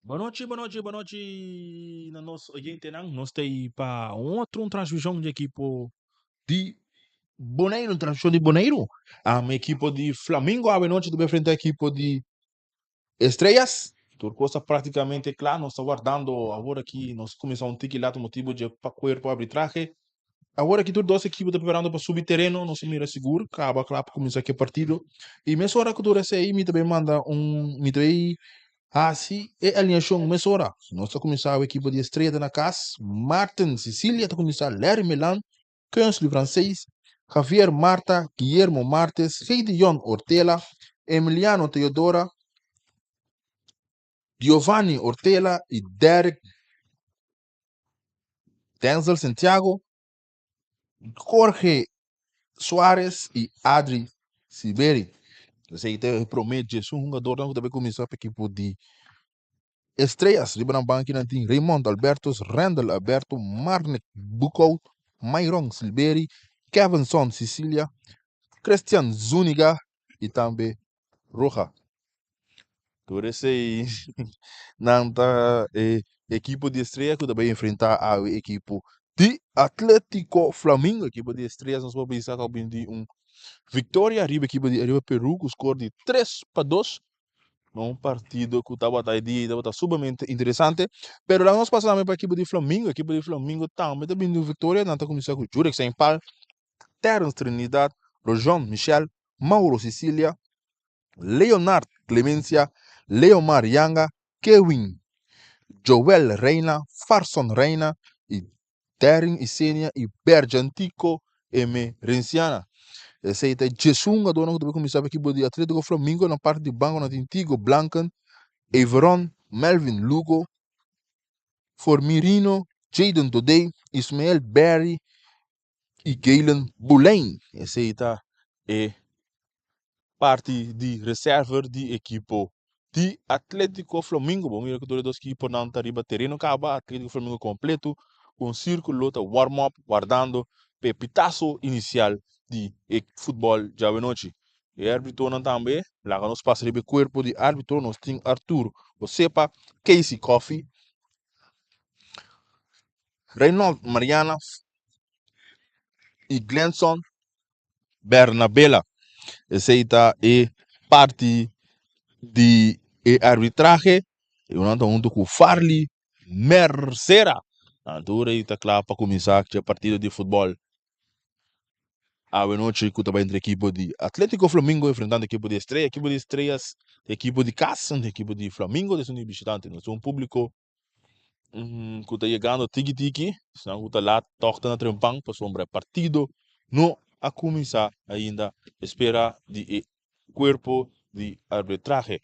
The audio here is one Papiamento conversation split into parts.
Bonochi, bonochi, bonochi na nos oyentenan. Nos ta ei pa un otro un transmishon di ekipo di Boneiru, un transmishon di Boneiru. Am ekipo di Flamingo awe nochi ta bai frente ekipo di Estrellas. Tur kos ta praktikamente kla. Nos ta wardando awor aki nos kuminsá un tiki laat motibu dje pa kuerpo arbitrahe. Awor aki tur dos ekipo ta preparando pa subi tereno. Nos a mira sigur kaba kla pa kuminsá ku e partido. I mesora ku tur esei mi ta bai manda un mi ta bai hasi e alineashon mesora. Nos ta kuminsá ku ekipo di Estrella ta na kas. Martin Cecilia ta kuminsá, Larry Melan, Keunsly Francees, Javier Marta, Guillermo Martes, Gedeon Ortela, Emiliano Teodora, Giovanni Ortela i Derrick Denzel Santiago, Jorge Suarez i Adri Siberi. Esei ta e promé djesun hungadornan ku ta bai kuminsá pa ekipo di Estrellas. Riba nan banki nan tin Raymond Albertus, Randall Alberto, Marnick Boekhout, Myron Silberi, Kevinson Cicilia, Christian Zuniga i tambe Roja. Tur esei nan ta e ekipo di Estrella ku ta bai enfrentá awe ekipo di Atletico Flamingo. Ekipo di Estrellas nos por bisa ku a bini di un viktoria riba ekipo di riba Peru ku skor di 3-2. Un partido ku tabata e dia tabata sumamente interesante. Pero laga nos pasa tambe pa ekipo di Flamingo. Ekipo di Flamingo tambe ta bini di un viktoria. Nan ta kuminsá ku Jurek Saint-Paul, Terence Trinidad, Rojon Michel, Mauro Cicilia, Leonard Clemencia, Leomar Yanga, Kewin Joel Reina, Farson Reina i Darren Isenia i Berjantico Emerenciana. Esei ta djesun hungadónan ku ta bai kuminsá pa ekipo di Atlético Flamingo. Na parti di banko nan tin Tigo Blanken, Everon, Melvin Lugo, Formirino, Jayden Todey, Ismael Berry i Galen Boulijn. Esei ta e parti di reserver di ekipo di Atletico Flamingo. Bo mira ku tur e dos ekiponan ta riba tereno kaba. Atletico Flamingo kompleto ku un sirkulo ta warm up wardando pa e pitaso inisial di e futbòl djawe nochi. E arbitronan tambe laga nos pasa riba e kuerpo di arbitro. Nos tin Arthur Josepa, Casey Coffey, Reynold Mariana i Glenson Bernabela. Esei ta e parti di e arbitrahe. E nan ta huntu ku Farley Mercera. Nan tur ei ta kla pa kuminsá ku e partido di futbòl awe nochi ku ta bai entre ekipo di Atletico Flamingo enfrentando ekipo di Estrella. Ekipo di Estrellas ta ekipo di kas, ekipo di Flamingo ta esun di bishitante. Nos tin un públiko ku ta yegando tiki tiki, esnan ku ta lat tòg ta na trempan pasobra e partido no a kuminsá ainda espera di e kuerpo di arbitrahe.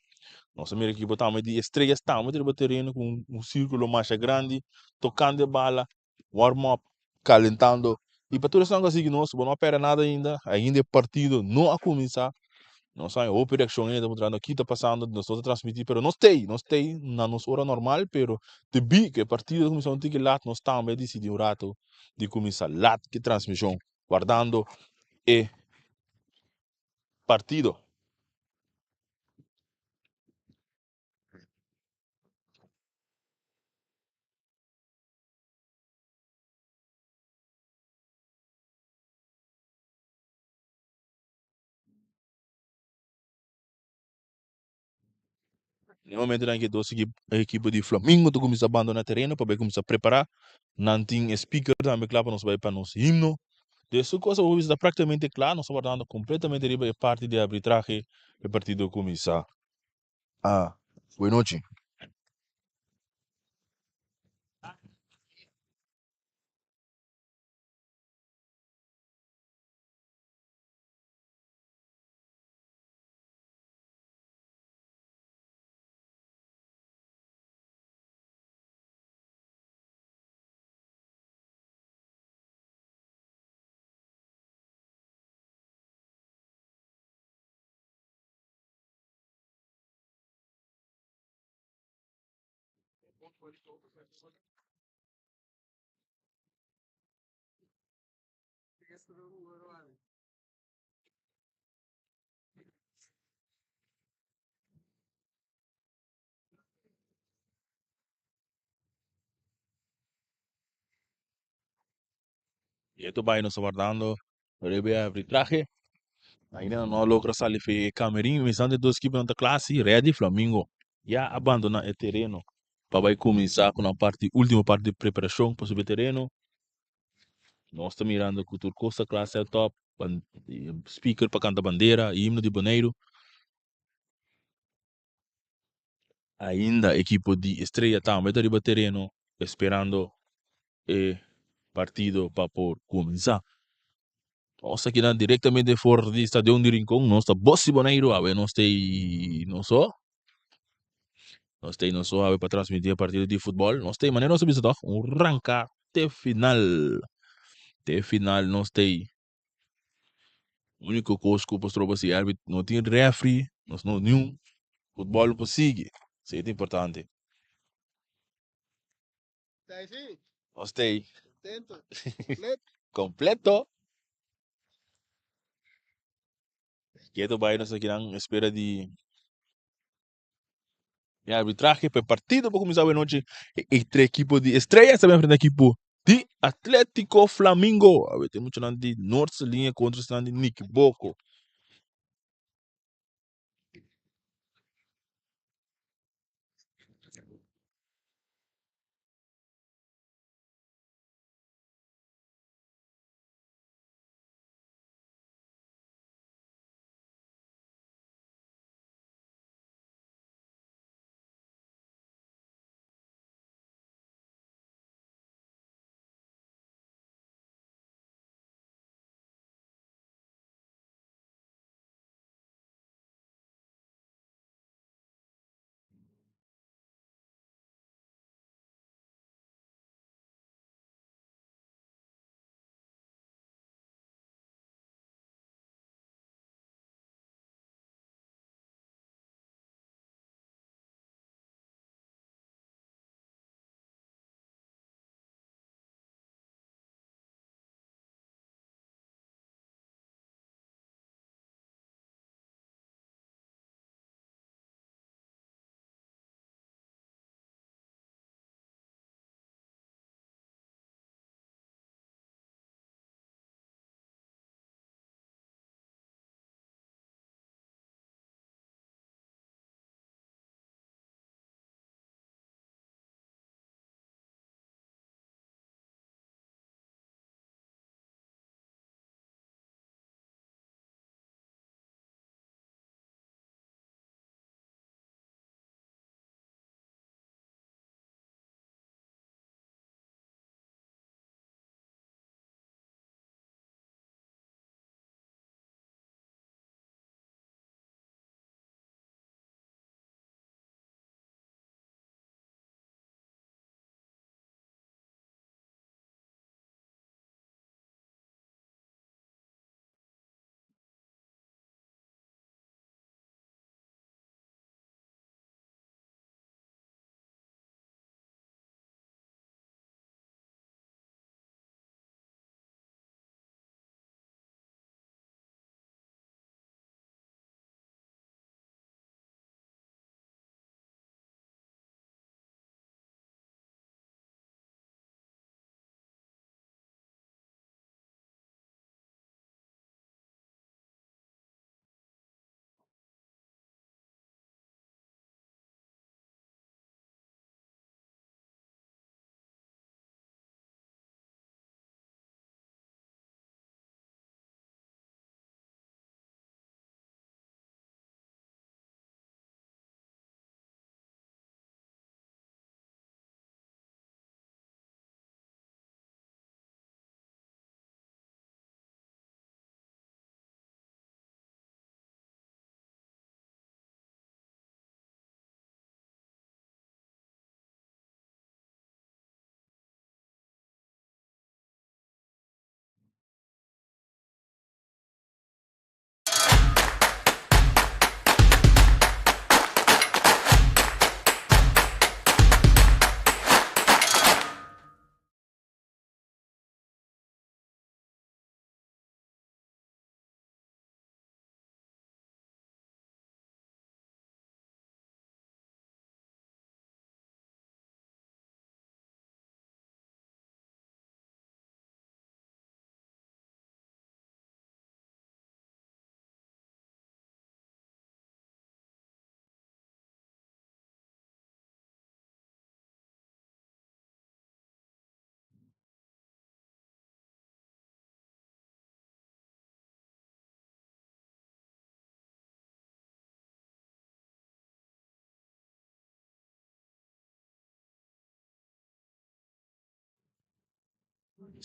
Nos a mira ekipo tambe di Estrellas tambe ta riba tereno ku un sirkulo masha grandi tokando e bala, warm up, kalentando. I pa tur esnan ku a sigui nos, bo no a pèrdè nada ainda, ainda e partido no a kuminsá. Nos haña hopi reakshon ainda ta puntrando ki ta pasando, nos no ta transmití, pero nos t'ei, nos t'ei na nos ora normal, pero debí ku e partido a kuminsá un tiki lat, nos tambe a disidí un rato di kuminsá lat ki transmishon, wardando e partido. Na e momentonan ke dos ekipo di Flamingo ta kuminsá bandoná tereno pa bai kuminsá prepará. Nan tin e speaker tambe kla pa nos bai pa nos himno. Des tur kos a ta praktikamente kla. Nos ta wardando kompletamente riba e parti di arbitrahe pa e partido kuminsá. Buenochi. Eto bai nos ta wardando riba e arbitrahe. Ainda no a logra sali fe e camerin. Minsante dos ekiponan ta kla si ready. Flamingo ya a bandona e tereno pa bai kuminsá ku nan parti ultimo parti di preparashon pa subi e tereno. Nos ta mirando ku tur kos ta kla set up, speaker pa kanta bandera, himno di Boneiru. Ainda ekipo di Estrella tambe ta riba tereno esperando e partido pa por kuminsá. Nos ta keda direktamente for di stadion di Rincon. Nos ta Bos di Boneiru awe. Nos ta ei nos so. Nos ta ei nos so awe pa transmití e partido di futbòl. Nos ta ei manera nos a bisa tòg, un ranka te final. Te final nos ta ei. Úniko kos ku por stroba si arbit no tin refri, nos no niun futbòl por sigui. Esei ta importante. Nos ta ei. Kompleto. Keto bai nos akinan espera di E arbitrahe pa e partido por kuminsá awe nochi entre ekipo di Estrella ta enfrenta ekipo di Atletico Flamingo. Awe tin muchanan di Noordse Linie kontra esnan di Nikiboko.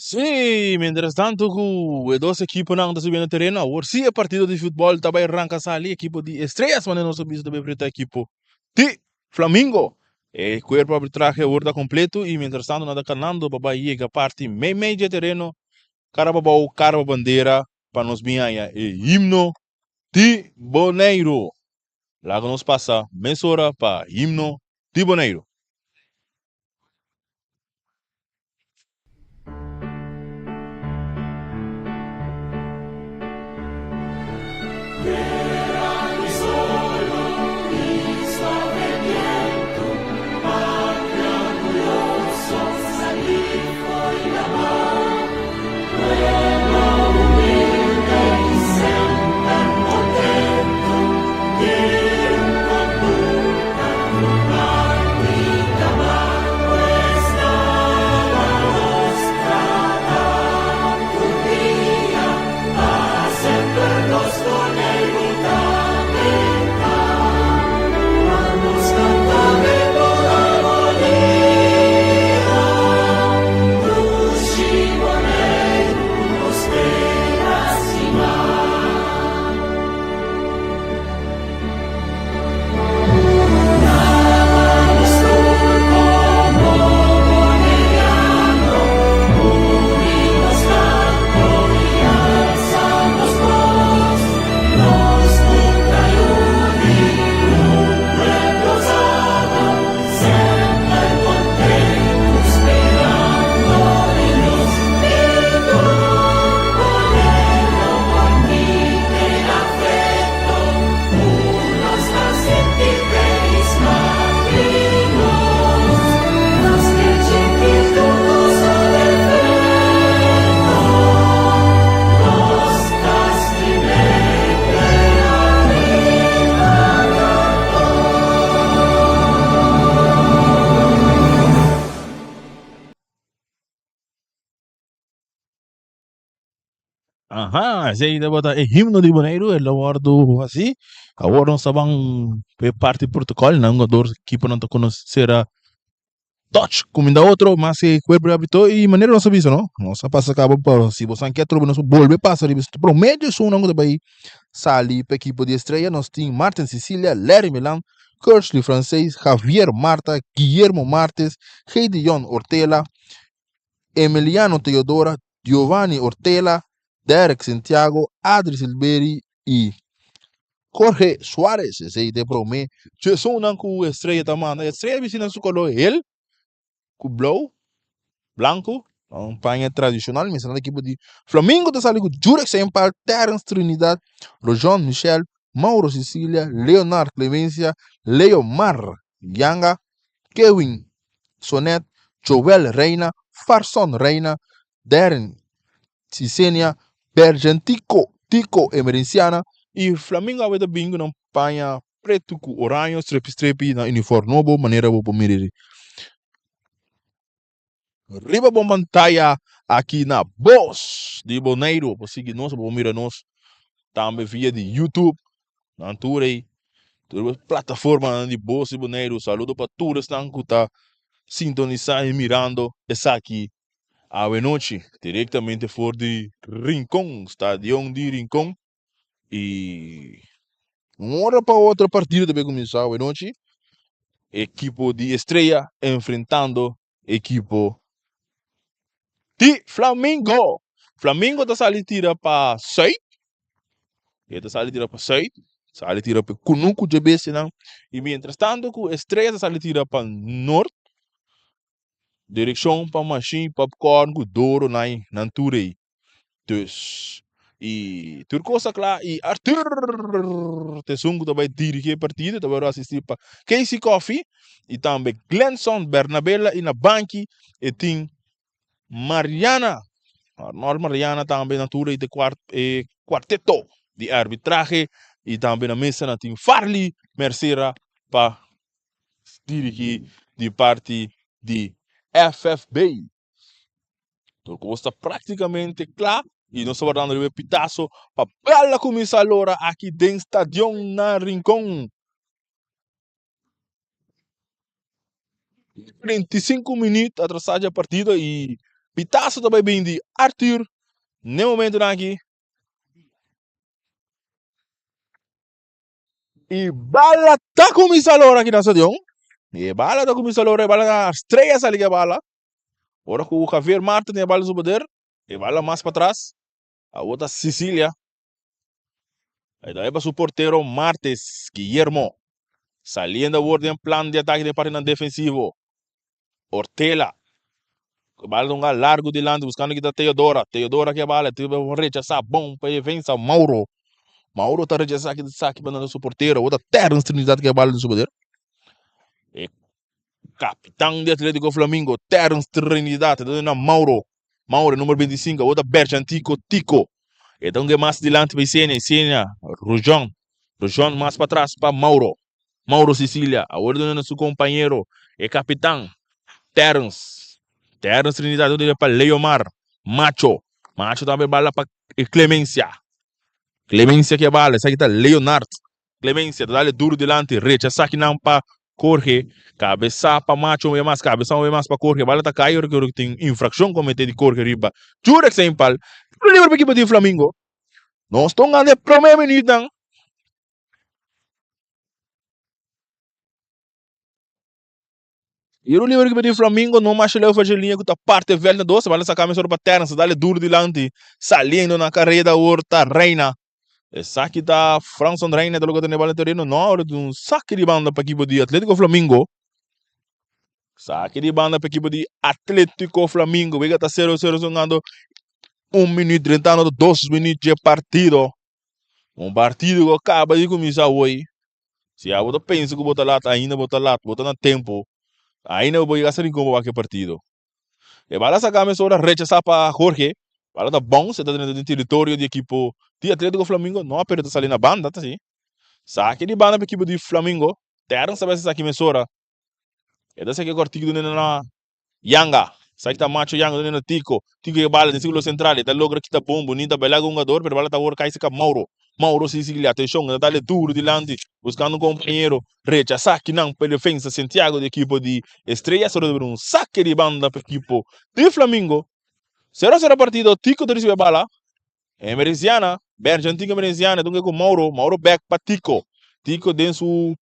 Sí, mientras tanto ku e dos ekiponan ta subiendo tereno, awor sí e partido di futbòl ta bai ranka sali. Ekipo di Estrellas manera nos a bisa ta bai enfrenta ekipo di Flamingo. E kuerpo arbitrahe awor ta kompleto i mientras tanto nan ta kanando pa bai yega parti meimei dje tereno, kara pa bou, kara pa bandera pa nos bin haña e himno di Boneiru. Laga nos pasa mesora pa himno di Boneiru. Aha, esei tabata e himno di Boneiru, el a wòrdu hasi. Awor nos ta ban pa e parti protokòl, nan hungador ekiponan ta konosé touch kuminda otro mas e kuerpo di arbitro i manera nos a bisa no, nos a pasa kaba pa si boso ke atrobe nos por bolbe pasa riba esaki. Promedio esunnan ku ta bai sali pa ekipo di Estrella nos tin Martin Cecilia, Larry Milan, Kersley Francees, Javier Marta, Guillermo Martes, Gedeon Ortela, Emiliano Teodora, Giovanni Ortela, Derek Santiago, Adri Silberi i Jorge Suarez. Esei ta e promé djesunnan ku Estrella ta manda. Estrella bisti nan su koló hel ku blou, blanku, un paña tradishonal. Mester nan ekipo di Flamingo ta sali ku Jurek Sempal, Terence Trinidad, Rojon Michel, Mauro Cecilia, Leonard Clemencia, Leo Mar Yanga, Kewin Sonet, Joel Reina, Farson Reina, Darren Cicenia, Bergentico Tico Emerenciana y Flamingo awe ta bin cu nan paña preto cu oraño strepi strepi na uniform nobo manera bo por mira riba bo pantaya aki na Bos di Boneiru. Bo por sigui nos, bo por mira nos tambe via di YouTube nan tur ei tur e plataformanan di Bos di Boneiru. Saludo pa tur esnan ku ta sintonisá i mirando esaki awe nochi direktamente for di Rincon, stadion di Rincon. I un ora pa otro partido ta bay kuminsá awe nochi. Ekipo di Estrella enfrentando ekipo di Flamingo. Flamingo ta sali tira pa sùit. E ta sali tira pa sùit. Sali tira pa kunuku dje bestianan. I mientras tanto ku Estrella ta sali tira pa nort. Direkshon pa mashin popcorn ku doro nan nan tur ei. Dus i tur kos ta kla i Arthur ta esun ku ta bai dirigí e partido, ta bai asistí pa Casey Coffey i tambe Glenson Bernabela i na banki e tin Mariana, Arnold Mariana tambe na tur e kuart e kuarteto di arbitrahe i tambe na mesa nan tin Farley Mercera pa dirigí di parti di FFB. Tur kos ta práktikamente kla i nos ta wardando riba e pitaso pa bèl a kuminsá lora aki den stadion na Rincon. 35 minüt atrasá dje partido i Pitazo ta bai bin di Arthur n'e momentonan aki. Y bala ta cuminsa lora aki na stadion. E bala ta cuminsa lora, e bala ta Estrella sali cu e bala. Ora cu Javier Martin tin e bala den su poder, e bala mas patras. Awor ta Sicilia. E ta pa su portero Martes Guillermo. Saliendo awor den plan di atake den partinan defensivo. Ortela. E bala ta hunga largo dilanti buscando kita Teodora. Teodora ke bala te rechasa bon pa defensa Mauro. Mauro ta rechasa kita saki pa su portero. Awor ta Terence Trinidad ke bala den su poder. E capitan di Atletico Flamingo Terence Trinidad ta duna Mauro. Mauro numero 25 awor ta Berchantico Tico. E ta hunga mas dilanti pa Isenia. Isenia Rujon. Rujon mas patras pa Mauro. Mauro Sicilia awor duna na su compañero e capitan Terence. Terence Trinidad duna pa Leomar Macho. Macho tambe bala pa Clemencia. Clemencia ke bala esaki ta Leonard. Clemencia ta dale duro dilanti rechasa kinan pa Jorge. Cabeza pa Macho un bes mas cabeza un bes mas pa Jorge. Bala ta cay ora cu tin infraccion comete di Jorge riba Jurek Seinpal. Tiro libre pa ekipo di Flamingo. Nos ta hungando e prome minuutnan. Tiro libre ekipo di Flamingo no masha leu for liña ku ta parte veld na dos. Bala saka mesora pa Terence dale duro dilanti saliendo na kareda awor ta Reina. Esaki ta Franson Reina ta loke tene bala tereno no awor ta un saki di banda pa ekipo di Atletico Flamingo. Saki di banda pa ekipo di Atletico Flamingo. Wega ta 0-0 songando un minuut drentando dos minuut dje partido. Un partido ku a kaba di kuminsá awor. Si abo ta pensa ku bo ta lat, ainda bo ta lat, bo ta na tempu, ainda bo por yega Rincon pa wak e partido. E bala saka mesora rechasá pa Jorge, bala ta bounce, e ta drenta den teritorio di ekipo di Atletico Flamingo, no pero ta sali na banda ta si. Saki di banda pa ekipo di Flamingo, Terence ta besa saki mesora, e ta saki e kòrtiku dunde na Yanga, Esaki ta macho Yanga dunde na Tico. Tico e bala den sirkulo sentral, e ta logra kita bon bunita baila ku hungador, pero e bala ta wor kai seka Mauro. Mauro si sigui atenshon, e ta dale duro dilanti buskando un kompañero. Rechasá kinan pa e defensa Santiago di ekipo di Estrella, solo ta bira un sake di banda pa ekipo di Flamingo. Sero a sero partido, Tico ta risibi e bala. Emerenciana, Bergentin Emerenciana dunga ku Mauro, Mauro bek pa Tico. Tico den su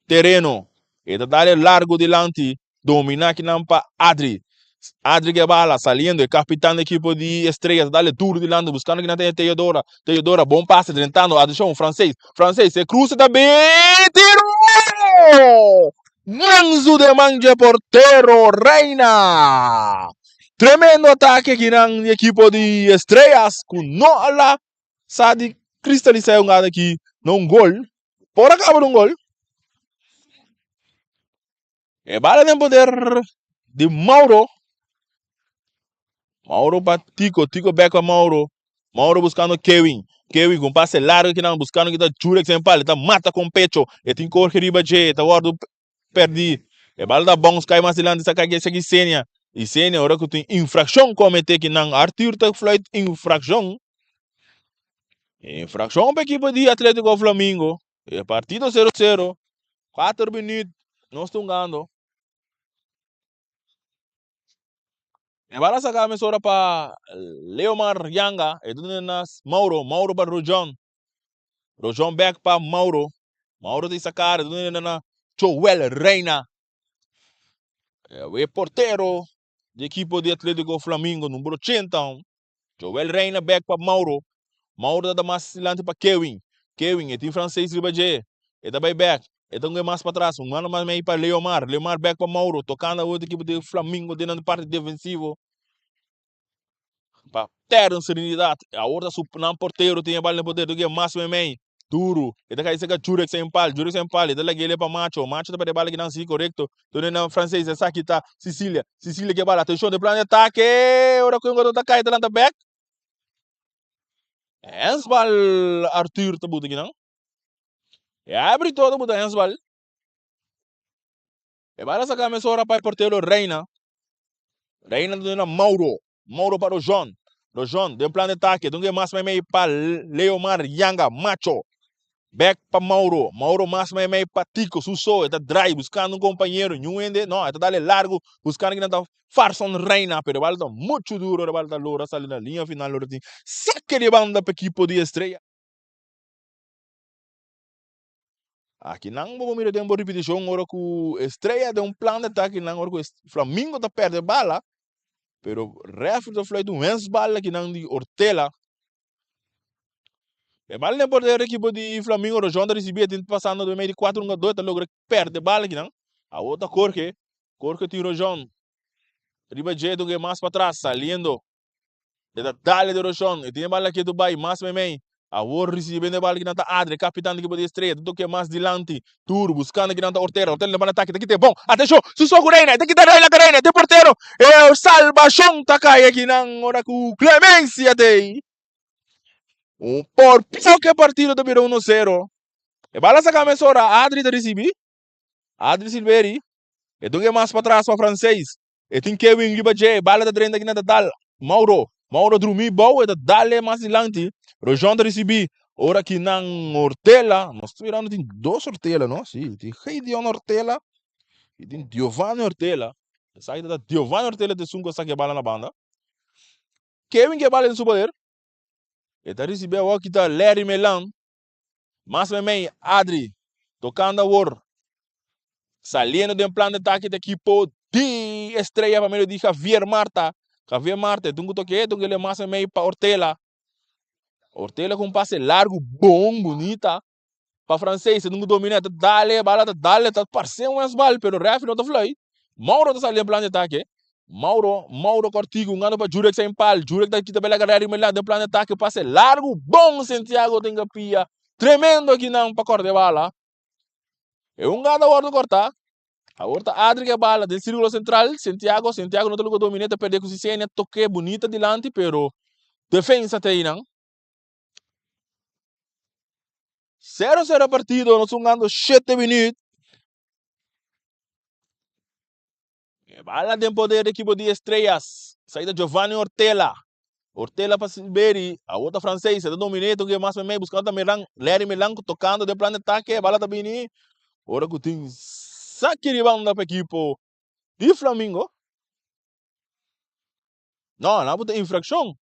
tereno. E ta dale largo dilanti, domina kinan pa Adri. Adri ke bala, saliendo, e capitan di equipo di Estrella, ta dale duro dilanti, buscando kinan ta Teodora. Teodora, bon pase, drentando, atencion, Francés. Francés, e cruza ta bin, tiro! Manzu de man dje portero, Reina! Tremendo atake kinan di equipo di Estrellas, cu no a la sa di cristalisa e hungada aki na un gol. Por a caba di un gol. E bala den poder di Mauro. Mauro pa Tico, Tico back pa Mauro. Mauro buscando Kevin. Kevin con pase largo kinan buscando kita Jurex en pal. Ta mata con pecho. E tin Jorge riba dje. Ta wordo perdi. E bala ta bounce kai mas dilanti sa kai esaki Isenia. Isenia ora ku tin infraccion comete kinan Arthur ta fluit infraccion. Infraccion pa equipo di Atletico Flamingo. E partido 0-0. 4 minuut nos ta hungando. E bala saca mesora pa Leomar Yanga. E duna na Mauro. Mauro pa Rojon. Rojon back pa Mauro. Mauro ta saca. E duna na Joel Reina. E portero di equipo di Atletico Flamingo, numero 80. Joel Reina bek pa Mauro. Mauro ta da mas dilanti pa Kewin. Kewin, e tin Francees riba dje. E ta bai bek. E ta hunga mas patras. Un mano mas mei pa Leomar. Leomar bek pa Mauro. Tokando awor ekipo di Flamingo den nan parti defensivo. Pa Terence Trinidad. Awor ta su nan portero tin e bal den poder. Ta hunga mas mei. Duru. E ta kai seka Jurek Sempal. Jurek Sempal e ta lag'e pa Macho. Macho ta perde bala kinan si korekto. Done na Frances esaki ta Cecilia. Cecilia ke bala. Atenshon den plan di atake. Ora ku e hungador ta kai ta lanta bek. Hensbal Arthur ta buta kinan. E árbitro ta buta hensbal. E bala saka mesora pa e portero Reina. Reina ta duna Mauro. Mauro pa Rojon. Rojon den plan di atake. Dunga e mas meimei pa Leomar Yanga Macho. Bek pa Mauro. Mauro mas meimei pa Tico. Su so. E ta draai buscando un compañero. Niun hende. No, e ta dale largo buscando kinan ta Farson Reina. Pero e bal ta mucho duro. E bal ta logra sali na liña final. Ora tin saque di banda pa equipo di Estrella. Aki nan bo por mira den bo ripiticion ora cu Estrella den un plan de ataque nan ora cu Flamingo ta perde bala. Pero referee ta fluit un handsbal aki nan di Ortela. E bala den portero ekipo di Flamingo Rojon ta risibi e tin pasando den medio di cuatro hungador ta logra perde bala kinan. Awor ta Jorge, Jorge tin Rojon riba dje dunga e mas patras saliendo. E ta dale di Rojon, e tin e bala ketu bay mas meimei. Awor risibi e bala kinan ta Adri, capitan di ekipo di Estrella, ta toke mas dilanti. Duro buscando kinan ta Ortera, Ortera den bala atake ta kita e bon. Atencion, su so cu Reina, e ta kita Reina cu Reina, e tin portero. E salbacion ta cay akinan ora cu Clemencia tey. Un por poco e partido ta bira 1-0. E bala saca mesora, Adri ta ricibi. Adri Silveri. E dunga mas patras pa Francés. E tin Kevin riba dje, e bala ta drenta kina ta dal Mauro. Mauro drumi bou, e ta dale mas dilanti. Rojon ta ricibi. Ora ki nan Ortela, nos ta mirando tin dos Ortela, no? Si, tin Gideon Ortela y tin Giovanni Ortela. Esaki ta Giovanni Ortela ta esun cu a saca e bala na banda. Kevin ke bala den su poder. E ta ricibi awor ki ta Larry Melan. Mas meimei Adri tocando awor. Saliendo den plan de ataque di equipo di Estrella pa medio di Javier Marta. Javier Marta e dunku toke e dunku ele mas meimei pa Ortela. Ortela cu un pase largo bon bunita. Pa Francés, e nunca domina, ta dale, bala ta dale, ta parce un handsbal, pero referee no ta fluit. Mauro ta sali den plan di atake. Mauro, Mauro Cortigo, un gano pa Jurek Saint Paul. Jurek ta kita bela Larry Milan den plan di atake, pase largo, bon Santiago tenga pia. Tremendo akinan pa corta e bala. E un gana wordo corta. Awor ta Adri ke bala den circulo central. Santiago, Santiago no ta logra domina, ta perde cu Cicenia, toke bunita dilanti, pero defensa ta einan. 0-0 partido, nos jugando 7 minuut. E bala den poder di equipo di Estrellas. Saída Giovanni Ortela. Ortela pa Silveri. A outra francês. Está dominando que mais meio buscando Milan. Larry Milan tocando de plan de ataque. Bala tá bini. Ora que tem saque de banda para equipo di Flamingo. No, não bota infracção.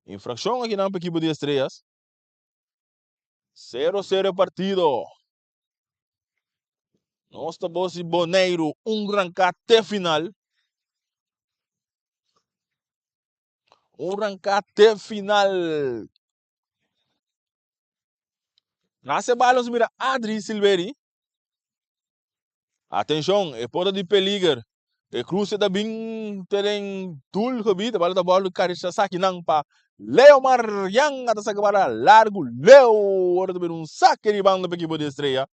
Infraccion akinan pa ekipo di Estrellas. 0-0 e partido. Nos ta bosi Boneiru un ranká te final. Un ranká te final. Nase bala nos mira Adri Silveri. Atenshon, e por ta di peliger. E cruce ta bin te den doel gebied. E bala ta bòrdu karisa sakinan pa Leo Marian. A ta saka bala largu leu. Ora ta bira un sake di banda pa ekipo di Estrella.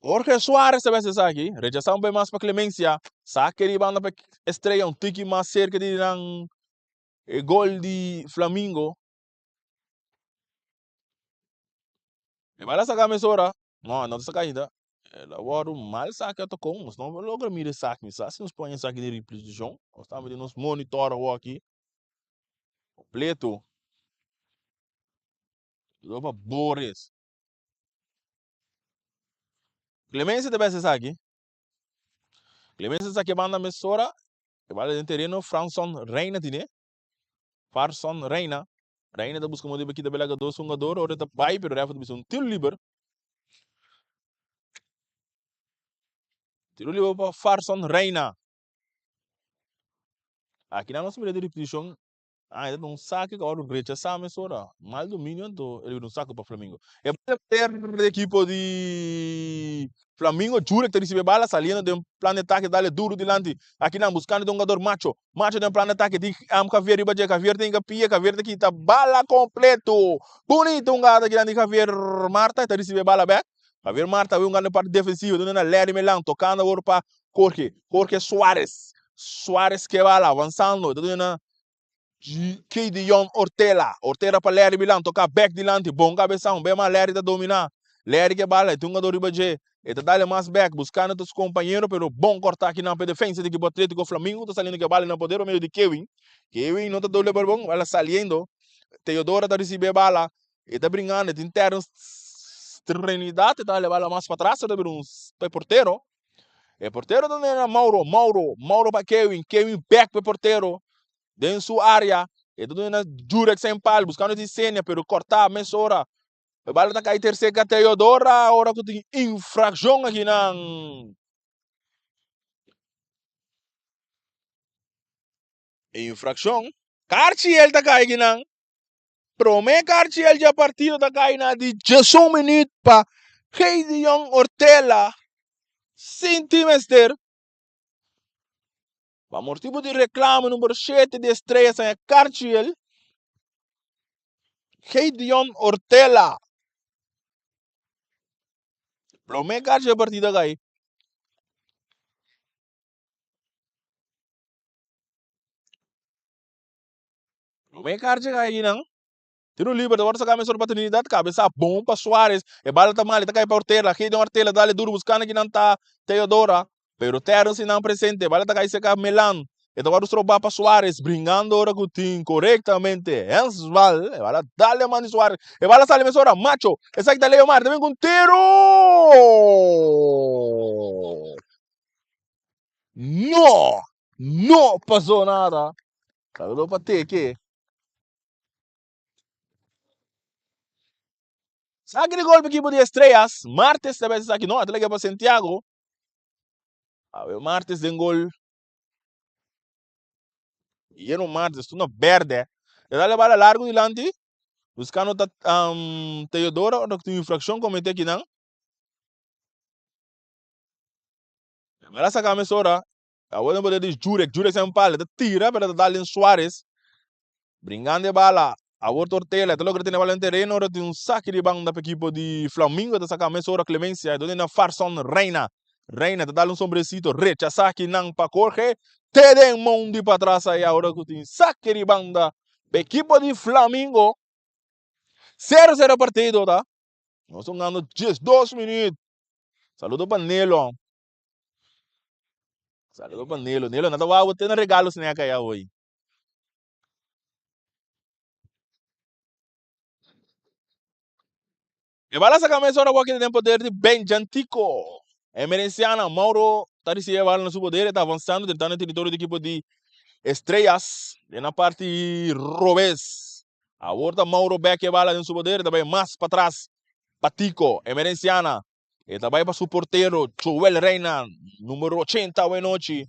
Jorge Suarez ta bes esaki. Rechasa un be mas pa Clemencia. Sake di banda pa Estrella un tiki mas serka di nan e gol di Flamingo. E bala saka mesora. No, no ta saka ainda. El a wòrdu mal saki a tokon. Nos no logra mira esaki. Mi sa si nos pone esaki den repetishon. Nos ta mete nos monitor awor aki. Kompleto. Lo pa Boris. Clemencia ta bes esaki. Clemencia saki e banda mesora. E bala den tereno. Franson Reina tine. Farson Reina. Reina ta buska motibu pa kita belaga dos hungador ora e ta bai pero ref ta bisa un tiro liber. Tiro liber pa Farson Reina. Aki nan nos mira di repeticion. Ah, e ta un saque que awor rechasa mesora. Mal dominio anto e bira un saque pa Flamingo. E bala di equipo di Flamingo Jurek ta ricibi e bala saliendo den plan di ataque dale duro dilanti. Aki nan buscando den hungador Macho. Macho den plan di atake di am Javier riba dje. Javier tin pia, Javier ta kita bala completo. Bunito hungada kinan di Javier Marta. E ta ricibi e bala bek. Javier Marta awe hungando parti defensivo. Duna na Larry Melan tocando awor pa Jorge. Jorge Suarez. Suarez ke bala avanzando. E ta duna na Gideon Ortela. Ortela pa Larry Milan. Toca bek dilanti. Bon cabeça. Un bema Larry ta domina. Larry ke bala. E tin hungador riba dje. E ta dale mas bek buscando ta su compañero pero bon corta akinan pa e defensa di equipo Atletico Flamingo ta saliendo ke bala na poder pa medio di Kewin. Kewin no ta doble bal bon, bala saliendo. Teodora ta ricibi e bala. E ta bringando, e tin Terence Trinidad, e ta hala e bala mas patras, e ta bira un pa e portero. E portero ta duna na Mauro, Mauro, Mauro pa Kevin, Kevin bek pa e portero den su area. E ta duna na Jurek Sempal buscando di Senia, pero corta mesora. E bala ta cay tercer Teodora, ora cu tin infraccion akinan. Infraccion. Karchi el ta cay akinan. Prome karchi el dje partido ta kai na di 11 minuut pa Gedeon Ortela sinti mester. Pa motibu di reklamo numero 7 di Estrella saña karchi el Gedeon Ortela. Prome karchi dje partido a kai. Prome kar chega ayinan, tiro liber ta wòrdu saká mesora pa Trinidad, kabesa bon pa Suarez, e bala ta mal, e ta kai pa Ortela, Gideon Ortela dale duru buskando kinan ta Teodora, pero Terence nan presente, e bala ta kai serka Melan, e ta wòrdu strobá pa Suarez, bringando ora ku tin korektamente hensbal, e bala dale man di Suarez, e bala sali mesora, Macho, esaki ta Leomar, ta bin ku un tiro! No! No pasó nada! Saludo pa Teke. Saki di golpe equipo di Estrellas. Martes ta bes esaki no, a ta lege pa Santiago. Awe Martes den gol. Yeno Martes, tu na berde. E dale bala largo dilanti. Buscando ta um, Teodoro, ora tin infraccion comete aki nan. Bala saca mesora. Awor den poder di Jurek. Jurek sa un pala. Ta tira, pero ta dal den Suarez. Bringando e bala. Awor Tortela. Ta logra tene bala den tereno. Ora tin un saki di banda pa ekipo di Flamingo. Ta saka mesora Clemencia. Donde na Farson Reina. Reina ta dal un sombrecito. Rechasa aki nan pa Jorge. Te den mon di patras ahí. Awor ku tin saki di banda pa ekipo di Flamingo. 0-0 partido ta. Nos ta hungando 12 minuut. Saludo pa Nelo. Saludo pa Nelo. Nelo, no ta wou te na regalo sneak allá hoy. E bala saca mesora wou keda den poder di Benjantico. Emerenciana, Mauro ta ricibi e bala na su poder, e ta avanzando drentando e territorio di equipo di Estrellas den na parti robes. Awor ta Mauro bek e bala den su poder, e ta bay mas patras pa Tico. Emerenciana, E ta bai pa su portero Joel Reina, numero 80 awe nochi.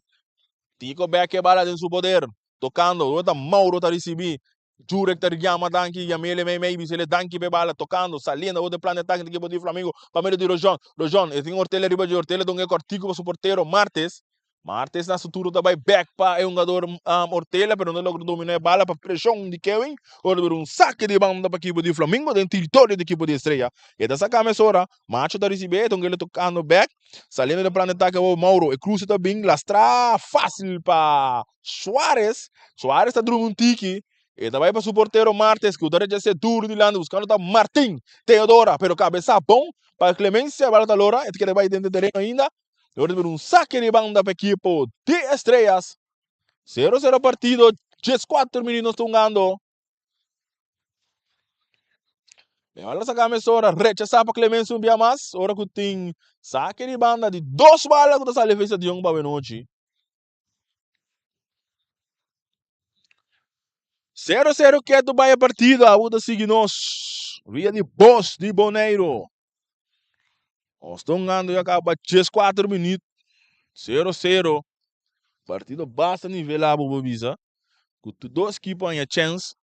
Tico bek e bala den su poder, tocando. Ora ta Mauro ta ricibi. Jurek ta yama danki, yamele mei mei, bisele danki p'e bala, tocando, saliendo awor den plan di atake di ekipo di Flamengo pa medio di Rojon. Rojon, e tin Ortela riba dje, Ortela dun e cortico pa su portero Martes. Martes na su turno ta bai bek pa e hungador Ortela, pero no ta logra domina e bala pa preshon di Kevin. Ora ta bira un sake di banda pa ekipo di Flamingo den teritorio di ekipo di Estrella. E ta saka mesora, Macho ta risibi e, Tongelo tokando bek, saliendo den plan di atake awor Mauro. E kruse ta bin lastra fasil pa Suarez. Suarez ta drumi un tiki, e ta bai pa su portero Martes ku ta rechas'é duru dilanti buskando ta Martin Teodora, pero kabesa bon pa Clemencia, e bala ta lora, e ta kere bai den tereno ainda. Lo recibi un saque di banda pa equipo di Estrellas. 0-0 partido, 14 minuut nos ta hungando. Bala saca mesora, rechasa pa Clemencio un bia mas. Ora cu tin saque di banda di dos bala cu ta sali fecha di jong pa nochi. 0-0 keto bai e partido. Abu ta sigui nos via di Bos di Boneiro. Nos ta hungando ya caba 14 minuut. 0-0. Partido basta nivelá bo por bisa. Ku tur dos ekipo haña chèns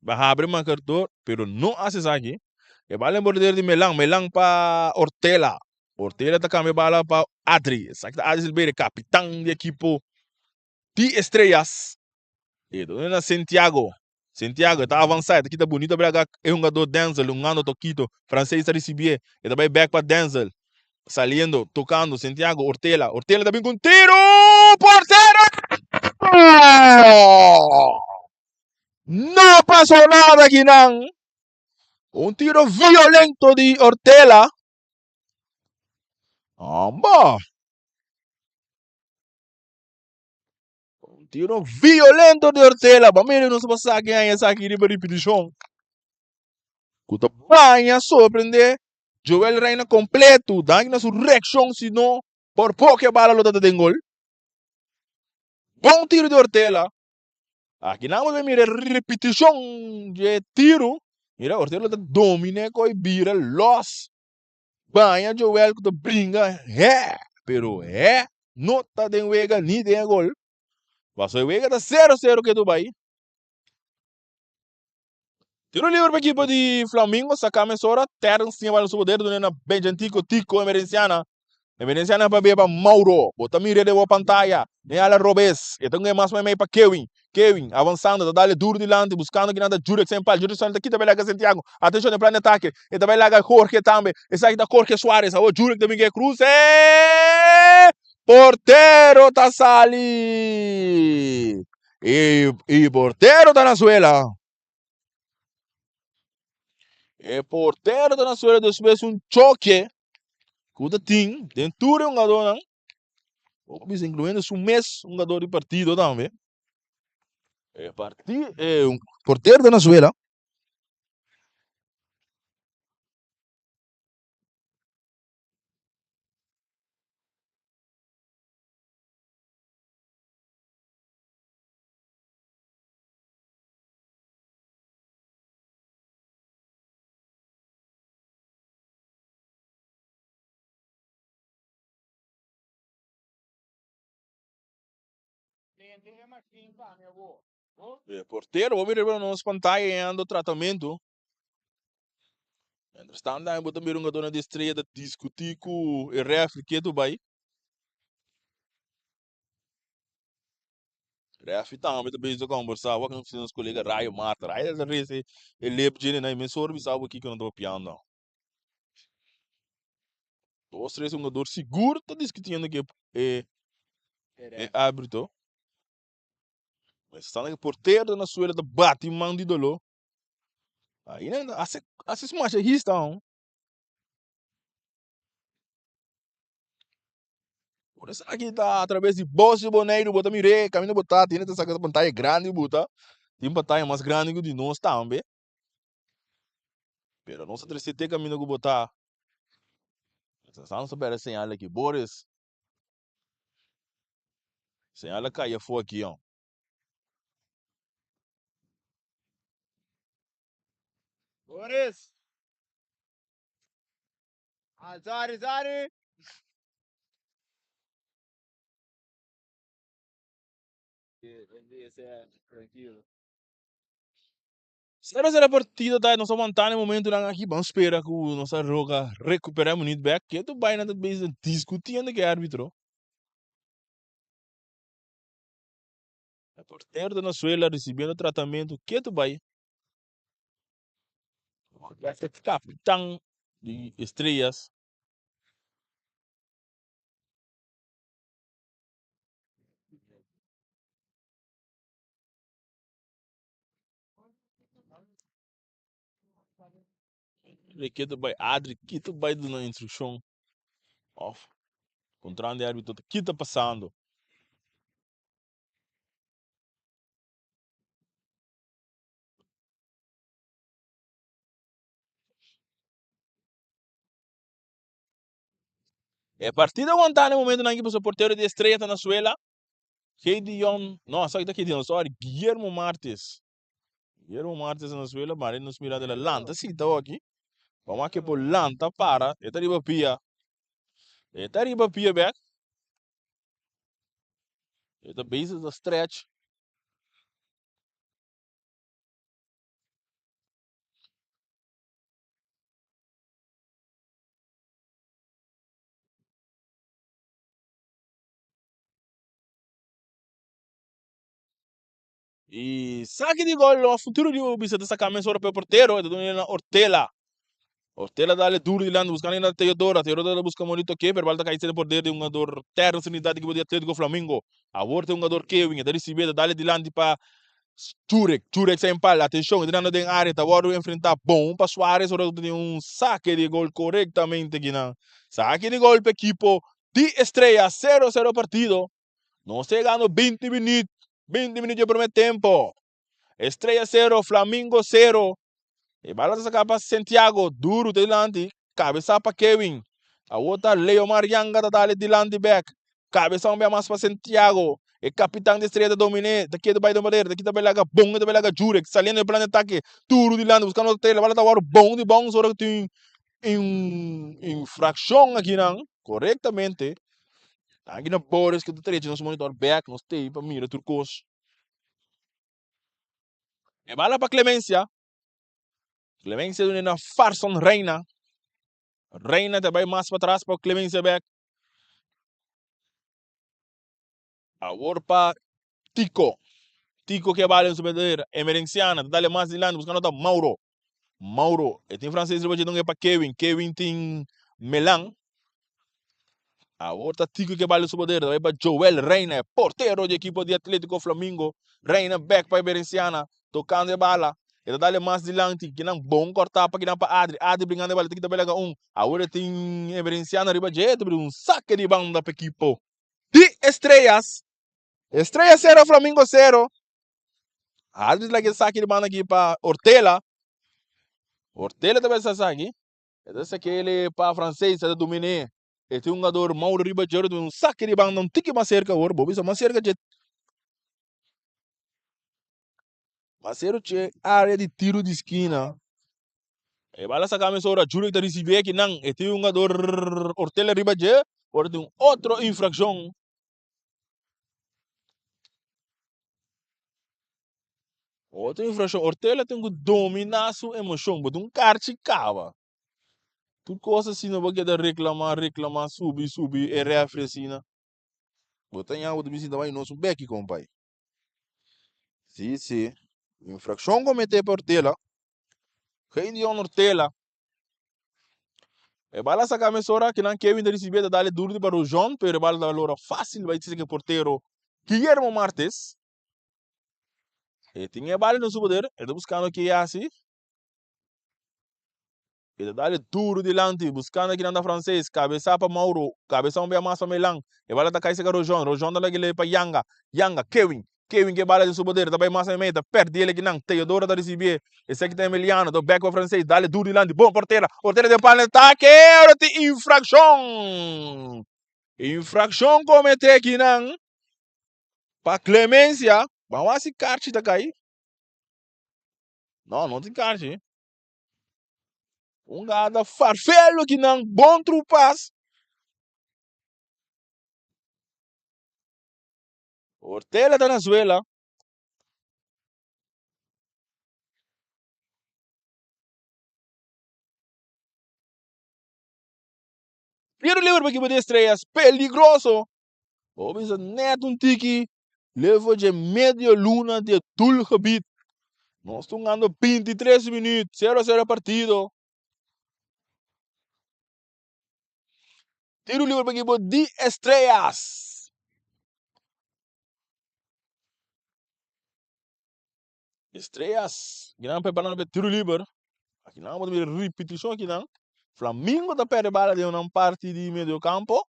pa habri markador, pero no hasi esaki. E bala en border di Melan, Melan pa Ortela. Ortela ta kambia bala pa Adri. Esaki ta Adri Silveira, kapitan di ekipo di Estrellas. E ta na Santiago. Santiago ta avansa, e ta kita bunito braga e hungador Denzel, hungando Tokito. Francés ta risibié, e ta bai bek pa Denzel. Saliendo, tocando, Santiago, Ortela. Ortela ta bin con tiro! Portero! No pasó nada akinan. Un tiro violento di Ortela. Amba! Un tiro violento di Ortela. Ba mira nos pasa aki aña esaki riba ripeticion. Ku ta baña sorprendé Joel Reina kompleto. Danki na su reakshon si no por poko e bala lo ta den gol. Bon tiro di Ortela. Aki nan bo ta mira e repetishon di e tiro. Mira Ortela ta dominé koe bira los. Baña Joel ku ta bringa hè pero hè no ta den wega ni den e gol. Paso e wega ta sero sero ketu bai. Tiro libre pa ekipo di Flamingo saka mesora. Terence tin e bal na su poder duna na Benjamin Tico Tico Emerenciana. Emerenciana pabia pa Mauro. Bo ta mira den bo pantaya. Den ala robes. E ta un e mas meimei pa Kewin. Kewin avansando ta dale duro dilanti buscando kinan ta Jurek Sempal. Jurek Sempal ta kita bai laga Santiago. Atencion den plan di atake. E ta bai laga Jorge tambe. Esaki ta Jorge Suarez. Awor Jurek ta bin ke cruce. Portero ta sali. Y portero ta na suela. E portero ta na suela despues un choque ku ta tin den tur e hungadónan. Bo bisa incluyendo su mes hungadó di partido tambe. E parti e portero ta na suela. E portero, bo mira riba nos pantaya e ando tratamentu. Mientras tanto, bo ta mira un gadona di Estrella ta discuti cu e refri ketu bai. Refi tambe ta bezig ta kombersá wak nos nos kolega Rayo Marta. Rayo ta rese e lep djene na e mesora bisa bo kiko nan ta papiando. Dos tres hungador sigur ta diskutiendo ku e e árbitro. Esnan ku portero na suela ta bati man di doló. Ahí nan hasi hasi smashahista aun. Por esaki ta atraves di bos di Boneiru bo ta mir'é kaminda bo ta tin ta saka pantaya grandi bo ta tin pantaya mas grandi ku di nos tambe pero nos ta trese te kaminda ku bo ta nos ta bira señal aki Boris señal a kai afó aki. Boris Ah, sorry, sorry. Sero sero partido ta nos a wanta na e momentonan aki ban spera ku nos a roga recupera e minuut bek ke tur bai nan ta bezig discutiendo ku e arbitro. E portero ta na suela ricibiendo tratamento ke tur bai. Capitan di Estrellas. Ketu bai Adri kita bai duna instruccion of kontrando e arbitro kita pasando. E partido a wantá na e momentonan aki pasobra portero di Estrella ta na suela. Gideon, no, esaki ta Gideon, sorry, Guillermo Martes. Guillermo Martes ta na suela, mari nos mira de la lanta sita aki. Vamos a que por lanta para, e ta riba pia. E ta riba pia bek. E ta bezig ta stretch. Y saki di gol lo futuro di bisa ta saca mesora pe portero, e ta duna na Ortela. Ortela dale duro dilanti buscando na Teodora, Teodora ta busca Morito Keper, bal ta cai den poder di un jugador Terno Trinidad equipo di Atletico Flamingo. Awor ta un jugador Kevin, e ta ricibi, e ta dale dilanti pa Jurek, Jurek sa empal, atencion, e ta dando den area, ta wordo enfrenta bon pa Suarez, ora cu tin un sake di gol corectamente kinan. Sake di gol pa equipo di Estrella, 0-0 partido. Nos ta yegando 20 minuut, 20 minuut di e primer tempo. Estrella 0, Flamingo 0. E bala ta saka pa Santiago, duru ta dilanti, kabesa pa Kewin. Awor ta Leomar Yanga ta dale dilanti bek. Kabesa un bia mas pa Santiago. E kapitan di Estrella ta dominé, ta keda bai den barera, ta kita bai laga bon, e ta bai laga Jurek, saliendo den plan di atake, duru dilanti buskando Ortela, bala ta wòrdu bon di bounce ora ku tin un infrakshon akinan, korektamente. Aki na Boris ku ta trecha nos monitor bek, nos tei pa mira tur kos. E bala pa Clemencia. Clemencia dune na Farson Reina. Reina ta bai mas patras pa Clemencia bek. Awor pa Tico. Tico ke bala en su poder. Emerenciana ta dale mas dilanti buscando ta Mauro. Mauro, e tin Frances riba dje dunga pa Kevin. Kevin tin Melan. Awor ta Tico ke bala en su poder. Ta bai pa Joel Reina, e portero di ekipo di Atletico Flamingo. Reina bek pa Emerenciana, tocando e bala. E ta dale mas dilanti. Kinan bon corta pa kinan pa Adri. Adri bringando e bala. Ta kita bela ka un. Awor e tin Emerenciana riba dje. Ta bira un saque di banda pa ekipo di Estrellas. Estrella 0, Flamingo 0. Adri la ke saki di banda aki pa Ortela. Ortela ta besa saki. E ta sakele pa Francés, ta domine. E tin un jugador Mauro riba dje, un saki di banda un tiki mas cerca awor. Bo bisa mas cerca dje. Mas cerca dje area di tiro di skina. E bala saka mesora, Jurek ta ricibi aki nan. E tin un jugador Ortela riba dje. Ora tin un otro infraccion. Otro infraccion, Ortela tin cu domina su emocion. Bo tin un karchi caba. Tur cos asina bo keda reclama, reclama, subi, subi e refri asina. Bo ta ña bo ta bisa bai nos un beki compay. Si, si. Infraccion comete pa Ortela. Geidion Ortela. E bala saca mesora ki nan Kevin ta ricibi ta dale duro di pa Rojon pero e bala ta lora facil bai tseke portero Guillermo Martes. E tin e bala den su poder, e ta buscando ke haci. E ta dale duro dilanti buscando kinan ta Frances, cabeza pa Mauro, cabeza un bia mas pa Melan. E bala ta cay seka Rojon, Rojon ta lag'e pa Yanga, Yanga, Kevin, Kevin ke bala den su poder, ta bai mas na meta, perdi el akinan, Teodoro ta ricibié, esaki ta Emiliano, ta bek pa Francés, dale duro dilanti, bon portera, portera den pal na atake, ora tin infraccion! Infraccion comete akinan pa Clemencia, ban wak si karchi ta kai, no, no tin karchi, un gada farfelo akinan, bon trupas. Ortela ta na suela. Tiro libre pa equipo di Estrellas, peligroso. Bo bisa net un tiki levo dje medio luna di e doelgebied. Nos ta hungando 23 minuut, 0-0 e partido. Tiro libre pa equipo di Estrellas. Estrellas, kinan preparando pa tiro libre. Aki nan bo ta mira repeticion aki nan. Flamingo ta perde bala den nan parti di medio campo.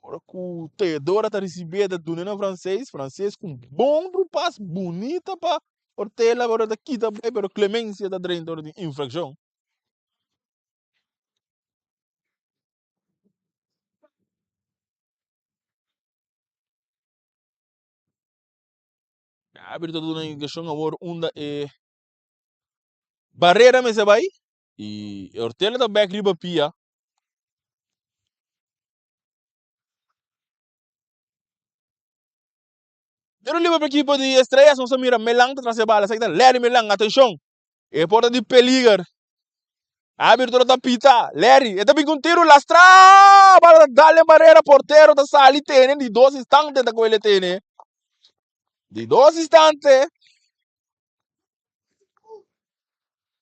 Ora cu Teodora ta ricibi ta duna na Frances. Frances cu un bon pas bunita pa Ortela, pero ta kita bay, pero Clemencia ta drenta ora tin infraccion. Arbitro ta duna indikashon awor unda e barera mester bai i Ortela ta bek riba pia. Tiro libre pa ekipo di Estrellas nos a mira Melan ta tras e bala esaki ta Larry Melan atenshon e por ta di peliger Arbitro ta pita Larry e ta bin ku un tiro lastra bala ta dal den barera portero ta sali tene di dos instante ta ku el e tene di dos instante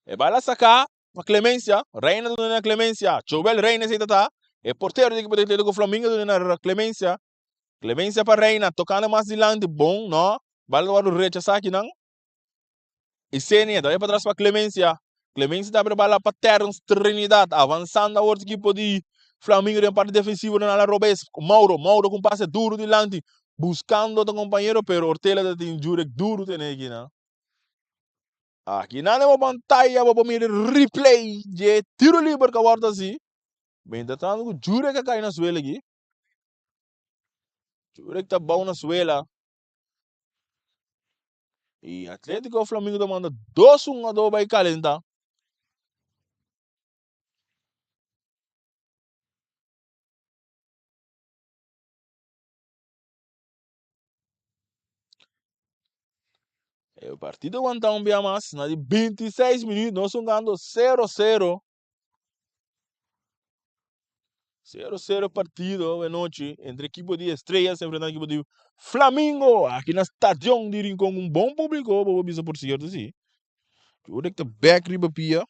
e bala saka pa Clemencia Reina ta duna na Clemencia Joel Reina esei ta ta e portero di ekipo di Atletico Flamingo ta duna na Clemencia Clemencia pa Reina, tocando mas dilanti, bon, no, bal ta wordo rechasa akinan. Isenia ta bay patras pa Clemencia, Clemencia ta abri bala pa Terence Trinidad, avanzando awor ekipo di Flamingo den parti defensivo den ala robes, Mauro, Mauro cu un pase duro dilanti, buscando otro compañero, pero Ortela ta tin Jurek duro tene akinan. Aki nan den bo pantaya bo por mira e replay dje tiro liber ku a wòrdu hasi. Mientrastanto ku Jurek a kai na suela aki. Jurek ta bou na suela. I Atletico Flamingo ta manda dos hungadó bai kalentá. E partido wanta un bia mas na di 26 minuut nos hungando 0-0. 0-0 partido anochi entre equipo di Estrellas enfrentando equipo di Flamingo aki na Stadion di Rincon un bon publico bo por bisa por cierto si. Jurek ta back riba pia.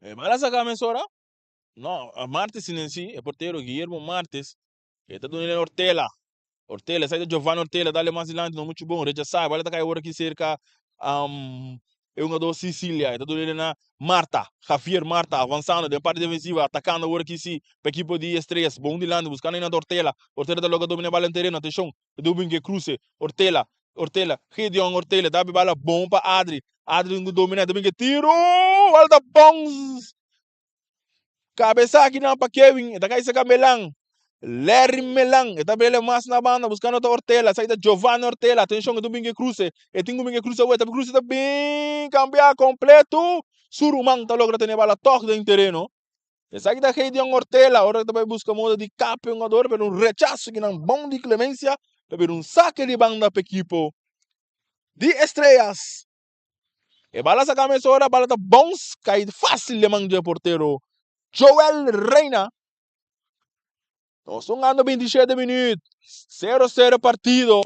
E bala saca mesora. No, Martes sin e portero Guillermo Martes. E ta duna Ortela. Ortela, sai de Giovanni Ortela, dale mas dilanti, no mucho bom. Rechazá, bala ta kai awor aki cerca e hungador Sicilia. E ta duna na Marta, Javier Marta, avanzando den parte defensiva, atacando awor aki si pa equipo di Estrellas. Bon dilanti, buscando na Ortela. Ortela ta logra domina bala en tereno, atencion. E dubin ke cruce. Ortela, Ortela, Gideon Ortela, ta bala bon pa Adri. Adri domina, dubin ke tiro, bala ta bounce. Kabesa akinan pa Kevin, e ta kai saka Melan. Larry Melan, e ta bele mas na banda, buskando ta Ortela, esaki ta Giovanni Ortela, atenshon e ta bin ke kruse, e tin ku bin ke kruse awor, e ta kruse ta bin kambia kompleto, su ruman ta logra tene bala tòg den tereno. Esaki ta Gideon Ortela, ora ta bai buska moda di kapia un hungador, pero un rechaso kinan bon di Clemencia, ta bira un sake di banda pa ekipo di Estrellas. E bala saka mesora, bala ta bounce, kai fácil den man dje portero Joel Reina. Nos hungando 27 minuut, 0-0 partido.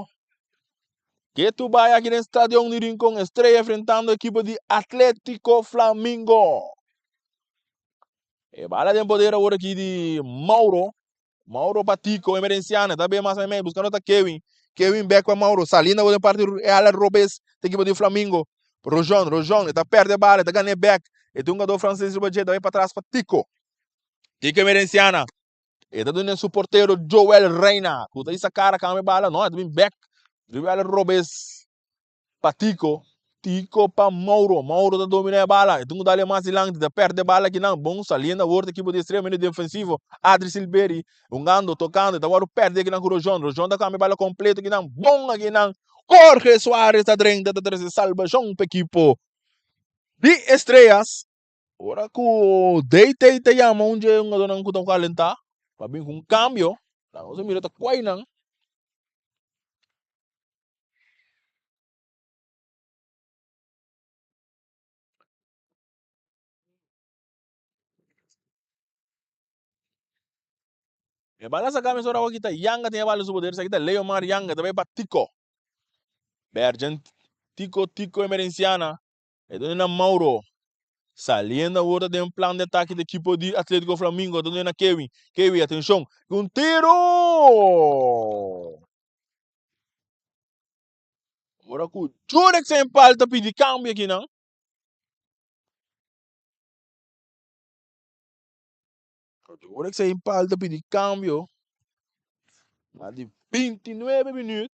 Ketu bai aki den stadion di Rincon, Estrella enfrentando ekipo di Atletico Flamingo. E bala den poder awor aki di Mauro. Mauro pa Tico, Emerenciano, ta bin mas meimei, buscando ta Kevin. Kevin bek pa Mauro, saliendo awor den parti e ala robes di ekipo di Flamingo. Rojon, Rojon, e ta perde bala, e ta gana e bek. E tin un hungador frances riba dje, ta bay patras pa Tico. Tico Emerenciana, e ta duna su portero Joel Reina, cu ta hisa cara cambia e bala, no, e ta bin bek riba e ala robes. Pa Tico, Tico pa Mauro, Mauro ta domina e bala, e tin ku dal mas dilanti, ta perde bala kinan, bon saliendo awor ta ekipo di Estrella medio defensivo, Adri Silberi hungando, tocando, e ta wòrdu perde kinan ku Rojon, Rojon ta kambia e bala kompleto kinan, bon akinan, Jorge Suarez ta drenta ta trese salbashon pa ekipo di Estrellas. Ora ku DT ta yama un dje hungadónan ku ta kalentá pa bin ku un kambio, nos a mira ta kuai nan. E bala saca mesora awa kita Yanga tin e bala su poder esaki ta Leomar Yanga ta bay pa Tico Bergen Tico Tico Emerenciana e done na Mauro saliendo awor ta den plan di atake di ekipo di Atletico Flamingo ta done na Kevin Kevin atencion un tiro Ora ku Jurek Sempal ta pidi kambio akinan. Jurek Sempal ta pidi kambio. Na di 29 minuut.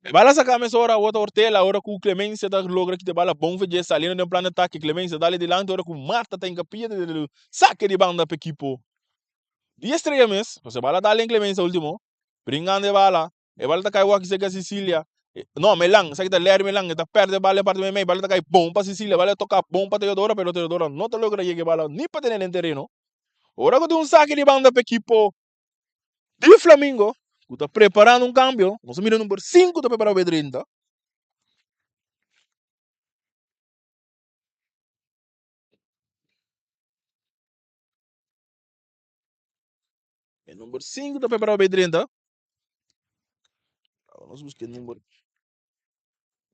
E bala saka mesora ora Ortela ora ku Clemencia ta logra kita bala bon fedje saliendo den plan de atake Clemencia dale dilanti ora ku Marta ta hinkapia den sake di banda pa ekipo di Estrella mes pasobra e bala dale en Clemencia ultimo bringando e bala e bala ta kai wak serka Cecilia no Melan esaki ta Larry Melan e ta perde e bala den parti meimei bala ta kai bon pa Cecilia bala toka bon pa Teodora pero Teodora no ta logra yega e bala ni pa tene den tereno ora ku tin un sake di banda pa ekipo Di Flamingo ku ta preparando un kambio. Nos a mira number 5 ta preparado pa e drenta. E number 5 ta preparado pa e drenta. Nos busca e number.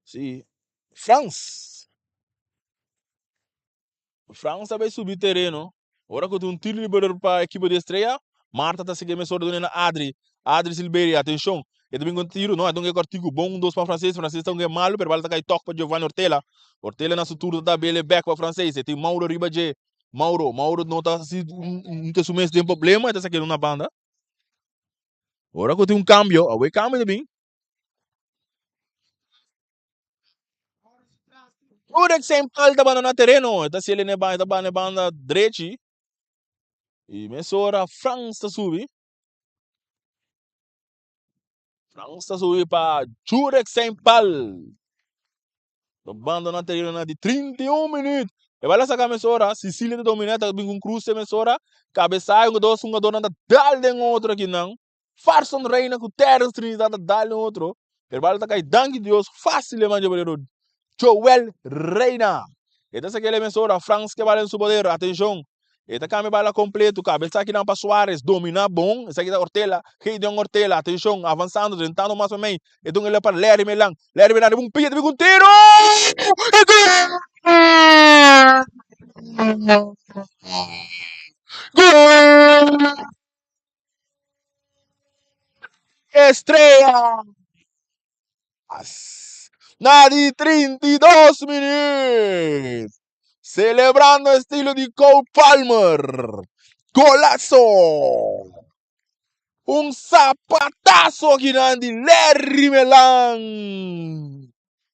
Sí. Frans. Frans ta bay subi tereno. Ora cu tin un tiro liber pa ekipo di Estrella, Marta ta sigui mesora duna na Adri. Adri Silberia, atencion. E ta bin cu un tiro, no, e ta un ke cortico. Bon un dos pa Frances, Frances ta un ke malo, pero bala ta cay tok pa Giovanni Ortela. Ortela na su turno ta da bele bek pa Frances. E tin Mauro riba dje. Mauro, Mauro no ta haci un ke su mes den problema, e ta saca na banda. Ora cu tin un cambio, awe cambio ta bin. Jurek Saint Paul ta bandona tereno, e ta seli n'e banda, e ta banda n'e banda drechi. I mesora Frans ta subi. Frans ta subi pa Jurek Saint Paul. Ta bandona tereno na di 31 minuut. E bala saka mesora, Sicilia ta domina, ta bin ku un kruse mesora. Kabesai un dos hungadornan ta dal den otro akinan. Farson Reina ku Terence Trinidad ta dal den otro. Pero bala ta kai danki Dios fácil e manja bolero Joel Reina. E ta saki elemesora Frans ke bala en su poder. Atenshon. E ta kambia bala kompleto. Kabesa akinan pa Suarez. Domina bon. Esaki ta Ortela. Gideon Ortela. Atenshon. Avansando. Drentando mas pa mei. E dun ele pa Larry Melan. Larry Melan riba un pia. Ta bin ku un tiro! E gol! Gol! Estrellas na di 32 minuut. Celebrando estilo di Cole Palmer. Golazo! Un zapatazo akinan di Larry Melan.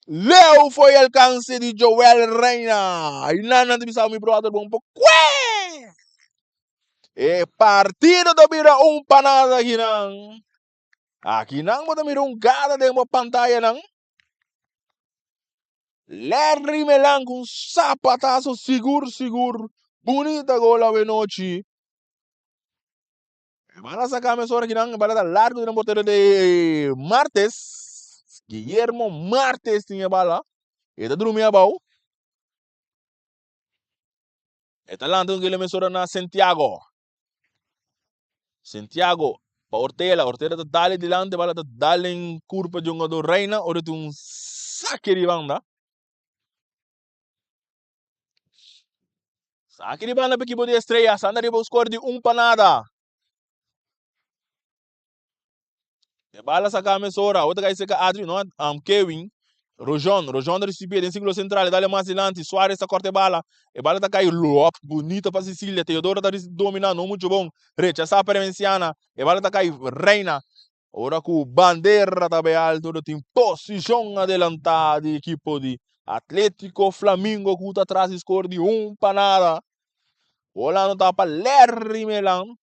Leu foi alcance di Joel Reina. Y nan nan ta bisa mi brother bon po kwe. E partido ta bira un panada akinan. Akinan bo ta mira un gada den bo pantayanan. Larry Melan ku un zapatazo sigur sigur. Bunita gol awe nochi. E bala saca mesora kinan, e bala ta largo di nan portero de Martes. Guillermo Martes tin e bala. E ta drumi abao. E ta lanta un kilo mesora na Santiago. Santiago pa Ortela. Ortela ta dale dilante, bala ta dale en curpa di jugador Reina. Ora tin un saque di banda. Saki di banda pa ekipo di Estrellas anda riba un score di un pa nada. E bala saka mesora. Awor ta kai seka Adri, no, Kevin. Rojon, Rojon ta risibi den sirkulo sentral, e dale mas dilanti. Suarez ta korta e bala. E bala ta kai lop, bunita pa Sicilia. Teodoro ta domina, no mucho bon. Rechasa pa Remenciana. E bala ta kai Reina. Ora ku bandera ta bai alto lo tin posishon adelantá di ekipo di Atlético Flamingo ku ta tras di skor di un pa nada. Bola no ta pa Larry Melan.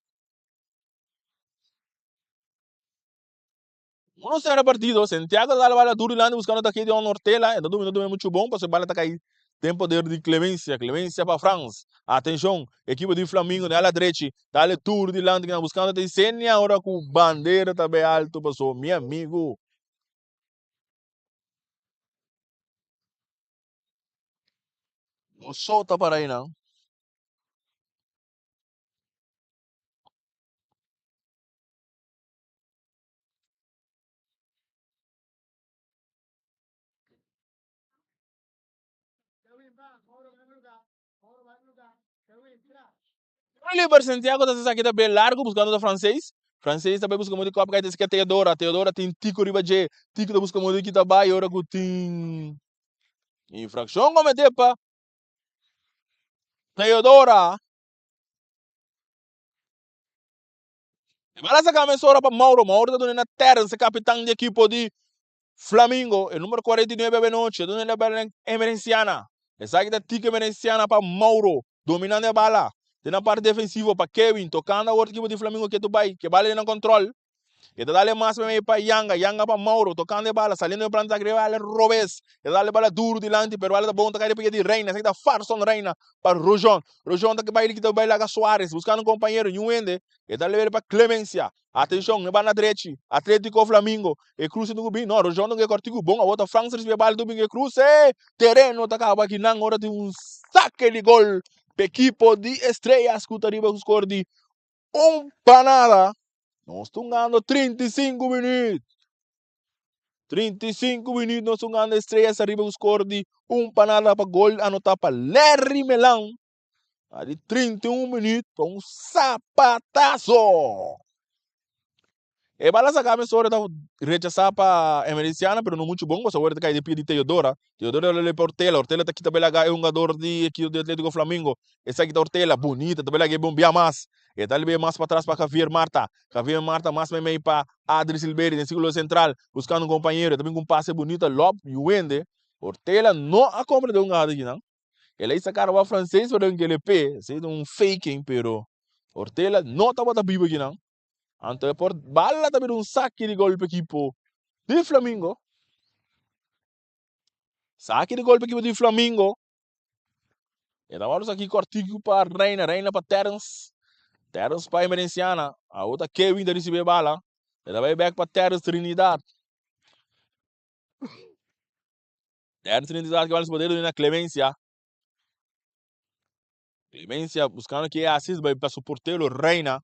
Uno sera partido, Santiago ta dal bala duru dilanti buskando ta Gideon Ortela, e ta domina domina muchu bon pasobra e bala ta kai den poder di Clemencia, Clemencia pa Frans. Atenshon, ekipo di Flamingo den ala drechi, Dale tur dilanti kinan buscando ta incendia ora cu bandera ta bay alto paso mi amigo. No sota para ahí nan. Oliver Santiago ta sa kita be largo buscando ta francés. Francés ta bay busca modo di cop kai ta sika Teodora. Teodora tin Tico riba dje. Tico ta busca modo di kita bay ora cu tin infraccion comete pa Teodora. E bala saca mesora pa Mauro. Mauro ta duna na Terence, capitan di equipo di Flamingo, e numero 49 abenochi, e duna na bala Emerenciana. Esaki ta Tico Emerenciana pa Mauro, dominando e bala. Den na parte defensivo pa Kevin, tocando awor equipo di Flamingo ketu bay, ke bala den na control. E ta dale mas mei pa Yanga, Yanga pa Mauro, tocando e bala, saliendo den planta agri bala robes. E ta dale bala duro dilanti, pero bala ta bon, ta cay den pia di Reina. Esaki ta Farson Reina pa Rojon. Rojon ta bay kita bay laga Suarez, buscando un compañero, niun hende. E ta leve pa Clemencia. Atencion, e banda drechi. Atletico Flamingo. E cruce no bin. No, Rojon no ke cortico bon. Awor ta Frans recibe bal tu bin e cruce. Tereno ta caba aki nan. Ora tin un saque di gol pa equipo di Estrellas cu ta riba cu score di un pa nada. Nos ta hungando 35 minuut. 35 minuut nos un gana Estrellas ariba ku score di un pa nada pa gol anotá pa Larry Melan. A di 31 minuut pa un zapatazo. E bala saca mesora ta rechasa pa Emerenciana pero no mucho bon pasobra awor ta cay den pia di Teodora. Teodora lo pa Ortela, Ortela ta kita belaga e hungador di ekipo di Atletico Flamingo. Esaki ta Ortela, bunita, ta belaga e bombea mas. E ta libe mas patras pa Javier Marta. Javier Marta mas meimei pa Adri Silveri den circulo central buscando un compañero. E ta bin cu un pase bunita lob Yuende. Ortela no a comprende hungada aki nan. El a saca roba frances pero den kele pe. Esey ta un faking pero Ortela no tabata biba aki nan. Anto e por bala ta bira un saki di gol pa ekipo di Flamingo. Saki di gol pa ekipo di Flamingo. E ta wòrdu saki kòrtiku pa Reina, Reina pa Terence. Terence pa Emerenciana. Awor ta Kevin ta risibí e bala. E ta bai bèk pa Terence Trinidad. Terence Trinidad ke bala su poder na Clemencia. Clemencia buscando ki e assist bai pa su portero Reina.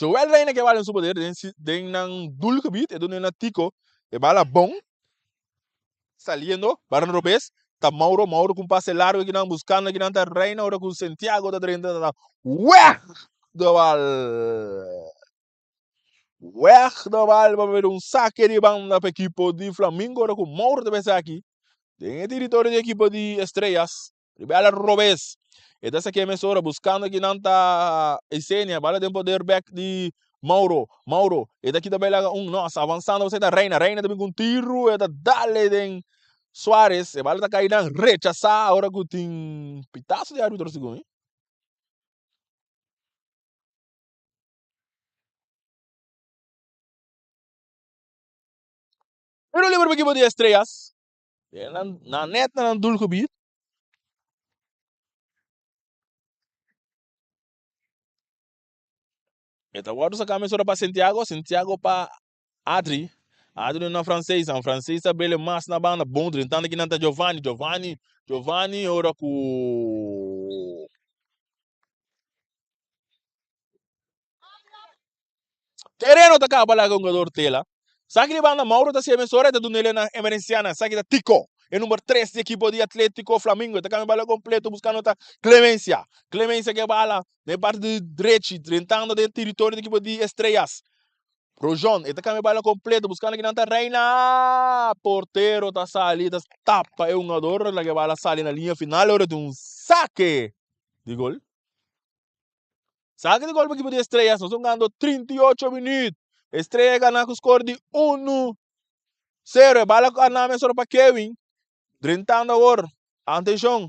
Joel Reina ke bala en su poder den, den nan doelgebied, e duna na Tico, e bala bon, saliendo, bara na robes, ta Mauro, Mauro ku un pase largo akinan buscando akinan ta Reina ora ku Santiago ta drenta ta weg de bal. Weg de bal pa bira un sake di banda pa ekipo di Flamingo ora ku Mauro ta besa aki den e teritorio di ekipo di Estrellas. Riba ala robes. E ta saké mesora buscando kinan ta Isenia. Bala den poder bek di Mauro. Mauro. E ta kita bay laga un nos. Avanzando ta Reina. Reina ta bin cu un tiro. E ta dale den Suarez. E bala ta cay nan. Rechasa ora cu tin pitazo di arbitro segun mi. Tiro libre pa equipo di Estrellas. Nan nan net na nan doelgebied. E ta wòrdu saká mesora pa Santiago, Santiago pa Adri, Adri na Francesa, Francesa bele mas na banda, bon drentando aki nan ta Giovanni, Giovanni, Giovanni ora ku Tereno ta kaba laga hungador tela. Saki di banda Mauro ta siña mesora e ta duna el na Emerenciana. Saki ta Tico, e number tres di ekipo di Atletico Flamingo. E ta kambia bala kompleto buskando ta Clemencia. Clemencia ke bala den parti di drechi drentando den teritorio di ekipo di Estrellas. Rojon e ta kambia bala kompleto buskando kinan ta Reina. Portero ta sali ta tapa e hungador laga e bala sali na liña final ora tin un sake di gol. Saki di gol pa ekipo di Estrellas. Nos hungando 38 minuut. Estrella gana ku skor di 1-0. E bala ku Aname soro pa Kevin. Drentando awor. Atenshon.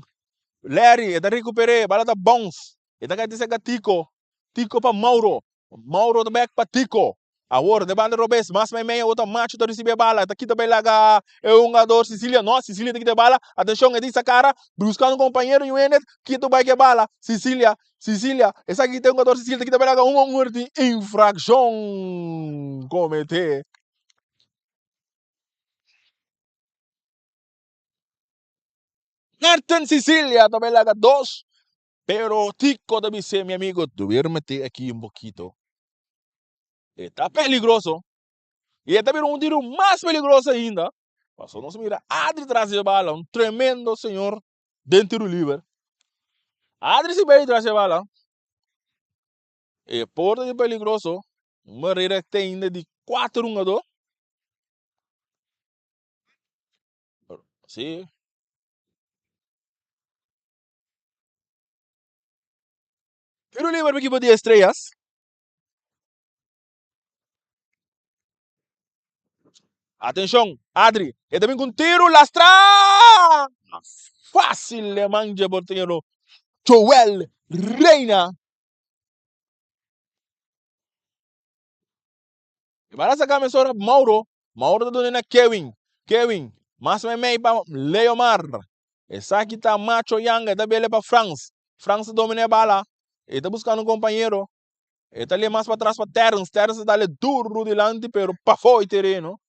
Larry e ta rekuper'é. Bala ta bounce. E ta kai te serka Tico. Tico pa Mauro. Mauro ta bek pa Tico. Awor den banda robes, mas meimei awor ta Macho ta ricibi e bala, ta kita bay laga e hungador Cecilia, no, Cecilia ta kita e bala, atencion e di sa cara, buscando un compañero y un hende, kita bay cu e bala, Cecilia, Cecilia, esaki ta e hungador Cecilia ta kita bay laga un hungador di infraccion comete. Martin Cecilia ta bay laga dos, pero Tico ta bis'e, mi amigo, duermete aki un poquito. E ta peligroso. Y e ta bira un tiro mas peligroso ainda. Paso nos mira Adri tras di e bala, un tremendo señor den tiro liber. Adri si bay tras di e bala. E por ta peligroso. Un barrera te ainda di cuatro hungador. Sí. Tiro liber pa equipo di Estrellas. Atenshon, Adri, e ta bin ku un tiru lastra! Fásil e man dje portero Joel Reina. E bala saka mesora Mauro. Mauro ta duna na Kevin. Kevin, mas meimei pa Leomar. Esaki ta Macho Yanga, e ta bele pa Frans. Frans ta domina e bala. E ta buskando un kompañero. E ta lie mas patras pa Terence. Terence ta dale duro dilanti pero pafó e tereno.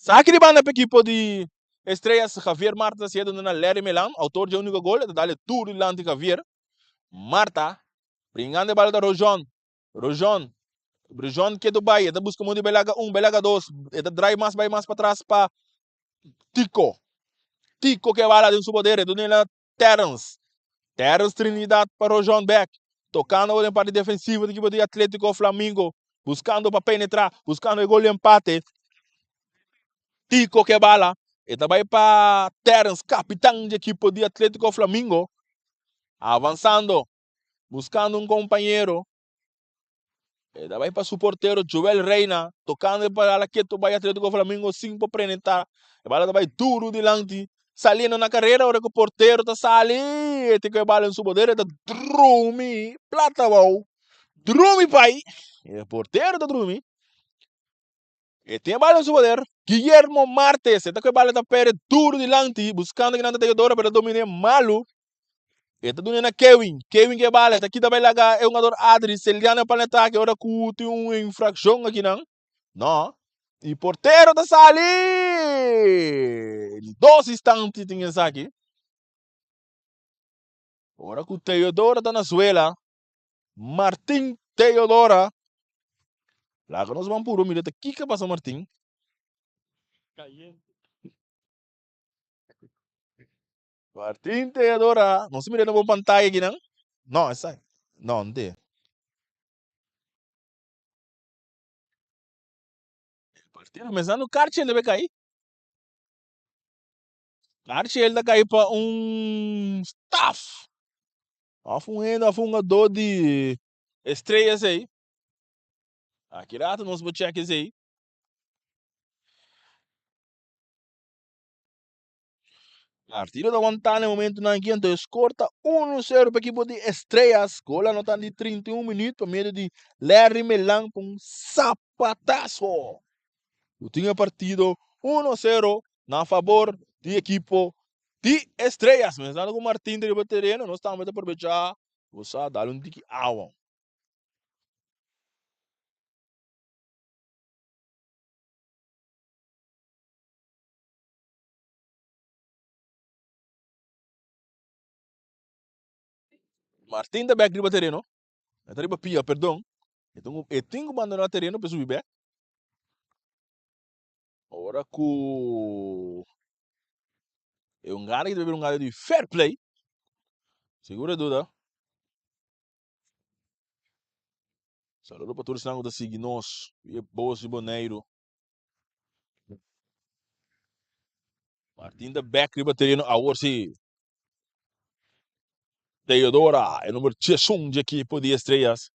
Saki di banda pa ekipo di Estrellas Javier Marta ta siendo na Larry Melan, autor dje unico gol. E ta dale duro dilanti Javier Marta. Bringando e bala ta Rojon. Rojon. Rojon ketu bai. E ta buska mundi bai laga un, bai laga dos. E ta drai mas bai mas patras pa Tico. Tico ke bala den su poder. E duna na Terrence. Terrence Trinidad pa Rojon bek. Tocando den parti defensivo di equipo di Atletico Flamingo. Buscando pa penetra. Buscando e gol di empate. Tico ke bala. E ta bai pa Terrence, capitan di equipo di Atletico Flamingo. Avanzando. Buscando un compañero. E ta bai pa su portero Joel Reina, tocando e bala keto bai Atletico Flamingo sin por prenetá. E bala ta bai duro dilanti, saliendo na carrera ora cu portero ta sali, e tin cu e bala en su poder, e ta drumi plata abao. Drumi pai! E portero ta drumi. E tin e bala en su poder. Guillermo Martes, e ta cu e bala ta perde duro dilanti, buscando kinan ta Teodoro, pero ta dominé malo. E ta duna na Kewin. Kewin ke bala, e ta kita bai laga e hungador Adri Celiano pa atake ora ku tin un infrakshon akinan. No. I portero ta sali! Dos instante tin esaki. Ora ku Teodora ta na suela, Martin Teodora. Laga nos ban puro mira ta kiko a pasa Martin. Martin Teodora. Nos mira na bo pantaya aki nan. No, esa. No, no te. Partido mensando Karchel debe kai. Karchel ta kai pa un staff. Of un hende of un hungador di Estrellas ei. Aki rato nos bo check esei. Partido ta wantá na e momentunan aki, anto e skor ta 1-0 pa ekipo di Estrellas. Gol anotá di 31 minuut pa medio di Larry Melan pa un zapatazo. Ku tin e partido 1-0 na fabor di ekipo di Estrellas. Mensando ku Martin ta riba tereno, nos tambe ta aprovechá bo sa dal un tiki awa. Martin ta bek riba tereno. E ta riba pia, perdon. E tin e tin ku bandoná tereno pa e subi bek. Ora ku e un gana ki ta bira un gana di fair play. Seguro duda. Saludo pa tur esnan ku ta sigui nos via Bos di Boneiru. Martin ta bek riba tereno awor si. Teodora, e number 11 di ekipo di Estrellas.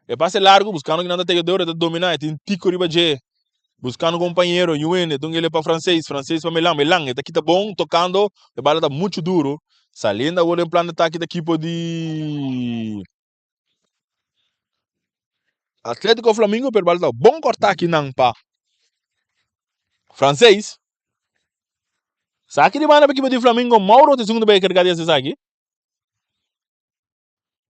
E pase largo buscando kinan ta Teodora, ta domina, e tin Tico riba dje. Buscando compañero, Yuen, e dungele pa Francés, Francés pa Melan, Melan, e ta kita bon, tocando, e bala ta mucho duro. Saliendo awor den plan di atake di ekipo di Atletico Flamingo, pero bala ta bon corta akinan pa Francés. Saki di banda pa ekipo di Flamingo, Mauro ta e segundo bai carga di haci esaki.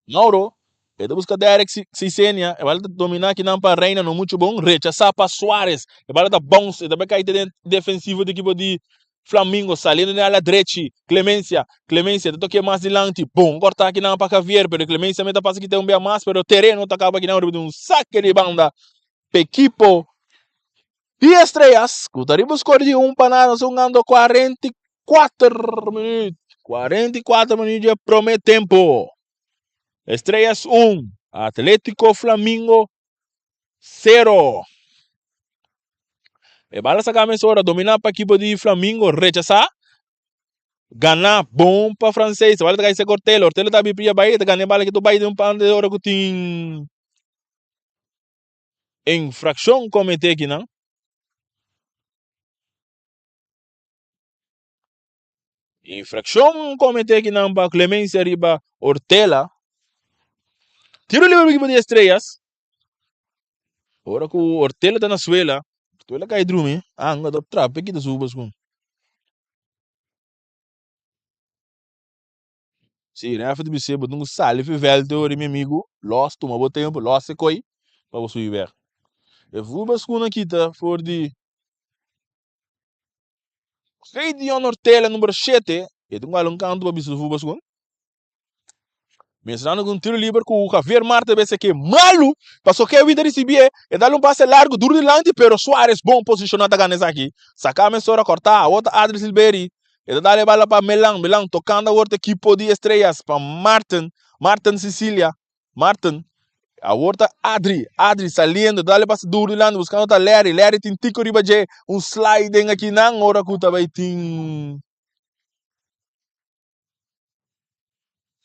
Mauro, e ta busca Derek Cicenia, e bala ta domina akinan pa Reina, no mucho bon, rechasa pa Suarez, e bala ta bounce, e ta bai cay te den defensivo di ekipo di Flamingo, saliendo den ala drechi, Clemencia, Clemencia ta toke mas dilanti, bon corta akinan pa Javier, pero Clemencia meta pasa kita un bia mas, pero tereno ta caba akinan riba di un saque di banda pa ekipo di Estrellas, cu ta riba un score di un pa nada, nos ta hungando 44 minuut, 44 minuut di e prome tempo. Estrellas 1, Atletico Flamingo 0. E bala saca mesora, domina pa equipo di Flamingo, rechasa. Gana bon pa Francés. E bala ta cai seca Ortelo. Ortelo ta bipia bai, ta gana e bala ki ta bai den un pan de ora cu tin infraccion comete akinan. Infraccion comete akinan pa Clemencia riba Ortela. Tiro libre pa equipo di Estrellas. Ora cu Ortela ta na suela, Ortela cai drumi, anga ta trapa kita su bascun. Si, ref ta bis'é, bo tin ku sali fi vèlt ori mi amigu, lòs tuma bo tempu, lòs e koi pa bo subi bèk. E voetbal skuna kita for di Gideon Ortela numero shete, e tin ku hala un kantu pa bisa su voetbal skun. Mencionando cu un tiro liber cu Javier Marte bese ke malu, paso Kevin ta ricibié, e dal un pase largo duro dilanti, pero Suarez bon posiciona ta gana esaki. Saca mesora corta, awor ta Adri Silveri, e ta dal e bala pa Melan, Melan tocando awor ta equipo di Estrellas pa Martin, Martin Sicilia, Martin, awor ta Adri, Adri saliendo, ta dal e pase duro dilanti buscando ta Larry, Larry tin tico riba dje, un sliding akinan ora cu ta bay tin.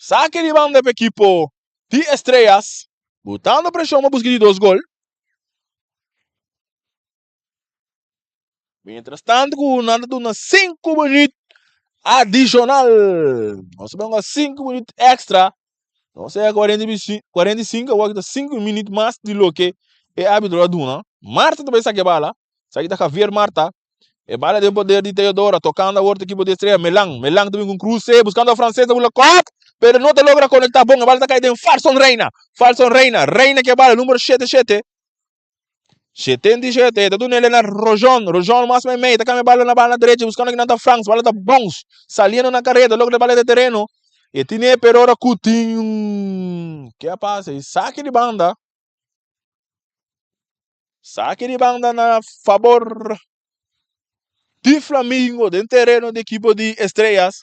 Saki di banda pa ekipo di Estrellas, butando preshon pa buska di dos gol. Mientras tanto ku nan ta duna sinku minüt adishonal. Nos ta ponga sinku minüt extra. Nos a 45 awor ta sinku minüt mas di loke e arbitro a duna. Marta ta bai saki e bala. Esaki ta Javier Marta. E bala den poder di Teodora, tocando awor ta equipo di Estrella, Melan, Melan ta bin cu un cruce, buscando a Francés, ta bula cop, pero no ta logra conecta bon, e bala ta cay den Farson Reina, Farson Reina, Reina ke bala, numero shete shete, 77, ta duna ele na Rojon, Rojon mas mei mei, ta cambia bala na banda derecha, buscando kinan ta Frans, bala ta bounce, saliendo na careda, logra bala den tereno, e tine pero ora cu tin un, ke a pasa, e saki di banda. Saki di banda na fabor di Flamingo den tereno di ekipo di Estrellas.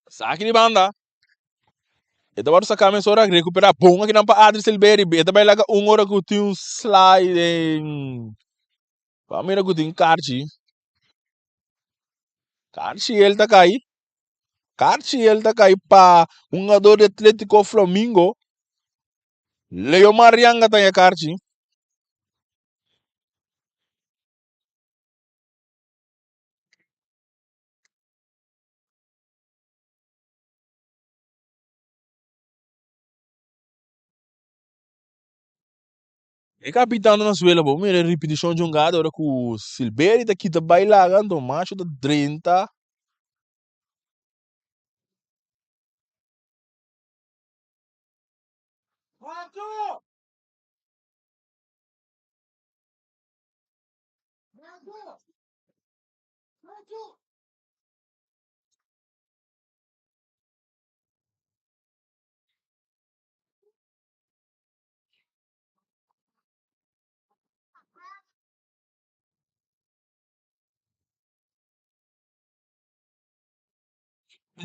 Saki di banda. E ta wòrdu saká mesora rekuperá bon akinan pa Adri Silveri. E ta bai laga un ora ku tin un sliding. Bo a mira ku tin karchi. Karchi el ta kai. Karchi el ta kai pa hungador di Atletico Flamingo. Leomar Yanga ta e karchi. E kapitan ta na suela bo mira e ripitishon dje hungada ora ku Silberi ta kita bai laga anto Macho ta drenta.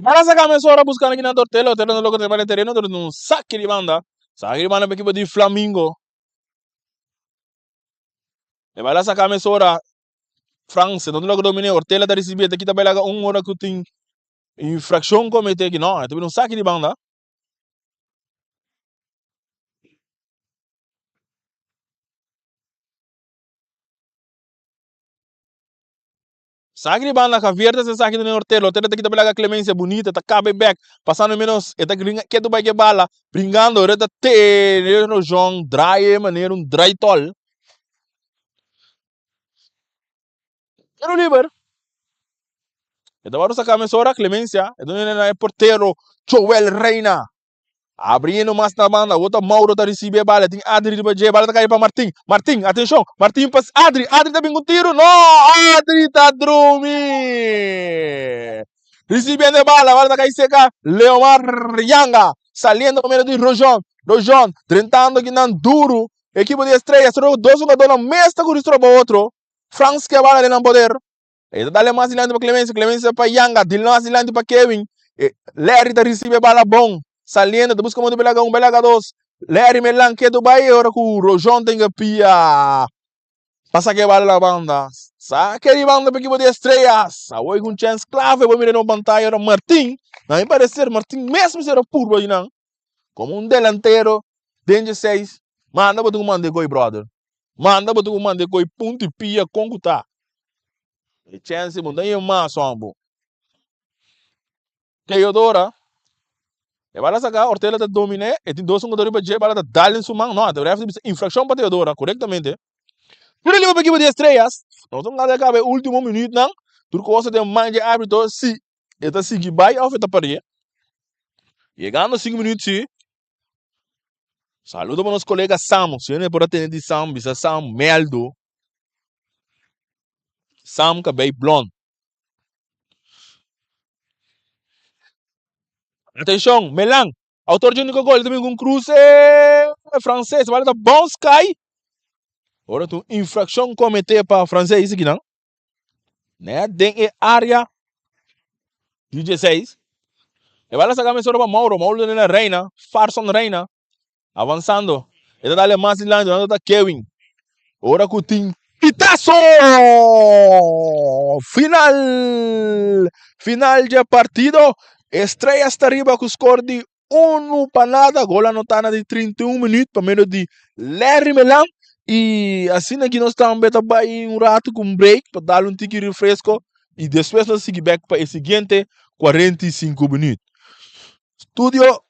Para saca mesora buscando aquí na Tortelo, Tortelo no logra trepar el terreno, pero un saque de banda. Saque de banda para equipo de Flamingo. Le va a sacar mesora Francia, no logra dominar, Ortela ta recibe, te quita belaga un hora que tin infracción comete aquí, no, este un saque de banda. Saki di banda Javier ta haci esaki den Ortelo. Ortelo ta kita belaga Clemencia bunita ta cabe bek pasando menos e ta gringa ketu bai ke bala bringando ora ta tene Rojon draai manera un draaitol. Tiro liber. E ta wòrdu saká mesora Clemencia e duna na e portero Joel Reina. Abriendo mas na banda, awor ta Mauro ta ricibi e bala, tin Adri riba dje, bala ta cay pa Martin, Martin, atencion, Martin pa Adri, Adri ta bin cu tiro, no, Adri ta drumi! Ricibiendo e bala, bala ta cay seca Leomar Yanga, saliendo pa medio di Rojon, Rojon drentando kinan duro, ekipo di Estrella, solo dos hugadornan mes ta curi stroba otro, Frans ke bala den nan poder. E ta dale mas dilanti pa Clemencia, Clemencia pa Yanga, di mas dilanti pa Kevin. E Larry ta ricibe bala bon, saliendo, ta busca modo belaga un, belaga dos. Larry Melan ketu bai ora cu Rojon tenga pia pa saca e bala na banda. Saca di banda pa equipo di Estrellas. Awor cu un chance clave bo mira na pantalla ora Martin, na mi parecer Martin mes mester a purba einan como un delantero den dje seis. Manda bo tin cu manda e goy brother. Manda bo tin ku manda e koi punto i pia kon ku ta. E chènse bo no ta yen mas hòm bo. Teodora, e bala saka, Ortela ta dominé, e tin dos hungador riba dje, bala ta dal den su man, no, e rèf ta bisa infrakshon pa Teodora, korektamente. Tiro liber pa ekipo di Estrellas, nos ta hunga kaba e último minütnan, tur kos ta den man dje árbitro si e ta sigui bai òf e ta par'é. Yegando sinku minüt si. Saludo pa nos colega Sam. Si hende por a tende di Sam, bisa Sam Meldo. Sam kabei blond. Atenshon, Melan, autor di úniko gol, ta bin ku un kruse franses, bala ta bounce kai. Ora ta un infrakshon kometé pa franses akinan. Net den e área di dieseis. E bala saka mesora pa Mauro, Mauro ta na Reina, Farson Reina. Avansando, e ta dale mas dilanti, nan ta Kewin. Ora ku tin pitaso! Final! Final dje partido. Estrellas ta riba ku skor di unu pa nada. Gol anotá na di 31 minuut pa medio di Larry Melan. I asina ki nos tambe ta bai un ratu ku un break pa dal un tiki refresco i despues nos sigui bek pa e siguiente 45 minuut. Studio.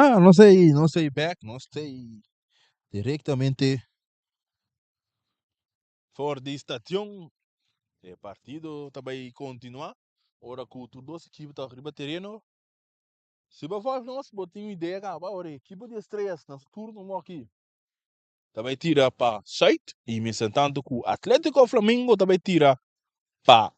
Ah, nos ei, nos ei bek, nos ei directamente for di stadion. E partido ta bai continua ora cu tur dos equipo ta riba tereno. Si bo volg nos, bo tin un idea caba ora e equipo di Estrellas na su turno mo aki ta bai tira pa Zuid y mientras cu Atletico Flamingo ta bai tira pa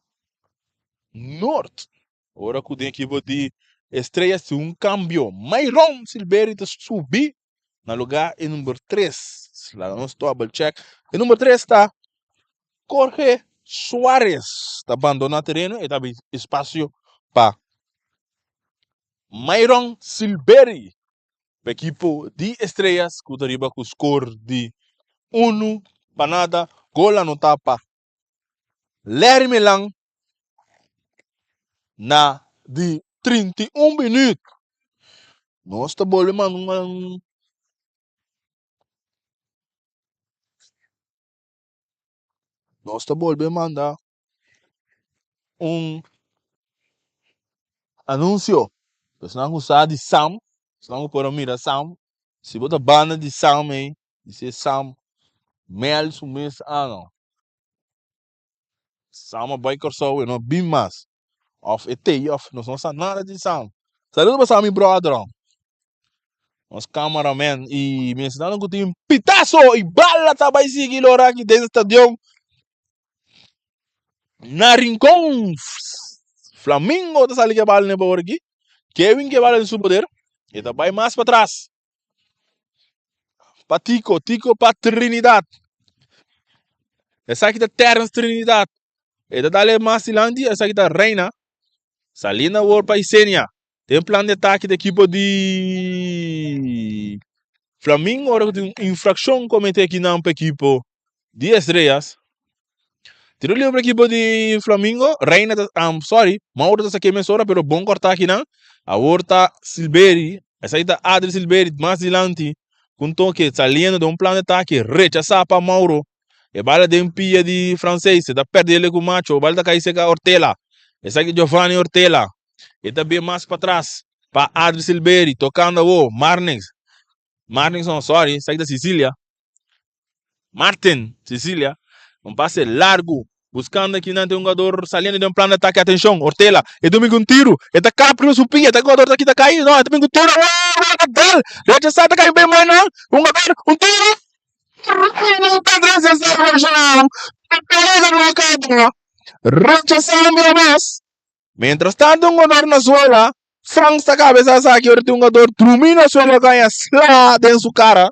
Noord. Ora cu den equipo di Estrellas tin un cambio, Myron Silbery ta subi na lugar e number 3. Laga nos double check. E number 3 ta Jorge Suarez. Ta abandona tereno e ta abi espacio pa Myron Silbery. Pa equipo di Estrellas cu ta riba cu score di 1-0. Gol anota pa Larry Milan na di 31 minuut. Nos ta bolbe manda un Nos ta bolbe manda un anuncio. Esnan cu sa di Sam, esnan cu por a mira Sam, si bo ta banda di Sam ey, di Sam mel su mes ano. Sam a bai Kòrsou e no bin mas. Of e tei of nos no sa nada di Sam. Saludo pa Sammy brother. Nos cameraman y mencionando ku tin pitazo y bala ta bai sigui lora aki den stadion. Na Rincon Flamingo ta sali ke bala ne por aki. Kevin ke bala den su poder. E ta bai mas pa tras. Pa Tico, Tico pa Trinidad. Esaki ta Terence Trinidad. E ta dale mas dilanti, esaki ta Reina. Saliendo awor pa Isenia. Den plan di atake di ekipo di Flamingo, ora ku tin un infrakshon komete akinan pa ekipo di Estrellas. Tiro libre ekipo di Flamingo. Reina ta, um, sorry, Mauro ta saké mesora, pero bon kortá akinan. Awor ta Silberi, esaki ta Adri Silberi mas dilanti. Ku un toke saliendo den un plan di atake, rechasá pa Mauro. E bala den pia di Francés, e ta perdele ku Macho, bala ta kai seka Ortela. Esaki Giovanni Ortela. E ta bin mas patras pa Adri Silberi, tokando awo Marnix. Marnix no, sorry, esaki ta Sicilia. Martin Sicilia. Un pase largo, buscando aki nan tin un jugador saliendo den plan de ataque. Atencion, Ortela, e ta bin ku un tiro, e ta kap riba su pia, ta jugador ta kita kai, no, e ta bin ku tiro, oh, rechasá ta kai ben buena, un jugador, un tiro. Rechasá un bia mas. Mientras tanto un jugador na suela, Franks ta cabeza esaki ora tin un jugador drumi na suela caña sla den su cara.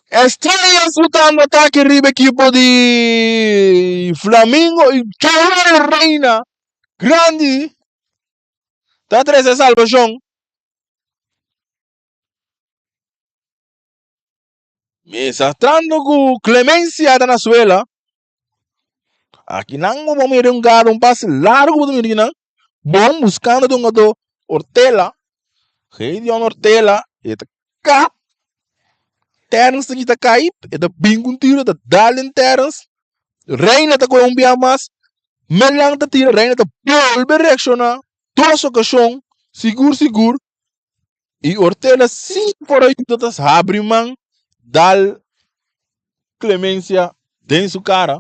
Estrellas botando ataque riba equipo di Flamingo y Joel Reina grandi ta trece salvacion. Misastrando ku Clemencia ta na suela. Aki nan bo mira un gado un pase largo bo ta mira akinan. Bon buscando un jugador Ortela. Gideon Ortela e ta kap. Terence ta kita kai. E ta bin ku un tiro e ta dal den Terence. Reina ta kohe un bia mas. Melan ta tira Reina ta bolbe reakshoná. Dos okashon sigur sigur. Y Ortela si por ayuda ta habri man dal Clemencia den su cara.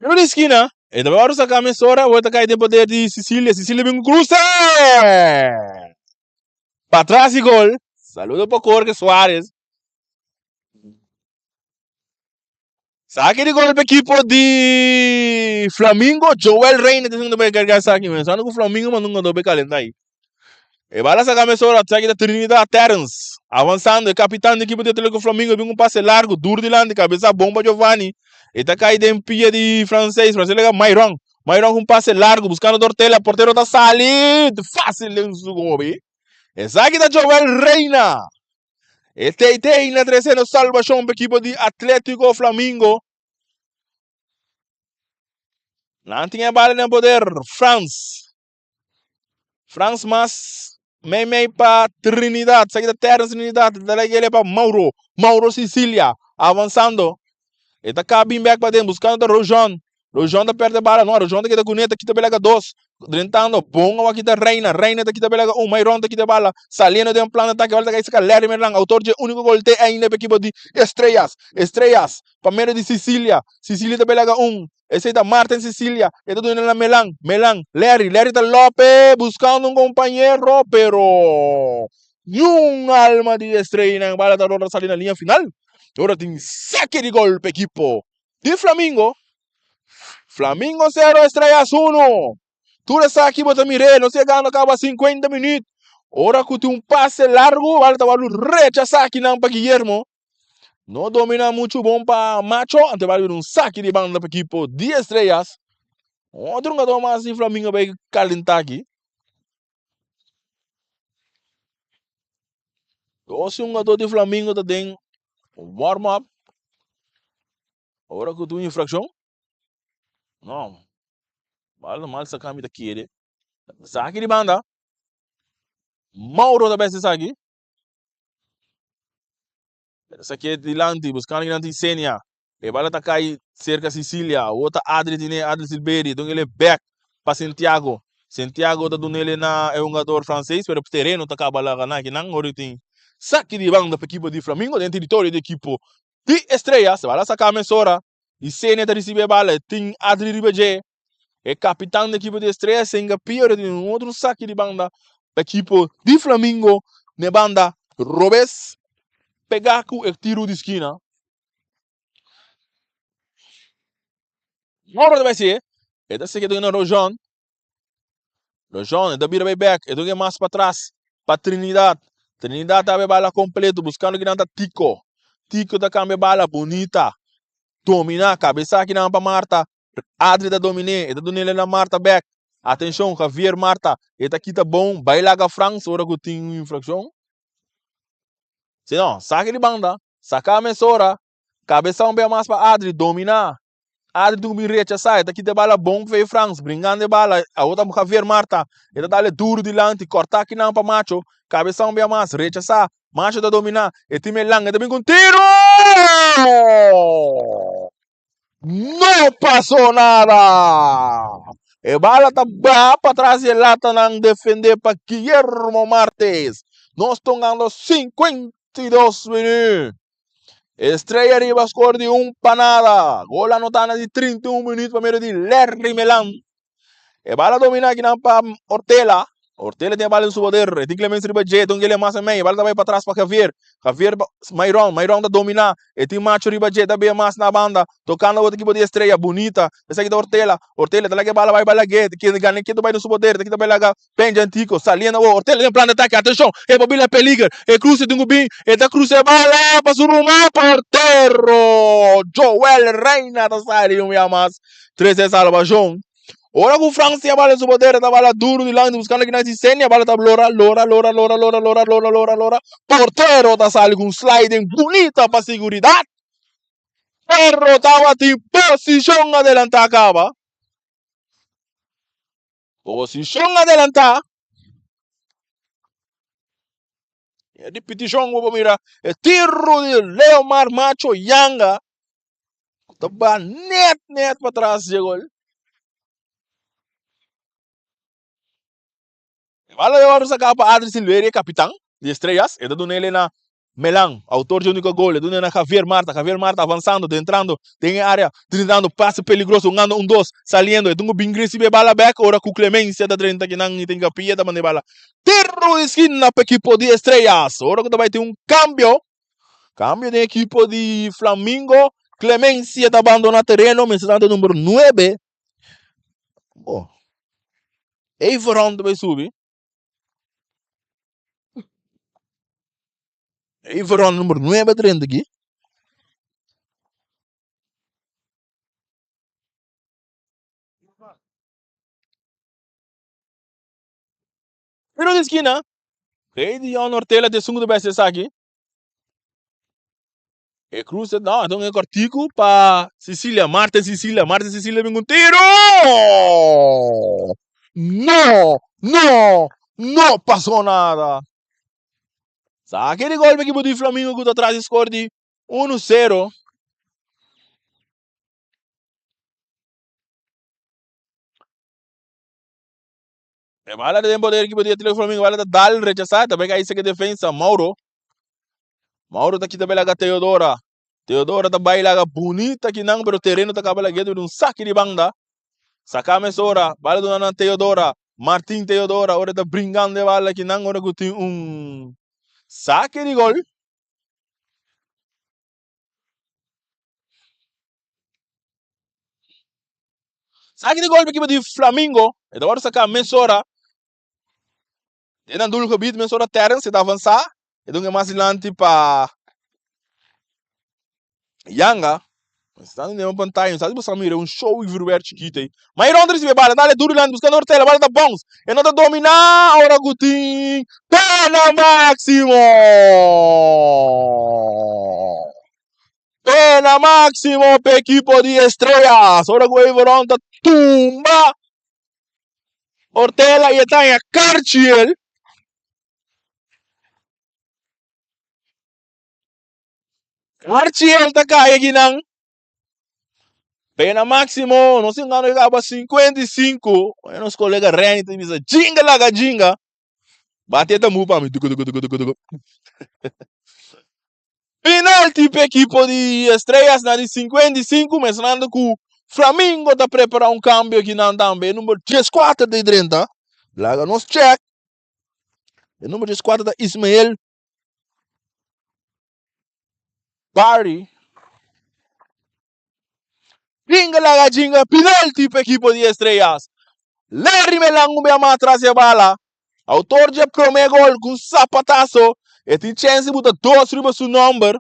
Riba di esquina, e ta wòrdu saká mesora, awor ta kai den poder di Sicilia. Sicilia bin ku kruse! Patras di gol. Saludo pa Jorge Suarez. Saki di gol pa ekipo di Flamingo. Joel Reina ta siendo bai karga esaki. Pensando ku Flamingo manda un jugador bai kalentá ahí. E bala saca mesora, esaki ta Trinidad Terence. Avanzando, e capitan di equipo di Atletico Flamingo bin un pase largo, duro dilanti, cabeza bon pa Giovanni. E ta cai den pia di Francés, Francés lega Myron. Myron cu un pase largo, buscando Dortela, portero ta sali, facil den su gobi. Esaki ta Joel Reina. E tei na trece salvacion pa equipo di Atletico Flamingo. Nan tin e bala den poder, Frans. Frans mas. Meimei pa Trinidad. Esaki ta Terence Trinidad. Ta lag'e pa Mauro. Mauro Sicilia. Avansando. E ta ka bin bek paden. Buskando ta Rojon. Rojon ta perde bala. No, Rojon ta keda kuné. Ta kita belaga dos. Drentando. Bon awa kita Reina. Reina ta kita belaga un. Mayron ta kita bala. Saliendo den plan de atake. Bala ta kai saka Larry Merlan. Autor dje uniko gol te ainda pa ekipo di Estrellas. Estrellas. Pa medio di Sicilia. Sicilia ta belaga un. Esei ta Marten Sicilia. E ta duna na Melan. Melan. Larry. Larry ta lope buscando un compañero, pero niun alma di estrellanan. Bala ta logra sali na liña final. Ora tin saque di gol pa ekipo di Flamingo. Flamingo 0, Estrellas 1. Tur esaki bo ta mir'é, nos yegando kaba 50 minuut. Ora ku tin un pase largu, bala ta wòrdu rechasá akinan pa Guillermo. No domina muchu bon pa Macho, ante bal bira un saki di banda pa ekipo di Estrellas. Otro hungador mas di Flamingo bay calenta aki. Dos hungador di Flamingo ta den warm up. Ora ku tin un infraccion. No. Bal mal saka mi ta kere. Saki di banda. Mauro ta besti saki. Esaki e dilanti, buscando dilanti Senia. E bala ta cay cerca Sicilia. Awor ta Adri tine, Adri Silveri. Don ele back pa Santiago. Santiago ta dunele na e hungador frances, pero tereno ta caba laga na kinan. Ora tin saki di banda pa ekipo di Flamingo den territorio di ekipo di Estrellas. E bala saca mesora y Senia ta ricibi e bala. Tin Adri riba dje. E kapitan di ekipo di Estrella Senga Pio tin un otro saki di banda pa ekipo di Flamingo n'e banda robes pega ku e tiru di skina. Mauro ta bai si'e, e ta sigi na Rojon. Rojon e ta bira bai bek, e ta mas patras pa Trinidad. Trinidad ta bai bala kompleto buskando kinan ta Tico. Tico ta kambia bala bunita, domina kabesa kinan pa Marta. Adri ta dominé, e ta dun'el na Marta bèk. Atenshon, Javier Marta, e ta kita bon, bai laga Frans ora ku tin un infrakshon. Si no, saki di banda, saka mesora, kabesa un bia mas pa Adri, dominá. Adri tin ku bin rechasá, e ta kita e bala bon p'e Frans, bringando e bala, awor ta Javier Marta, e ta dal e duru dilanti, kòrtá kinan pa Macho, kabesa un bia mas, rechasá, Macho ta dominá, e tin Melan, e ta bin ku un tiru! No pasó nada! E bala ta baha patras di e latanan defendé pa Guillermo Martes. Nos tongando 52 minüt. Estrella riba skor di un pa nada. Gol anotá na di 31 minüt pa medio di Larry Melan. E bala dominá akinan pa Ortela. Ortela tin e bala den su poder. E tin Clemens riba dje. Don Guilherme mas mei. E bala ta bai patras pa Javier. Javier pa Mayron. Mayron ta dominá. E tin Macho riba dje. Ta bia mas na banda. Tokando otro ekipo di Estrella. Bunita. Esaki ta Ortela. Ortela ta laga e bala bai bai lag'é. Kende gana e bai den su poder. Ta kita bai laga Benja Antico. Saliendo awor. Ortela den plan di atake. Atenshon. E por bira peliger. E kruse tin ku bin. E ta krusa e bala pa su ruman. Portero Joel Reina ta sali un bia mas. Trese salbashon. Ora ku Francia bala su poder, ta bala duru dilanti buskando kinan si Senia, bala ta lora, lora, lora, lora, lora, lora, lora, lora, lora. Portero ta sali ku un sliding bunita pa siguridat. Pero tabatin posishon adelantá kaba. Posishon adelantá. E ripitishon bo por mira e tiru di Leomar Macho Yanga ku ta ba net net patras dje gol. E bala de wòrdu saká pa Adri Silveria, e kapitan di Estrellas. E ta duna el na Melan, autor dje uniko gol. E duna el na Javier Marta. Javier Marta avansando, dentrando den e area, drentando, pase peligroso, hungando un dos, saliendo. E tin ku bin risibi e bala bek ora ku Clemencia ta drenta kinan i tin kapia ta manda e bala Tiro di skina pa ekipo di Estrellas. Ora ku ta bai tin un kambio. Kambio den ekipo di Flamingo. Clemencia ta bandona tereno. Mester tante number 9. Bo. Everon ta bai subi. Everon number 9 drenta aki. Tiro di skina. Rey di Yon Ortela te esun ku ta besti esaki. E cruce no, enton e kortiku pa Sicilia, Marten Sicilia, Marten Sicilia bin ku un tiro! No! No! No pasó nada. Saki di gol pa ekipo di Flamingo ku ta tras di skor di unu sero. E bala den poder ekipo di Atletico Flamingo, bala ta dal rechasá, ta bai kai seke defensa Mauro. Mauro ta kita belaga Teodora. Teodora ta bai laga bunita kinan, pero tereno ta kaba lag'é dor un saki di banda. Saka mesora, bala duna na Teodora. Martin Teodora ora ta bringando e bala kinan ora ku tin un saki di gol. Saki di gol pa ekipo di Flamingo. E ta wòrdu saka mesora. Den nan doelgebied mesora Terrence e ta avansa. E dunga mas dilanti pa Yanga. Sta den un pantaya, sa si bo sa mira un show y vuurwerk chikito ei. Mayron ta ricibi e bala, dale duro dilanti buscando Ortela, bala ta bounce. E no ta domina ora cu tin pena maximo. Pena maximo pa ekipo di Estrellas. Ora cu Everon ta tumba Ortela y e ta haña karchiel. Archiel ta kai akinan. Pena máximo, nos tin gana kaba 55. Oye nos kolega Renny ta bisa jinga laga jinga. Bate e tambú pa mi. Tuku tuku tuku tuku tuku. Penalti pa ekipo di Estrellas na di 55, mencionando ku Flamingo ta prepara un cambio akinan tambe. E number 34 ta drenta. Laga nos check. E number 34 ta Ismael Barry. Jinga laga jinga penalti pa ekipo di Estrellas. Larry Melan un bia mas tras e bala. Autor dje prome gol ku un zapatazo. E tin chance di buta dos riba su nomber.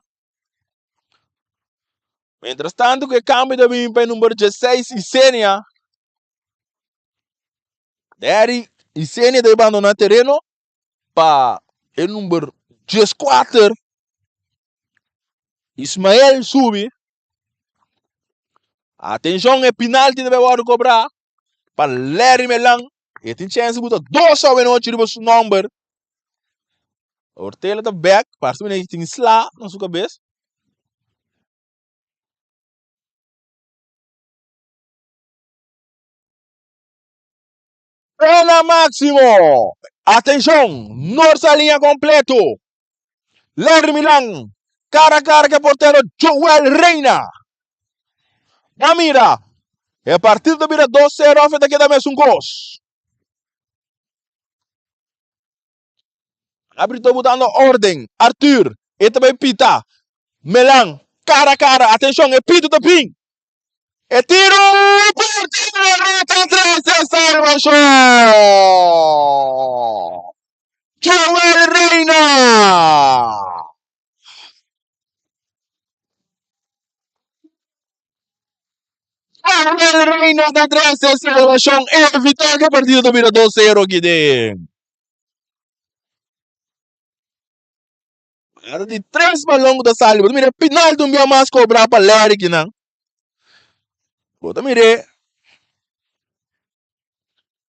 Mientras tanto ku e cambio ta bin pa e number 16 Isenia. Larry Isenia ta bandona tereno pa e number 14 Ismael subi. Atenshon e penalti debe wòrdu kobrá pa Larry Melan. E tin chèns di buta dos awenochi riba su nòmber. Ortela ta bèk, parse manera ki tin sla na su kabes. Pena máximo! Atenshon! Norsa liña kompleto! Larry Milan cara a cara ku e portero Joel Reina. A mira! E partido ta bira dos sero of e ta keda mesun kos. Arbitro botando orden. Arthur, e ta bai pita. Milan cara a cara. Atenshon! E pito ta bin! E tiro portero ta trece salvacion. Joel Reina. Joel Reina ta trece salvacion. Evita que partido ta bira 2-0 aquí den. Era di tres balon ku ta sali. Bo ta mira penalti un bia mas kobra pa Larry kinan. Bo ta mira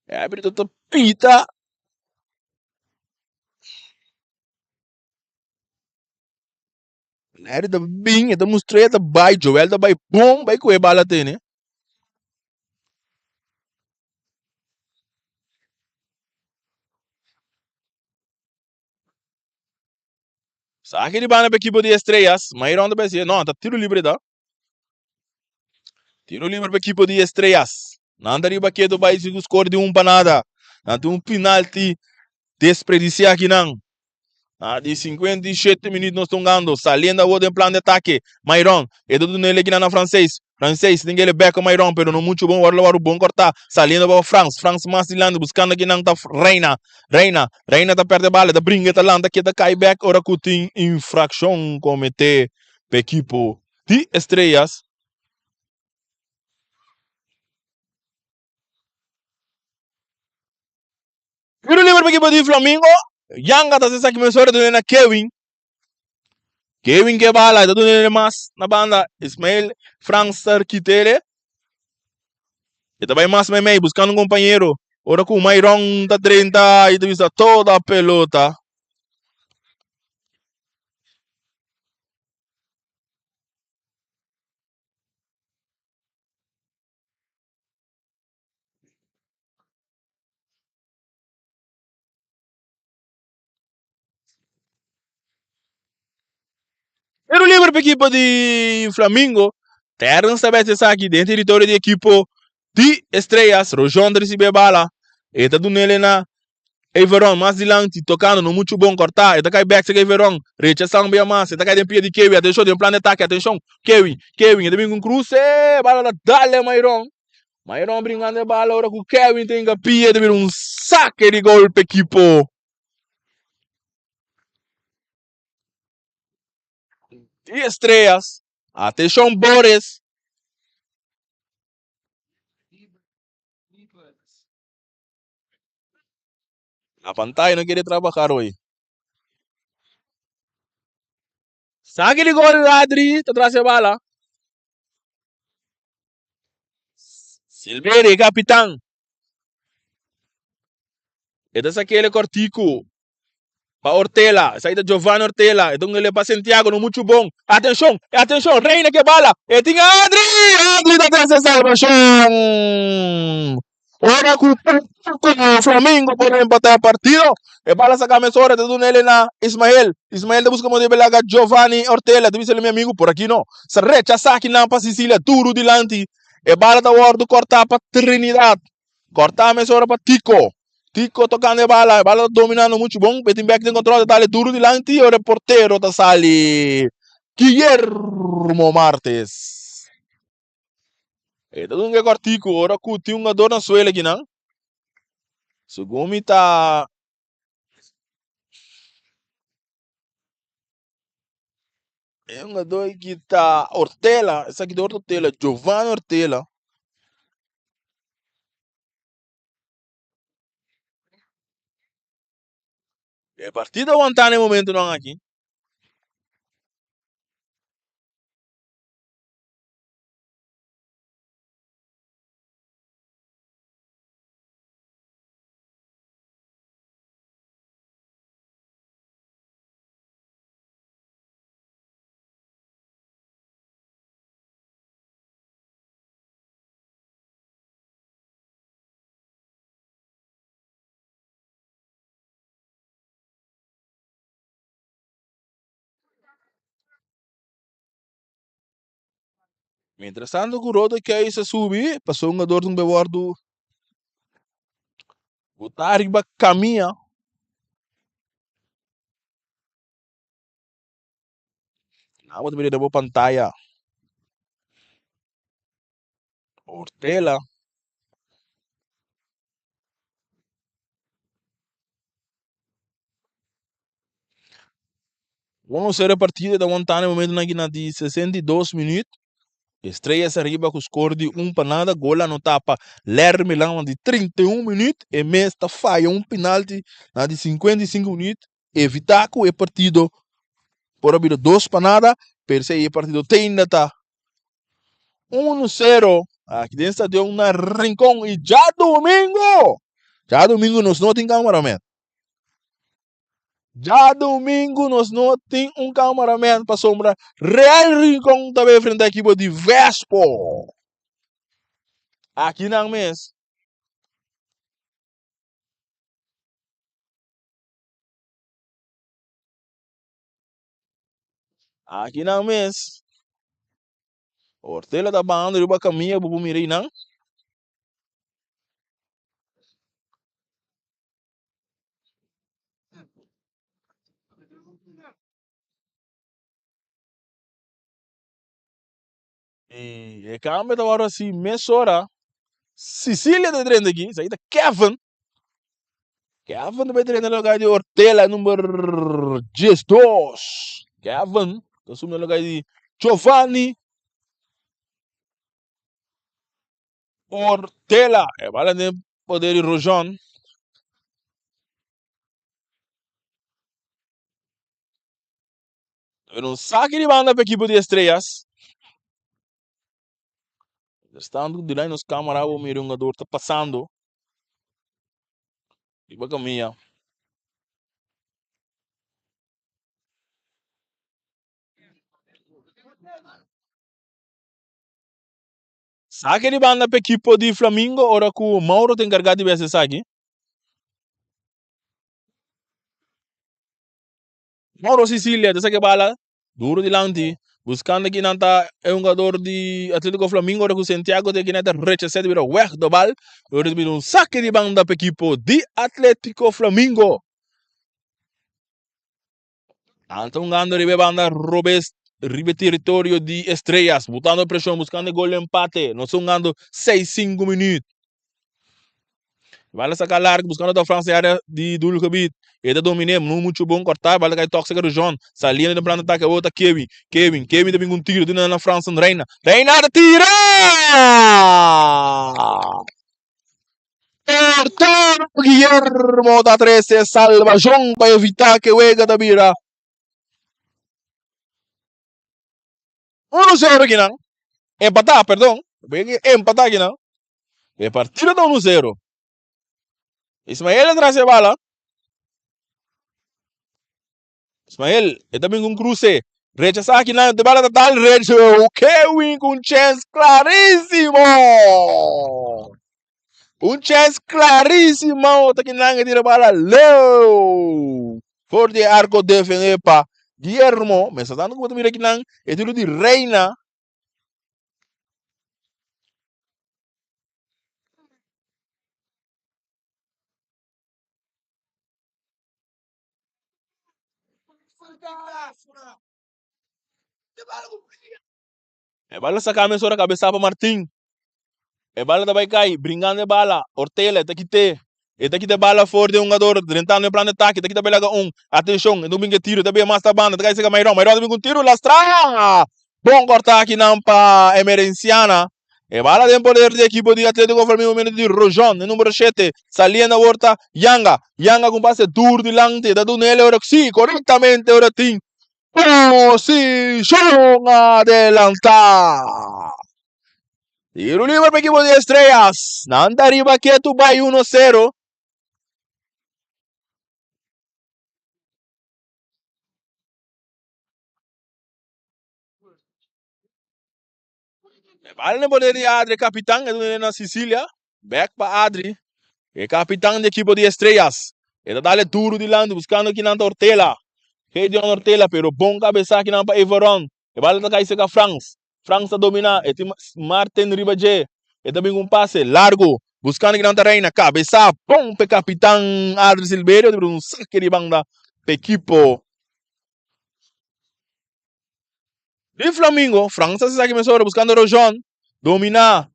e arbitro ta pita. Larry ta bin, e ta mustra, e ta bai. Joel ta bai bon, bai ku e bala tene. Saki di banda pa ekipo di Estrellas. Mayron ta pensa, no, ta tiro libre ta. Tiro libre pa ekipo di Estrellas. Nan ta riba keto bai si ku score di un pa nada. Nan tin un penalti desperdiciá aki nan. Na di 57 minuut nos ta hungando. Saliendo awor den plan di atake. Mayron, e ta duna el ekinan na Francees. Francees tin kere bek ku Mayron, pero no muchu bon. Wòrdu wòrdu bon kòrtá. Saliendo pa Frans. Frans mas dilanti buskando kinan ta Reina. Reina. Reina ta pèrdè bala. E ta bringa, e ta lanta ke ta kai bek ora ku tin infrakshon kometé pa ekipo di Estrellas. Tiro liber pa ekipo di Flamingo. Yanga ta hasi esaki mesora duna na Kewin. Kevin ke bala, e ta duna mas na banda. Ismael Frans ta kitere. E ta bai mas meimei buscando un compañero. Ora ku Mayron ta drenta i ta bisa toda pelota. Tiro libre pa ekipo di Flamingo. Terence ta bete esaki den territorio di ekipo di Estrellas. Rojon ta ricibi e bala. E ta dunele na Everon mas dilanti tocando no mucho bon corta. E ta cai bek cerca Everon. Rechazan bia mas. E ta cai den pia di Kewin. Atencion den plan di atake. Atencion Kewin. Kewin e ta bin cu un cruce. Bala ta dale Mayron. Mayron bringando e bala ora cu Kewin ta hinca pia. E ta bira un saque di gol pa ekipo di Estrellas. Atencion Boris. La pantalla no quiere trabajar hoy. Saque di gol Adri ta tras e bala. Silveri, capitán. E ta sakele kortiku pa Ortela. Esaki ta Giovanni Ortela. E ta un ele pa Santiago, no muchu bon. Atenshon, atenshon, Reina ke bala. E tin Adri! Adri ta trese salbashon. Ora ku Flamingo por empatá e partido, e bala saka mesora, ta duna ele na Ismael. Ismael ta buska modo di belaga Giovanni Ortela. Ta bisa mi amigu, por aki no. Sa rechasá kinan pa Sicilia, duru dilanti. E bala ta wòrdu kòrtá pa Trinidad. Kòrtá mesora pa Tico. Tico tokando e bala. E bala ta dominando muchu bon. Pe tin bèk den kòntròl. Ta dale duru dilanti. Ora e portero ta sali Guillermo Martes. E ta dunga e kòrtiku ora ku tin un hungador na suela akinan. Segun mi ta. E hungador aki ta Ortela, esaki ta Ortela, Giovanni Ortela. E partido a wanta na e momentonan aki. Mientras tanto ku Rodo Keis a subi, pasó un jugador tin wordu botá riba camilla. Nan bo ta mira den bo pantaya. Ortela. Uno sero partido ta wantá na e momento nan aki di 62 minuut. Estrellas ariba ku skor di un pa nada. Gol anotá pa Larry Milan di 31 minuut. E mes ta faya un penalti na di 55 minuut. Evitá ku e partido por a bira dos pa nada. Persei e partido te ainda ta 1-0 aki den stadion na Rincon. I djadumingu, djadumingu nos no tin cameraman. Djadumingu nos no tin un cameraman pasobra Real Rincon ta bay enfrenta ekipo di Vespo. Aki nan mes. Aki nan mes. Ortela ta banda riba camilla bo por mira einan. I e cambio ta wòrdu hasi mesora. Cecilia ta drenta aki, esaki ta Kevin. Kevin ta bai drenta na lugar di Ortela number 12. Kevin ta sumi na lugar di Giovanni Ortela. E bala den poder di Rojon. Pero un saque di banda pa equipo di Estrellas. Mientras tanto, durante nos cámara, bo mira un jugador ta pasando. Riba camia. Sake di banda pa ekipo di Flamingo ora ku Mauro ta enkargá di bes esaki. Mauro Sicilia ta saka e bala duro dilanti buskando kinan ta e hungador di Atletico Flamingo ora ku Santiago ta kinan ta rechasá ta bira wèg do bal ora ta bira un sake di banda pa ekipo di Atletico Flamingo. Nan ta hungando riba e banda robes riba e teritorio di Estrellas botando preshon buskando e gol di empate. Nos ta hungando 6-5 minuut. Bala saca largo buscando ta Frans den area di doelgebied. E ta dominé, no mucho bon cortá. Bala ta cai tok cerca Rujon. Saliendo den plan di ataque awor ta Kevin. Kevin, Kevin ta bin cu un tiro. Duna na Franson Reina. Reina ta tira! Portero Guillermo ta trece salvacion pa evita ke wega ta bira 1-0 kinan. Empatá, perdon. Wega empatá kinan. E partido ta 1-0. Ismael a trece bala. Ismael, e ta bin ku un kruse. Rechasá akinan, e bala ta dal recho. Kewin ku un chèns klarísimo! Un chèns klarísimo ta kinan e tira bala leu. For di e arko defendé pa Guillermo. Mester tantu ku bo ta mira akinan e tiro di Reina. E bala saca mesora cabeza pa Martin. E bala ta bay cay, bringando e bala. Ortela e ta kite. E ta kita e bala for di e hungador, drentando e plan di atake. Ta kita belaga un. Atencion, e ta bin ke tiro, ta bin mas ta banda, ta cay cerca Mayron. Mayron ta bin cu un tiro, lastra! Bon corta akinan pa Emerenciana. E bala den poder di ekipo di Atletico Flamingo momento di Rojon, e numero shete, saliendo awor ta Yanga. Yanga ku un pase dur dilanti, ta duna el ora si, korektamente ora tin posishon adelantá. Tiro liber pa ekipo di Estrellas. Nan ta riba ketu bai 1-0. E bala den poder di Adri, e kapitan, e duna na Sicilia. Bek pa Adri, e kapitan di ekipo di Estrellas. E ta dale duru dilanti buskando kinan ta Ortela. Gedeon Ortela, pero bon kabesa kinan pa Everon. E bala ta kai serka Frans. Frans ta domina, e tin Martin riba dje. E ta bin ku un pase largu, buskando kinan ta Reina. Kabesa bon pa e kapitan Adri Silverio, ta bira un sake di banda pa ekipo Di Flamingo, França sa saki mesora buscando Rojon, domina,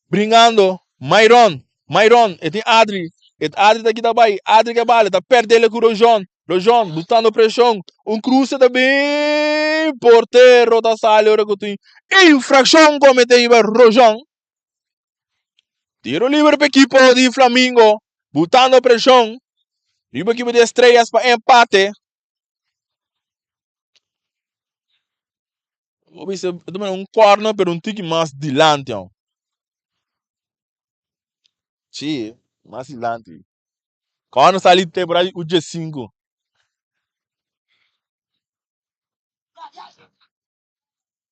bringando, Myron, Myron, e tin Adri, e Adri ta kita bai, Adri ke bale, ta perdele ku Rojon, Rojon buscando presion, un cruce ta bin, portero ta sali ora ku tin infraccion comete riba Rojon. Tiro liber pa ekipo di Flamingo, butando presion riba ekipo di Estrellas pa empate. Bo bisa e ta mira un corner pero un tiki mas dilanti aun. Sí, mas dilanti. Corner sali te por ahí u 5.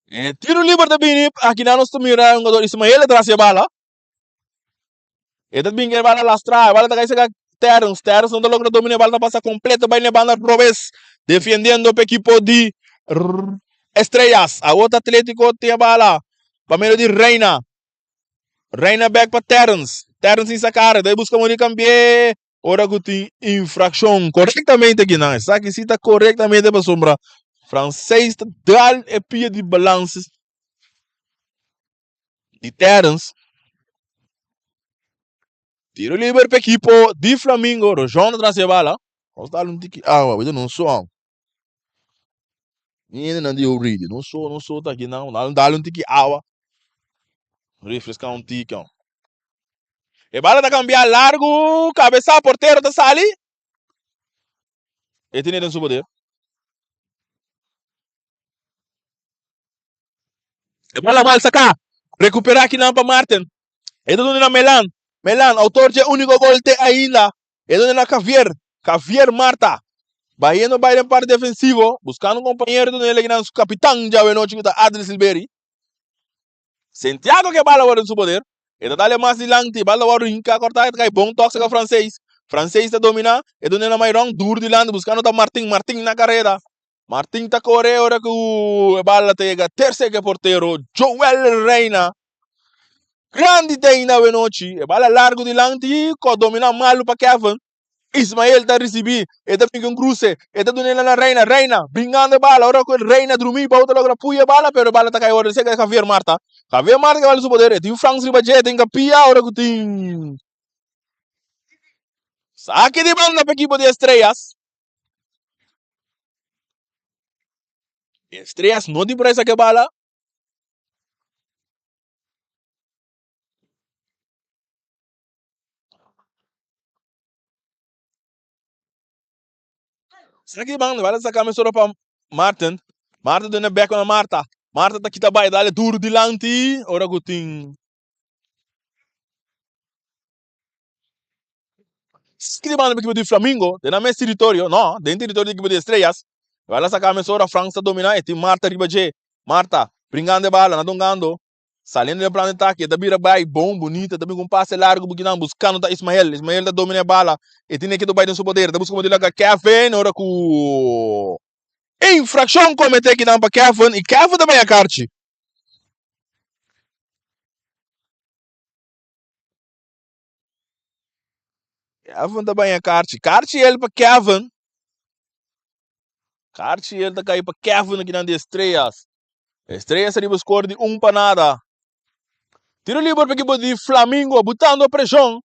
E tiro liber ta bini aki nan nos ta mira un jugador Ismael atras e bala. E ta bin e bala lastra, e bala ta kai seka Terrence. Terrence no ta logra domina e bala ta pasa completo bai na e banda robes. Defendiendo pa ekipo di Estrellas. Awor ta Atletico tin e bala pa medio di Reina. Reina bek pa Terrence. Terrence sin saca ta busca modo di cambie. Ora cu tin infraccion correctamente akinan. Esaki si ta correctamente pasobra Frances ta dal e pia di balance di Terrence. Tiro liber pa ekipo di Flamingo. Rojon ta tras e bala. Nos dal un tiki awa, wita no so. Ni hende nan di oridi. No so, no so ta aki nan. Dal, dal un tiki awa. Refresca un tiki. E bala ta cambia largo. Cabeza portero ta sali. E tiene den su poder. E bala mal saká. Rekuperá kinan pa Marten. E ta duna na Melan. Melan, outor dje úniko gol te ainda. E duna na Javier. Javier Marta. Bayendo bai den parti defensivo. Buscando un compañero duna el akinan su capitan djawe nochi cu ta Adri Silveri. Santiago ke bala wòrdu den su poder. E ta dale mas dilanti. Bala ta wòrdu hinká kòrtá. E ta kai bon tòk saka Franseis. Franseis ta dominá. E duna na Mayron. Duru dilanti buskando ta Martin. Martin na kareda. Martin ta kore ora ku e bala ta yega terser ke portero Joel Reina. Grandi ta ainda awenochi. E bala largu dilanti ku a dominá malu pa Kevin. Ismael ta risibí, e ta fingi un kruse, e ta dun'é na Reina, Reina bringando e bala, ora ku Reina drumí bou ta logra puya e bala, pero e bala ta kai ora di seka Javier Marta. Javier Marta ke bala su poder, e tin Frans riba dje, e tin Capilla ora ku tin saki di banda pa ekipo di Estrellas. Estrellas no tin por a saka e bala. Saki banda, bala saka mesora pa Martin. Martin duna bek na Marta. Marta ta kita bai, dale duro dilanti. Ora ku tin. Saki banda pa ekipo di Flamingo. Den nan mes teritorio, no, den teritorio di ekipo di Estrellas. Bala saka mesora, Frans ta domina, e tin Marta riba dje. Marta, bringando e bala, na dongando. Saliendo den plan di atake, e ta bira bai bon, bunita, e ta bin ku un pase largu bukinan buskando ta Ismael. Ismael ta domina e bala, e tene ketu bai den su poder, e ta buska motibu laga Kevin, ora ku infrakshon komete kinan pa Kevin i Kevin ta baña karchi. Kevin ta baña karchi, karchi el pa Kevin. Karchi el ta kai pa Kevin akinan di Estrellas. Estrellas riba score di un pa nada. Tiro liber pa ekipo di Flamingo butando preshon,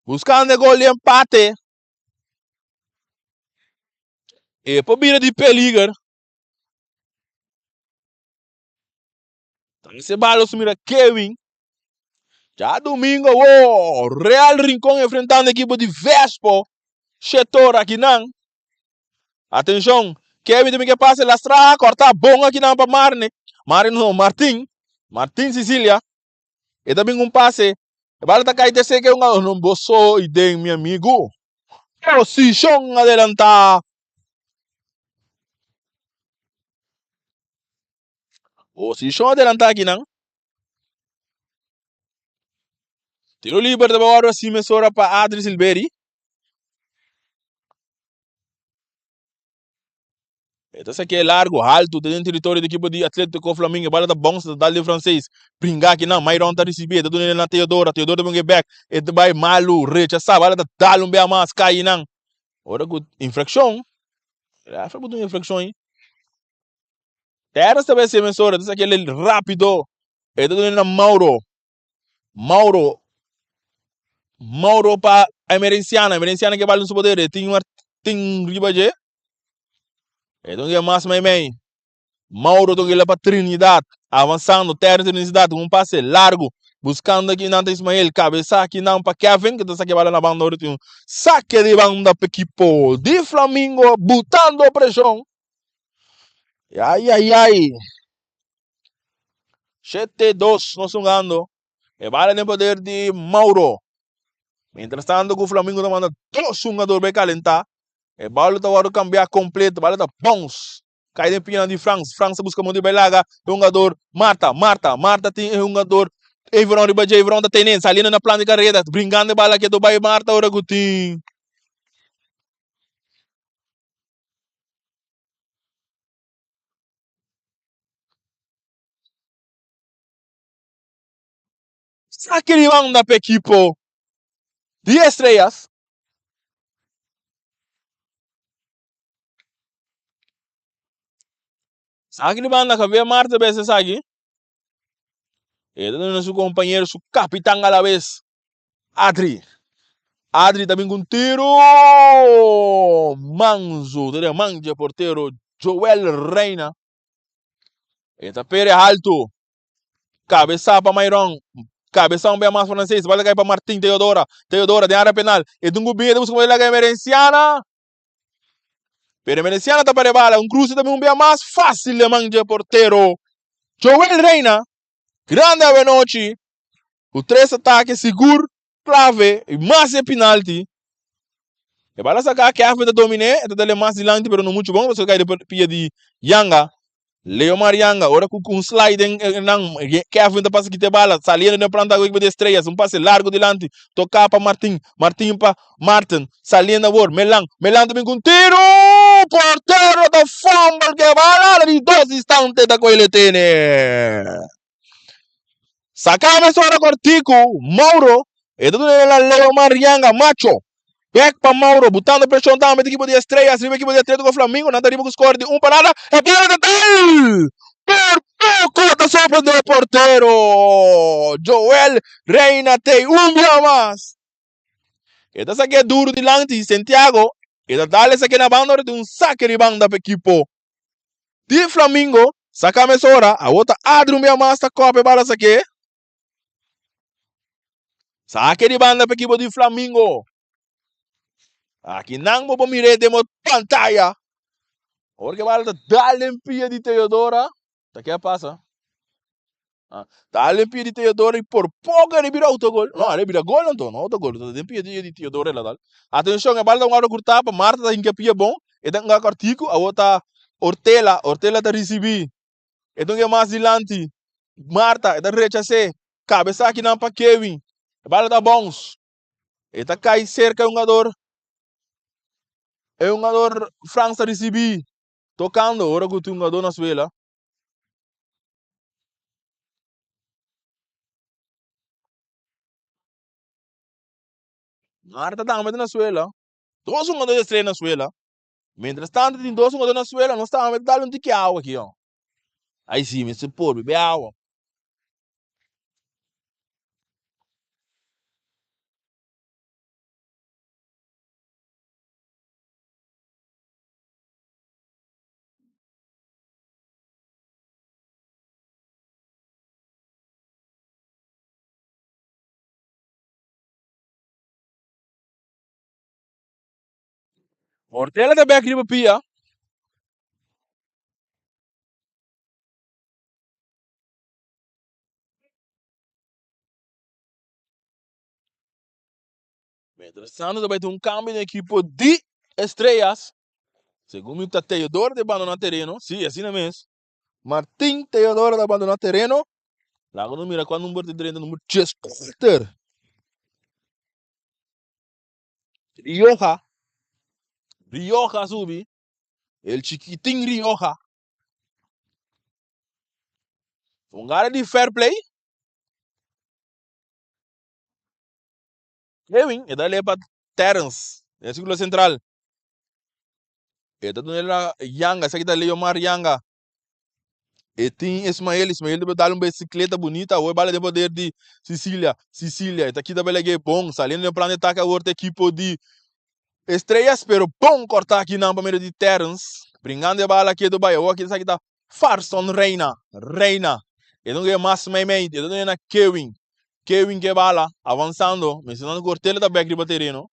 buskando e gol di empate. E por bira di peliger. Tambe balo su mira Kevin. Djadumingo wo Real Rincon enfrentando ekipo di Vespo. Shetor akinan. Atenshon, Kevin ta ke pase lastra, kòrta bon akinan pa Marne. Marne no, Martin. Martin Sicilia. E ta bin un pase. E bala ta kai terser ke un no boso i den mi amigu. Posishon adelantá. Posishon adelantá akinan. Tiro liber ta wòrdu hasi mesora pa Adri Silveri. E ta saké largu, haltu, ta den teritorio di ekipo di Atletico Flamingo. E bala ta bounce, ta dal den Franseis. Bringa akinan, Mayron ta risibí, e ta duna na Teodora. Teodora ta pone bèk, e ta bai malu, rechasá, bala ta dal un bia mas, kai nan. Ora ku infrakshon, rèfri a buta un infrakshon ei. Terence ta bai hasi mesora, ta saké rápido. E ta duna na Mauro. Mauro Mauro pa Emerenciana, Emerenciana ke bal den su poder, e tin Martin riba dje. E ta un mas mei mei. Mauro ta un pa Trinidad, avansando Terence Trinidad, un pase largo, buscando aki nan ta Ismael, cabeza aki nan pa Kevin, ke ta sake bala na banda ora tin un sake di banda pa ekipo di Flamingo, butando presion. Ay ay ay. 7-2 nos hungando. E bala den poder di Mauro. Mientras tanto ku Flamingo ta manda dos hungador bai kalentá. E bala ta wòrdu kambiá kompleto. Bala ta bounce. Kai den pianan di Frans. Frans ta buska mondi bai laga e hungador Marta. Marta. Marta tin e hungador Everon riba dje. Everon ta tene. Saliendo na plan di kareda. Bringando e bala ketu bai Marta ora ku tin. Saki di banda pa ekipo di Estrellas. Saki di banda Javier Marte bes esaki. E ta duna su compañero, su capitan a la vez, Adri. Adri ta bin cu un tiro manso, ta den man dje portero Joel Reina. E ta pere alto. Cabeza pa Mayron. Cabeza un bia mas Frances. Bala cai pa Martin Teodora. Teodora den area penal. E dungu bin e ta busca moeda laga Emerenciana. Pero Emerenciana ta pere bala. Un cruce tambe un bia mas fácil den man dje portero Joel Reina. Grande awenochi. Ku tres atake sigur clave y mas e penalti. E bala saká, Kevin ta dominé, e ta dale mas dilanti pero no muchu bon pasobra e kai riba pia di Yanga. Leomar Yanga, ora ku un slide den nan, Kevin ta pasa kita e bala, saliendo den planta ekipo di Estrellas, un pase largo dilanti, toká pa Martin, Martin pa Martin, saliendo awor, Melan, Melan ta bin ku un tiro! Portero ta fumble ku e bala, di dos instante ta kohe tene. Saka mesora kortiku, Mauro, e ta duna el a Leomar Yanga, macho. Bek pa Mauro, butando preshon tambe di ekipo di Estrellas riba ekipo di Atletico Flamingo. Nan ta riba ku skor di un pa nada. E bala ta dal! Por poko ta sorprende e portero Joel Reina tei un bia mas. E ta sak'é duru dilanti Santiago. E ta dal esaki na banda ora tin un sake di banda pa ekipo di Flamingo. Saka mesora, awor ta Adri un bia mas ta kòp e bala sak'é. Sake di banda pa ekipo di Flamingo. Aki nan bo por mir'é den bo pantaya. Ora ke bala ta dal den pia di Teodora, ta ke a pasa? Ah, dal den pia di Teodora i por poko el a bira autogol. No, el a bira gol anto, no autogol. Ta den pia di Teodora el a dal. Atenshon, e bala ta un ora kurtá pa Marta ta hinka pia bon. E ta hunga kòrtiku, awor ta Ortela. Ortela ta risibí. E ta un ke mas dilanti. Marta, e ta rechas'é. Kabesa akinan pa Kevin. E bala ta bounce. E ta kai serka e hungador. E hungador Frans ta risibí. Tokando ora ku tin hungador na suela. Marta tambe ta na suela. Dos hungador di Estrella na suela. Mientras tanto tin dos hungador na suela, nos tambe ta dal un tiki awa aki. Ai si, mester por bebe awa. Ortela ta bek riba pia. Mientras tanto ta bai tin un cambio den equipo di Estrellas. Segun mi ta Teodoro ta bandona tereno. Si, asina mes. Martin Teodoro ta bandona tereno. Laga nos mira cual number ta drenta, number 14. Rioja. Rioja subi. El chiquitín Rioja. Un gara di fair play. Kevin, e ta lei pa Terence, den círculo central. E ta duna la Yanga, esaki ta Leomar Yanga. E tin Ismael, Ismael ta dal un bicicleta bunita, awor bala den poder di Sicilia. Sicilia, e ta kita bela bon, saliendo den plan de ataque awor ta equipo di Estrellas, pero bon corta aki nan pa medio di Terence. Bringando e bala kedo bai, awor aki esaki ta Farson Reina, Reina. E ta mas meimei, e ta duna na Kewin. Kewin ke bala, avansando, mencionando ku Ortela ta bek riba tereno.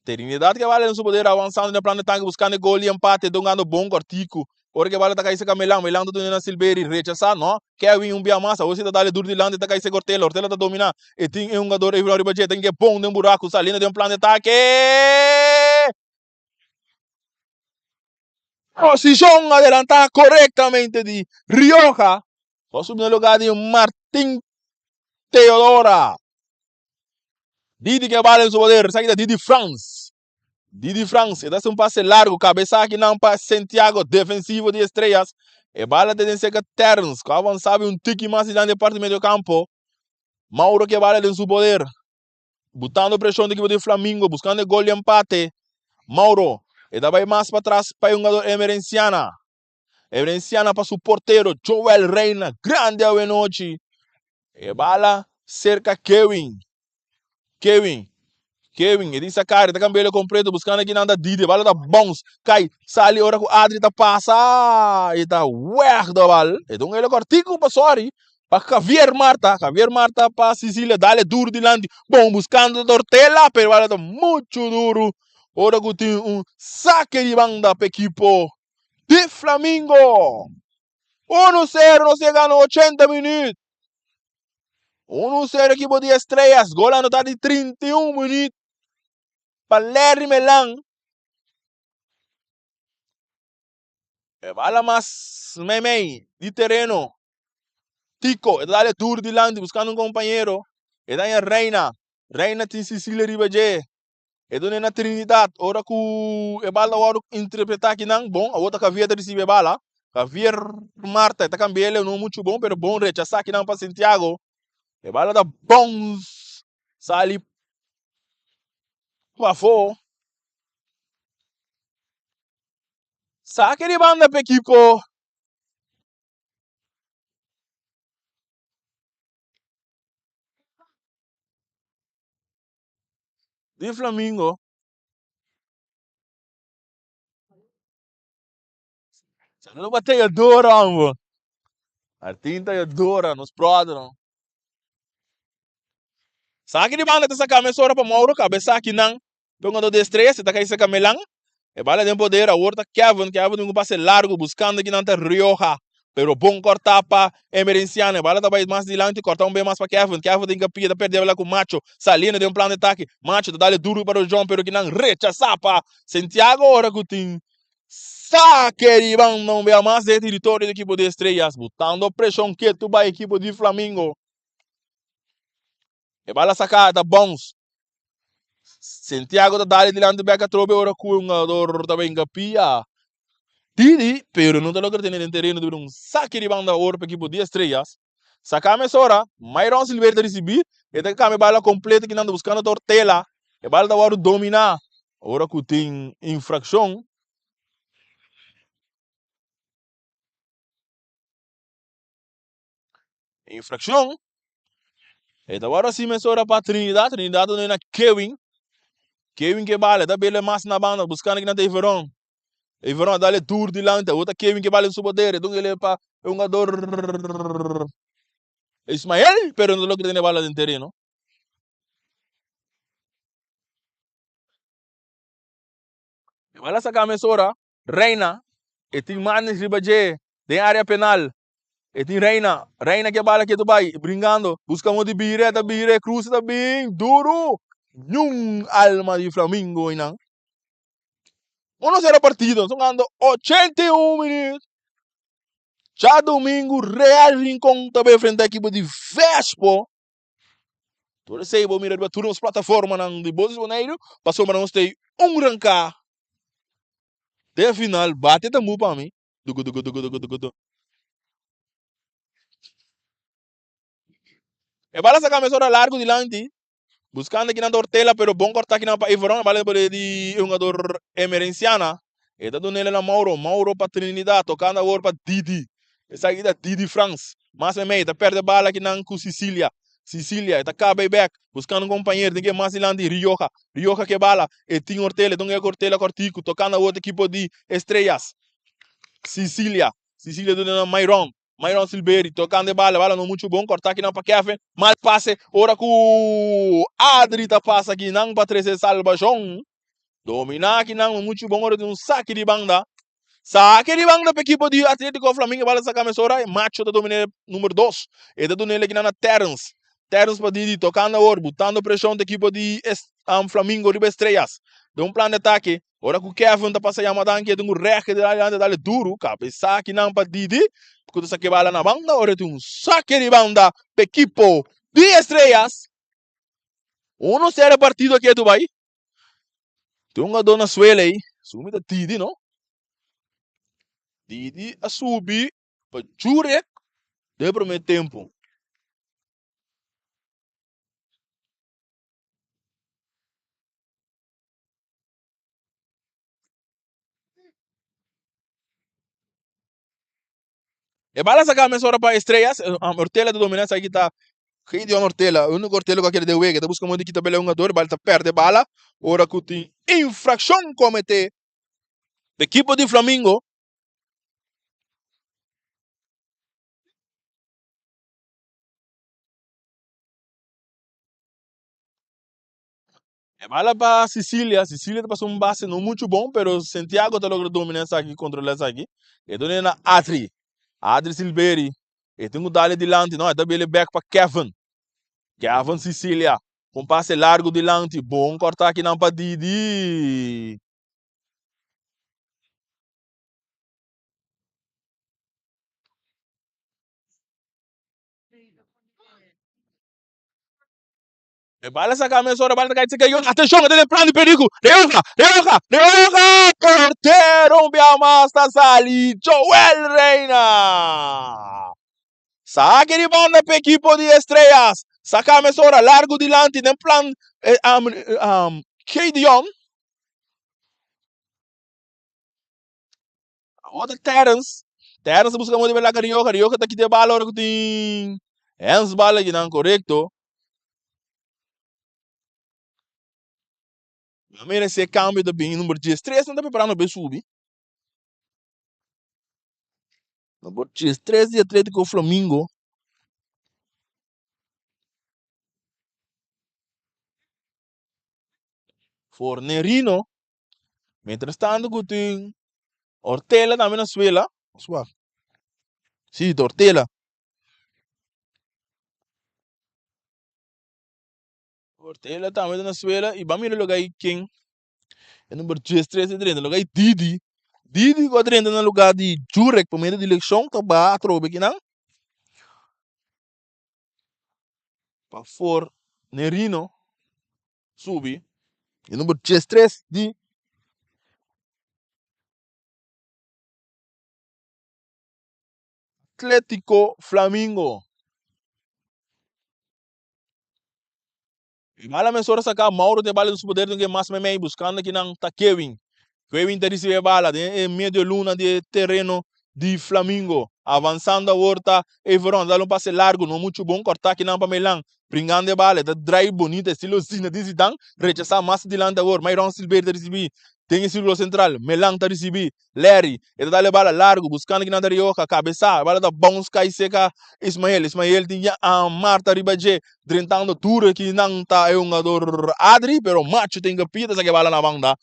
Trinidad ke bala den su poder avansando den plan de tanke buskando e gol di empate, dongando bon kortiku. Ora ke bala ta kai seka Melan, Melan ta duna na Silveri, rechasa, no, Kewin un bia mas, awor si ta dale dur dilanti ta kai seka Ortela, Ortela ta domina, e tin e hungador Evron riba dje, tin ke bon den buraku, saliendo den plan de take! Posishon adelantá korektamente di Rioja, ku a subi na lugar di Martin Teodora. Didi ke bala den su poder, esaki ta Didi Frans. Didi Frans, e ta hasi un pase largu, kabesa akinan pa Santiago, defensivo di Estrellas. E bala ta den seka Terns, ku a avansa un tiki mas dilanti e parti medio kampo. Mauro ke bala den su poder. Butando preshon di ekipo di Flamingo, buskando e gol di empate. Mauro, e ta bai mas patras pa e hungador Emerenciana. Emerenciana pa su portero Joel Reina, grandi awenochi. E bala serka Kewin. Kewin, Kewin, e di sakari, ta kambia completo, buskando aki nan ta Didi, e bala ta bounce, kai, sali ora ku Adri ta pasa, e ta weg de bal. E ta un hele kortiku pa sorry, Pa Javier Marta, Javier Marta pa Sicilia, dale duro dilanti, bon buscando Tortella, pero bala ta mucho duro. Ora cu tin un saque di banda pa equipo di Flamingo. 1-0, nos llega na 80 minuut. 1-0 equipo di Estrellas, gol anota di 31 minuut. pa Larry Melan. E bala mas meimei di tereno. Tico, e ta dale duro dilanti buscando un compañero. E daña Reina. Reina tin Cecilia riba dje. E duna na Trinidad. Ora cu e bala worde interpreta akinan, bon, awor ta Javier ta ricibi e bala. Javier Marta, e ta cambia el, no mucho bon, pero bon rechasa akinan pa Santiago. E bala ta bounce sali pafo. Saki di banda pa ekipo. Di Flamingo. Saludo pa Teodoro, amo. Martin Teodoro, nos brother. Saki di banda ta saka mesora pa Mauro kabesa akinan. Dungador di Estrella si ta kai saka Melan. E bala den poder awor ta Kevin. Kevin tin un pase largo buscando kinan ta Rioja. Pero bon corta pa Emerenciano. E bala ta bai mas dilanti corta un be mas pa Kevin. Kevin tin kapia ta perde bala cu Macho. Saliendo den un plan di atake. Macho ta dale duro pa Rojon pero kinan rechasa pa Santiago ora cu tin sake di banda un bia mas den territorio di ekipo di Estrellas. Botando presion ketu bai ekipo di Flamingo. E bala saka ta bounce. Santiago ta dale dilanti bek atrobe ora ku e hungador ta benga pia. Didi, pero no ta logra tene den tereno debido un sake di banda awor pa ekipo di Estrellas. Saka mesora, Myron Silveira ta risibi, e ta kambia bala kompleto kinan ta buskando ta Ortela. E bala ta wòrdu dominá ora ku tin infrakshon. Infraccion. E ta wòrdu hasi mesora pa Trinidad. Trinidad ta duna na Kewin. Kewin ke bala, e ta bele mas na banda buskando kinan ta Everon. Everon a dale dur dilanti. Awor ta Kewin ke bala den su poder. E duna ele pa e hungador Ismael, pero no ta logra tene bala den tereno. E bala saka mesora. Reina, e tin manes riba dje den area penal. E tin Reina, Reina ke bala ketu bai, bringando, buska mo di bire, ta bire, cruza ta bin, duru! Niun alma di Flamingo einan. Uno sero partido, nos jugando 81 minuut. Djadomingo Real Rincon ta bai enfrenta ekipo di Vespo. Tur esei bo mira riba tur nos plataformanan di Bos di Boneiru, pasobra nos ta un ranká den final. Bate tambú pa mi. Dugu dugu dugu dugu dugu du. E bala saka mesora largu dilanti, buskando kinan ta Ortela, pero bon kortá kinan pa Everon. E bala por di e hungador Emerenciana. E ta dun'el na Mauro, Mauro pa Trinidad, tokando awor pa Didi. Esaki ta Didi Frans. Mas meimei, ta perde bala kinan ku Sicilia. Sicilia, e ta kaba e bek, buskando un kompañero, tin ke mas dilanti, Rioja. Rioja ke bala, e tin Ortela, e ta un e Ortela kòrtiku, tokando awor ta ekipo di Estrellas. Sicilia, Sicilia duna na Myron, Myron Silberi, tokando e bala, bala no muchu bon, kòrta kinan pa Kevin, mal pase, ora ku Adri ta pasa kinan pa trese salbashon. Dominá kinan no muchu bon, ora tin un saki di banda. Saki di banda pa ekipo di Atletico Flamingo, bala saka mesora, e Macho ta dominá numero dos, e ta duna el kinan na Terrence, Terrence pa Didi, tokando awor, butando preshon ta ekipo di Flamingo riba Estrellas, den un plan di atake. Ora ku Kevin ta pasa yama danki e tin ku rèk dilanti dale duru kabesa kinan pa Didi ku ta sake bala na banda ora tin un sake di banda pa ekipo di Estrellas. Uno sero partido ketu bai tin un hungador na suela ei sumi ta Didi no Didi a subi pa Jurek den e prome tempo. E bala saca mesora pa Estrellas. Ortela ta domina esaki ta Gideon Ortela. E único Ortela ku a kere den wega. Ta buska modo di kita bela hungador. Bala ta perde bala ora ku tin infraccion comete pa ekipo di Flamingo. E bala pa Sicilia, Sicilia ta pasa un base no mucho bon, pero Santiago ta logra domina esaki, controla esaki. E done na Adri, Adri Silveri, e tin cu dale dilanti, no, e ta bele back pa Kevin. Kevin Sicilia. Un pase largu dilanti, bon kòrta akinan pa Didi. E bala saka mesora, bala ta kai seka yon. Atenshon, e ta den plan di perigo. Rioja, Rioja, Rioja! Portero un bia mas ta sali, Joel Reina. Saki di banda pa ekipo di Estrellas. Saka mesora, largu dilanti den plan Gideon. Awor ta Terence. Terence ta buska modo di laga Rioja. Rioja ta kita e bala ora ku tin handsbal akinan, korekto. Mi a mira si e kambio ta bini number diestres nan ta preparando pa e subi. Number diestres di Atletico Flamingo. Fornerino. Mientras tanto ku tin Ortela tambe na suela. Suak. Sí, ta Ortela. Ortela tambe ta na suela i ban mira loke ai ken e number diestres a drenta. Loke ai Didi. Didi ku a drenta na lugar di Jurek pa medio di lekshon ta baha atrobe kinan. Pa Fornerino. Subi e number 13 di Atletico Flamingo. E bala mesora saca Mauro te bala den su poder den ke mas memey buscando kinan ta Kevin. Kevin ta ricibi e bala den e medio luna di e tereno di Flamingo. Avansando awor ta Everon, ta dal un pase largo, no mucho bon, corta kinan pa Melan. Bringando e bala, e ta draai bonito estilo Zinedine Zidane, rechasa mas dilanti awor. Myron Silbery ta ricibi den e circulo central, Melan ta ricibi, Larry, e ta dal e bala largo, buscando kinan ta Rioja, cabesa, e bala ta bounce cay seca Ismael, Ismael tin ya Marta riba dje, drentando duro kinan ta e hungador Adri, pero Macho tin ke pita esaki e bala na banda.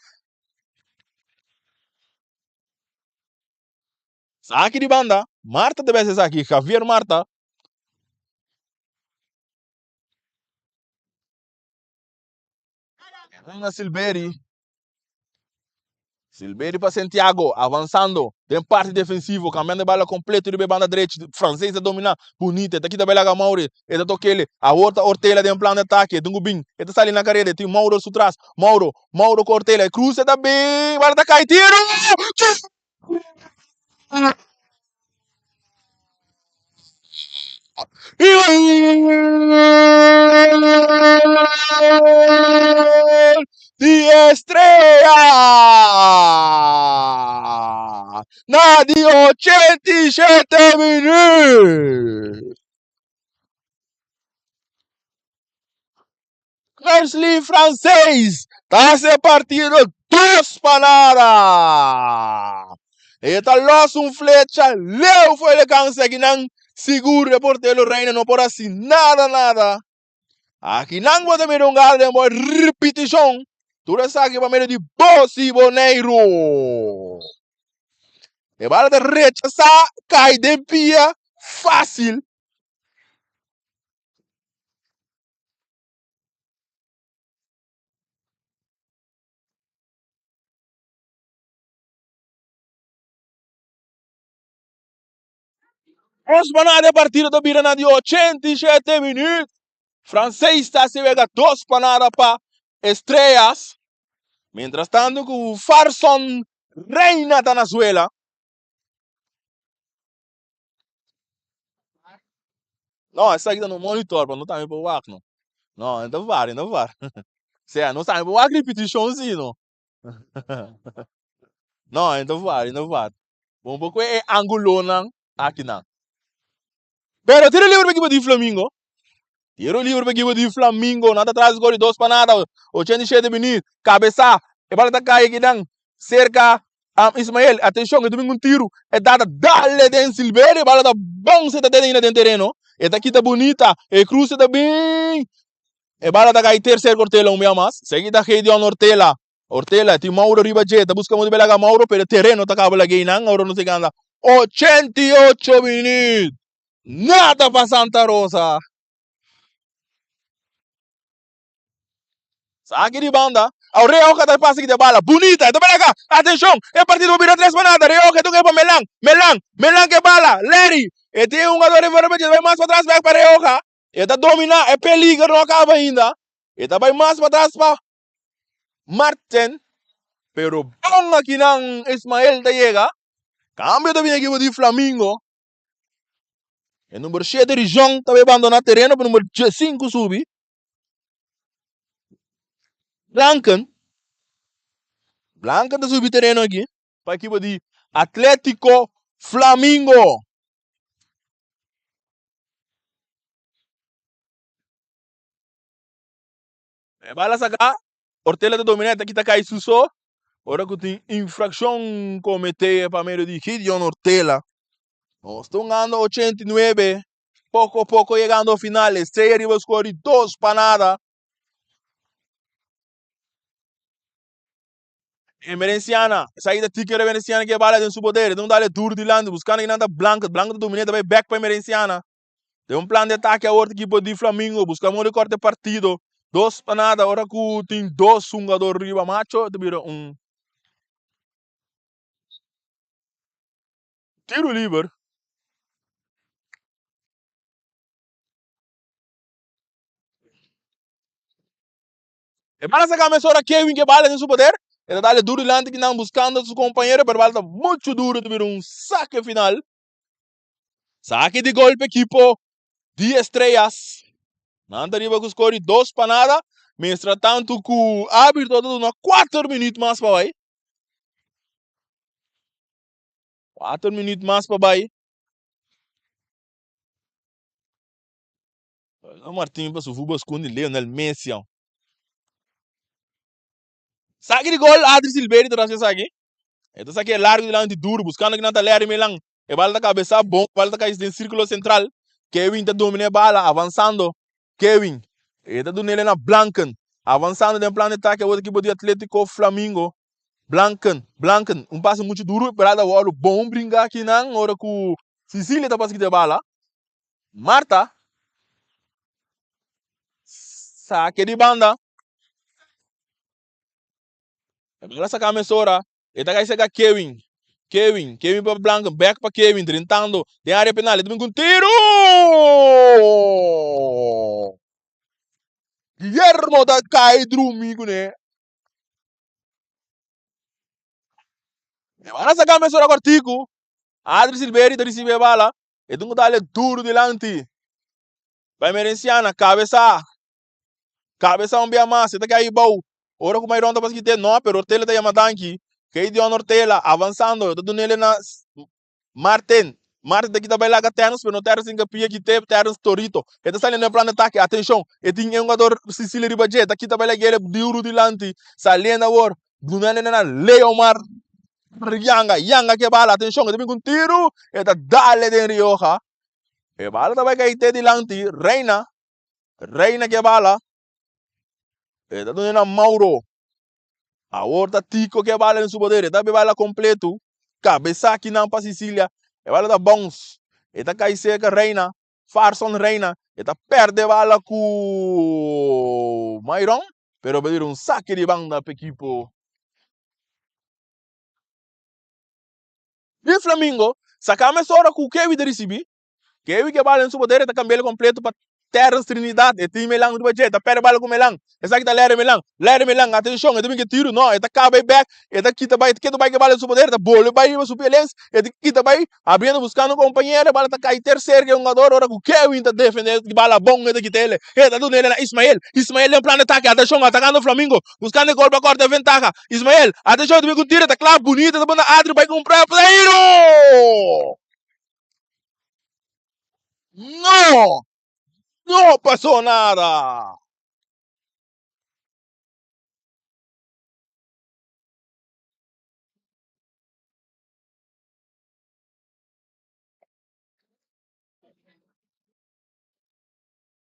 Esaki di banda, Marta ta bes esaki, Javier Marta. Reina Silveri. Silveri pa Santiago, avanzando den parti defensivo, cambiando e bala completo riba e banda drechi. Francés ta domina, bunita, e ta kita bela Mauri, e ta tokele. Awor ta Ortela den plan de ataque, e tin bin, e ta sali na careda, e tin Mauro su tras. Mauro, Mauro cu Ortela, e cruce ta bin, bala ta cay, tiro! Gol di Estrella! Na di 87 minuut! Kersley Francees ta hasi e partido dos pa nada. E ta los un flecha leu for e alcance akinan. Sigur e portero Reina no por hasi nada nada. Akinan bo ta mira un garden boy ripitishon. Tur esaki pa medio di Bosi Boneiru. E bala ta rechasá, kai den pia fácil. Os pa nada e partido ta bira na di 87 minuut. Francés ta hasi wega dos pa nada pa Estrellas. Mientras tanto ku Farson Reina ta na suela. No, esaki ta no monitor, pa no tambe por wak no. No, no ta var, no ta var. Sea, nos tambe por wak ripitishon si no. No, no ta var, no ta var. Bon por kue e angulonan akinan. Pero tiro libre pa ekipo di Flamingo. Tiro libre pa ekipo di Flamingo. Nan ta tras gol di dos pa nada. 87 minüt. Kabesá. E bala ta kai akinan serka Ismael. Atenshon, e ta bin un tiru. E tata dale den Silverio. E bala ta bounce ta den ainda den tereno. E ta kita bunita. E cruce ta bin. E bala ta kai tercer Ortela un bia mas. Segi ta Gideon Ortela. Ortela tin Mauro riba dje. Ta buska modo belaga Mauro, pero tereno ta kaba lag'ei nan. Ora no ta anda. 88 minüt. Nada pa Santa Rosa. Saki di banda. Aw Rioja ta pasa kita bala. Bunita. E ta bala ka. Atenshon. E partido por bira tres pa nada. Rioja e pa Melan. Melan. Melan ke bala. Larry. E tin un hungador riba riba dje. Ta bai mas patras bek pa Rioja. E ta domina. E peliger no a kaba ainda. E ta bai mas patras pa Marten. Pero bon akinan Ismael ta yega. Kambio ta bini ekipo di Flamingo. E number shete Rijon ta bai bandona tereno pa number 5 subi. Blanken. Blanken ta subi tereno aki pa ekipo di Atletico Flamingo. E bala saka, Ortela ta domina, ta kita kai su so. Ora ku tin infrakshon komete pa medio di Gideon Ortela. Nos ta hungando 89. Poko poko yegando final. Estrella riba score di 2-0. Emerenciana, esaki ta Tico Emerenciana ke bala den su poder. E dale duro dilanti, buscando kinan ta Blanco. Blanco ta domina, ta bay back pa Emerenciana. Den un plan di atake awor ta ekipo di Flamingo, busca modo di corta e partido. 2-0, ora cu tin dos hungador riba macho, ta bira un tiro liber. E bala saca mesora Kevin ke bala den su poder. E ta dale duro dilanti kinan buscando su compañero, pero bala ta mucho duro, ta bira un saque final. Saki di gol pa ekipo di Estrellas. Nan ta riba ku skor di 2-0. Mientras tanto ku arbitro ta duna 4 minuut mas pa bai. 4 minuut mas pa bai. Martin pa su voetbal schoen di Lionel Messi. Saki di gol Adri Silveri ta hasi esaki. E ta saki e largo dilanti duro buscando kinan ta Larry Milan. E bala ta cabeza bon, e bala ta cay den circulo central. Kevin ta domina e bala avanzando. Kevin e ta dunele na Blanken. Avanzando den plan di atake awor ekipo di Atletico Flamingo. Blanken, Blanken, un pase mucho duro, pero a wòrdu bon bringa akinan ora ku Cecilia ta pasa kita e bala. Marta sake di banda. E bala saka mesora. E ta kai seka Kevin. Kevin, Kevin pa Blanken, back pa Kevin, drentando den área penal. E ta bin ku un tiru! Guillermo ta kai drumi kuné. E bala saka mesora kòrtiku. Adri Silveri ta risibi e bala. E tin ku dale duru dilanti. Pa Emerenciana, kabesa. Kabesa un bia mas, e ta kai bou. Ora ku Mairon ta paskite, no, pero Ortela ta yama danki. Keidion Ortela, avansando, ta dunele na Martin. Martin ta kita bai laga Terence, pero no Terence tin kapia kite, Terence Torito. E ta saliendo den plan di atake, atenshon, e tin e hungador Sicilia riba dje, ta kita bai lag'e duru dilanti, saliendo awor, dunele na Leomar Yanga, Yanga ke bala, atenshon, e ta bin ku un tiru, e ta dale den Rioja. E bala ta bai kai te dilanti, Reina. Reina ke bala. E ta duna na Mauro. Awor ta Tico ke bala den su poder. E ta be bala completo. Cabeza kinan pa Sicilia. E bala ta bounce. E ta kai cerca Reina. Farson Reina. E ta perde bala ku Myron. Pero bira un saque di banda pa ekipo di Flamingo. Saka mesora ku Kevin ta ricibi. Kewi ke bala den su poder e ta cambi'el completo pa Terence Trinidad. E tin Melan riba dje, e ta perde bala ku Melan. Esaki ta Larry Melan. Larry Melan, atencion, e ta bin ke tiro, no, e ta caba e bek, e ta kita bai, e ta keda bai ke bala den su poder, e ta bolbe bai riba su pie lens, e ta kita bai, abriendo buscando un compañero, e bala ta cay tercer ke hungador ora ku Kewin ta defende e bala bon e ta kita ele. E ta duna ele na Ismael. Ismael den plan di atake, atencion, atacando Flamingo, buscando e gol pa corta e ventaha. Ismael, atencion, e ta bin ku tiro, e ta kla bunita, e ta pone Adri bai cumpra Pleiro! No! No pasó nada!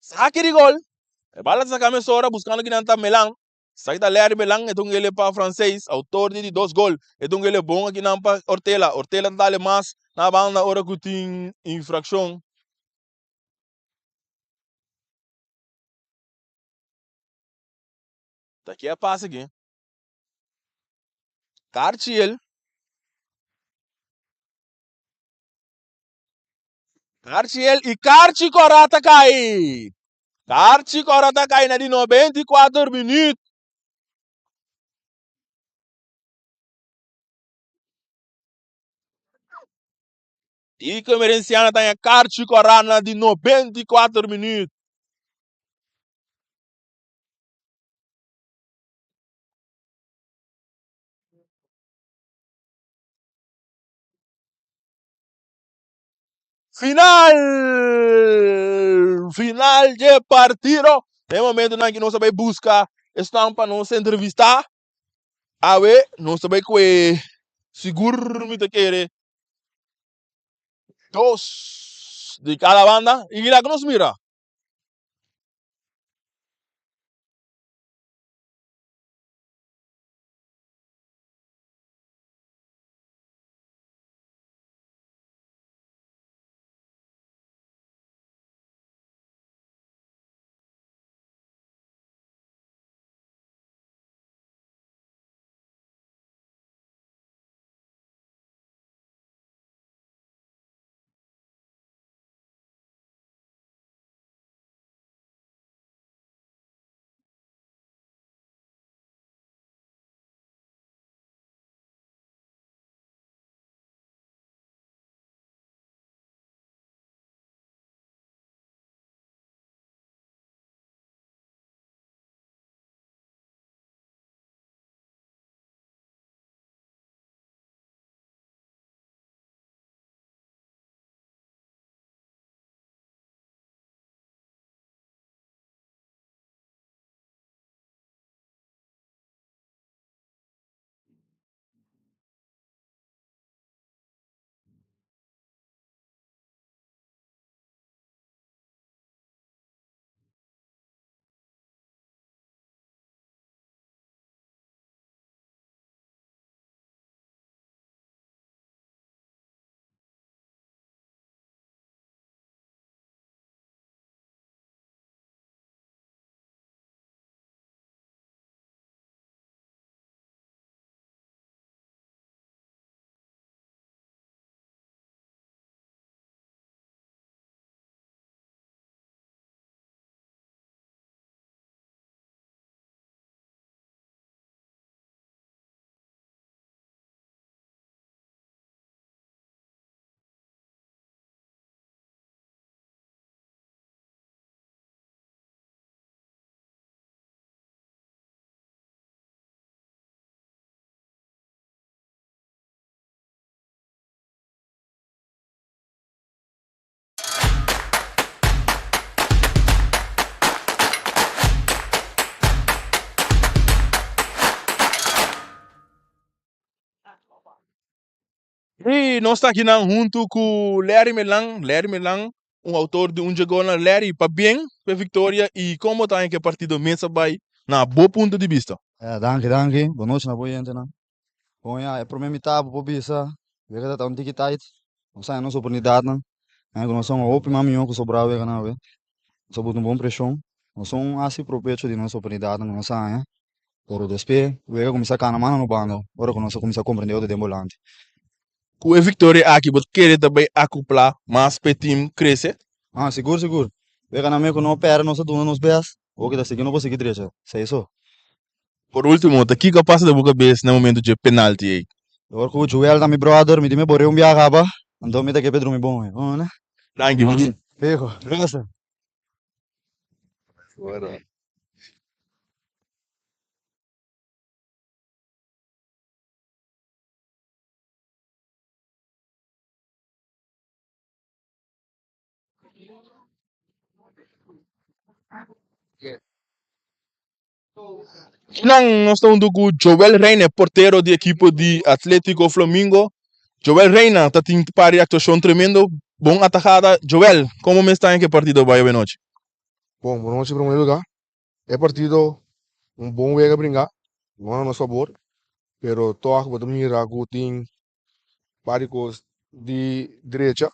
Saki di gol. E bala ta saka mesora buscando kinan ta Melan. Esaki ta Larry Melan, e ta un ele pa Franseis, autor di di dos gol. E ta un ele bon akinan pa Ortela. Ortela ta dale mas na banda ora ku tin infrakshon. Ta ki a pasa aki? Karchiel. Karchiel i karchi kòrá ta kai. Karchi kòrá ta kai na di 94 minüt. Tico Emerenciana ta haña karchi kòrá na di 94 minüt. Final! Final dje partido. E momentonan ki nos a bai buska esnan pa nos entrevistá. Awe nos ta bai kue sigur mi ta kere dos di kada banda. I laga nos mira. I nos ta akinan huntu ku Larry Melan. Larry Melan, un outor di un dje golnan. Larry, pabien ku e viktoria i komo ta haña ku e partido mes a bai na bo punto di bista? Ya, danki, danki. Bon nochi na bo yentenan. Bon ya, e prome mitad bo por bisa, wega ta un tiki tight. Nos haña nos oportunidadnan. Haña ku nos a hunga hopi mas mihó ku sobrá weganan awe. Nos a buta un bon preshon. Nos a hasi probecho di nos oportunidadnan ku nos a haña. Pero despues wega kuminsá kana mas na nos banda ora ku nos a kuminsá komprendé otro den bolante. Ku e viktoria aki bo ta kere ta bai akuplá mas pa e tim krese? Ah, sigur sigur. Wega nan me ku no pèrdè nos a duna nos bèst. Oke ta sigui no por sigui drecha. Esei so. Por último, ta kiko a pasa den bo kabes na e momento dje penalti ei? Dor ku Joel ta mi brother, mi di mi bor'é un biaha kaba, anto mi ta ke p'e drumi bon. Danki. Fijo. Gracias. Nan nos ta huntu ku Joel Reina, portero di ekipo di Atletico Flamingo. Joel Reina ta tin par di aktuashon tremendo, bon atajada. Joel, komo mes ta ku e partido bai awenochi? Bon, bonochi primer lugar. E partido un bon wega bringa, no na nos fabor, pero tog bo ta mira ku tin par di kos di drecha.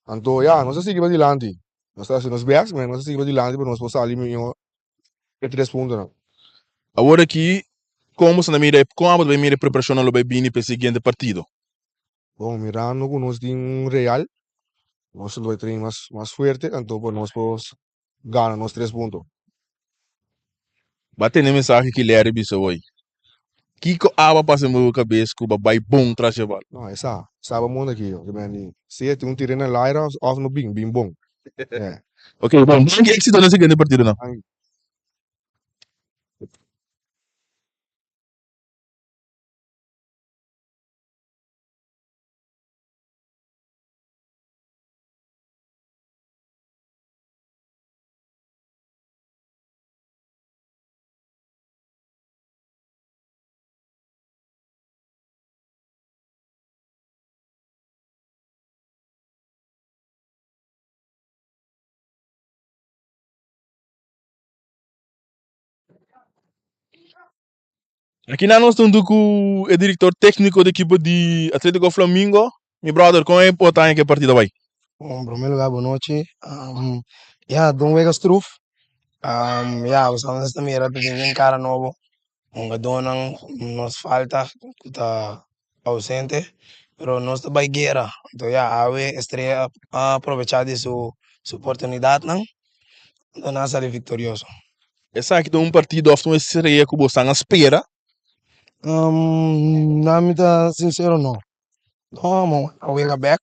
Anto ya, nos a sigui padilanti. Nos ta hasi nos best, pero nos a sigui padilanti pa nos por sali mihor e tres puntonan. Awor aki, kon boso ta mira, kon abo ta bai mira e preparashonnan lo bai bini pa e siguiente partido? Bon, mirando ku nos tin un Real, nos lo bai train mas mas fuerte anto pa nos por gana nos tres punto. Bo a tende mensahe ki Larry bisa hoy. Kiko abo a pasa den bo kabes ku bo a bai bon tras dje bal? No, e sa, sa bo munda aki yo. Sea tin un tira na laira of no bin, bin bon. Yeah. Ok, bon, danki, éxito den siguiente partidonan. Danki. Aki nan nos ta huntu ku e direktor tékniko di ekipo di Atletico Flamingo. Mi brother, kon e por ta haña ku e partido bai? Bon, promé lugar bon nochi. Ya, don wega struf. Ya, nos ta mira ta tin kara nobo. Hungadónan nos falta ku ta ausente, pero nos ta bai guera. Anto ya, awe Estrella a aprovechá di su oportunidatnan, anto nan a sali viktorioso. Esaki ta un partido of ta un estrella ku bo stan a spera? Na mi ta sincero no. No, mo a wega bek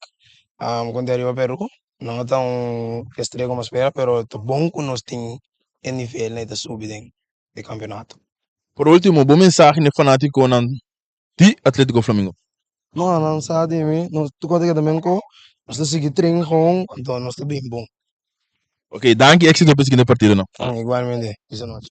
kontra riba Peru. No ta un estrella ku mi a spera, pero ta bon ku nos tin e nivelnan i ta subi den e kampeonato. Por ultimo, bo mensahe na e fanatikonan di Atletico Flamingo? No, nan sa di mi, nos tur kos ta keda menko, nos ta sigui train gewoon, anto nos ta bin bon. Ok, danki, éxito pa e siguiente partidonan. Igualmente, bisa nochi.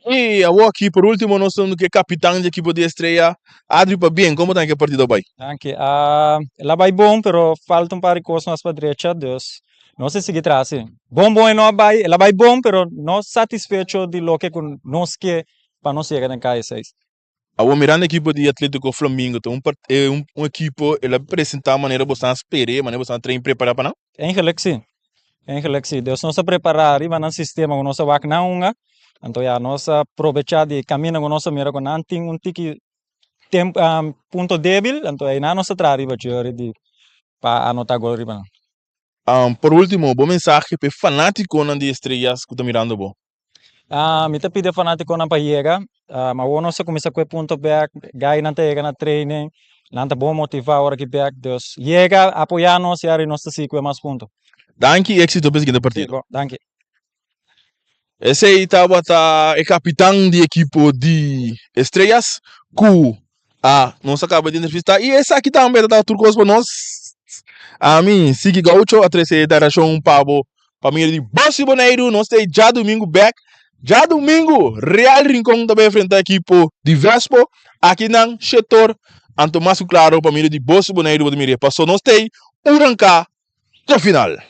Y awor aki por ultimo nos ta ke kapitan di ekipo di Estrella, Adri Pabien, komo ta ke partido bai? Danki. El a bai bon, pero falta un par di kos mas pa drecha, dus nos a sigui tras si. Bon bon e no a bai, el a bai bon, pero no satisfecho di loke ku nos ke pa nos yega den KS seis. Awor mirando ekipo di Atletico Flamingo ta un un ekipo el a presenta manera bo stan spere, manera bo stan train prepara pa nan? Eigenlijk si, eigenlijk si. Dus nos a prepara riba nan sistema ku nos a wak nan hunga, anto ya nos a probecha di kaminda ku nos a mira ku nan tin un tiki temp punto debil, anto einan nos a traha riba dje di pa anota gol riba nan. Por ultimo, bo mensahe pa e fanatikonan di Estrellas ku ta mirando bo? Mi ta pidi e fanatikonan pa yega. Awor nos a kuminsá ku e punto bèk. Gainan ta yega na training. Nan ta bon motivá ora ki bèk. Dus yega, apoyá nos i nos ta sigui ku e mas punto. Danki i éksito pa e siguiente partido. Sí, bon, danki. Esei tabata e kapitan di ekipo di Estrellas ku a nos a kaba di entrevistá i esaki tambe ta tur kos pa nos. Ami, Siki Gaucho, a trese e narashon pa bo pa medio di Bos di Boneiru. Nos ta ei djadumingu bèk. Djadumingu Real Rincon ta bai enfrentá ekipo di Vespo aki nan Shetor. Anto mas ku klaro pa medio di Bos di Boneiru bo ta mira e paso. Nos ta ei un ranká te final.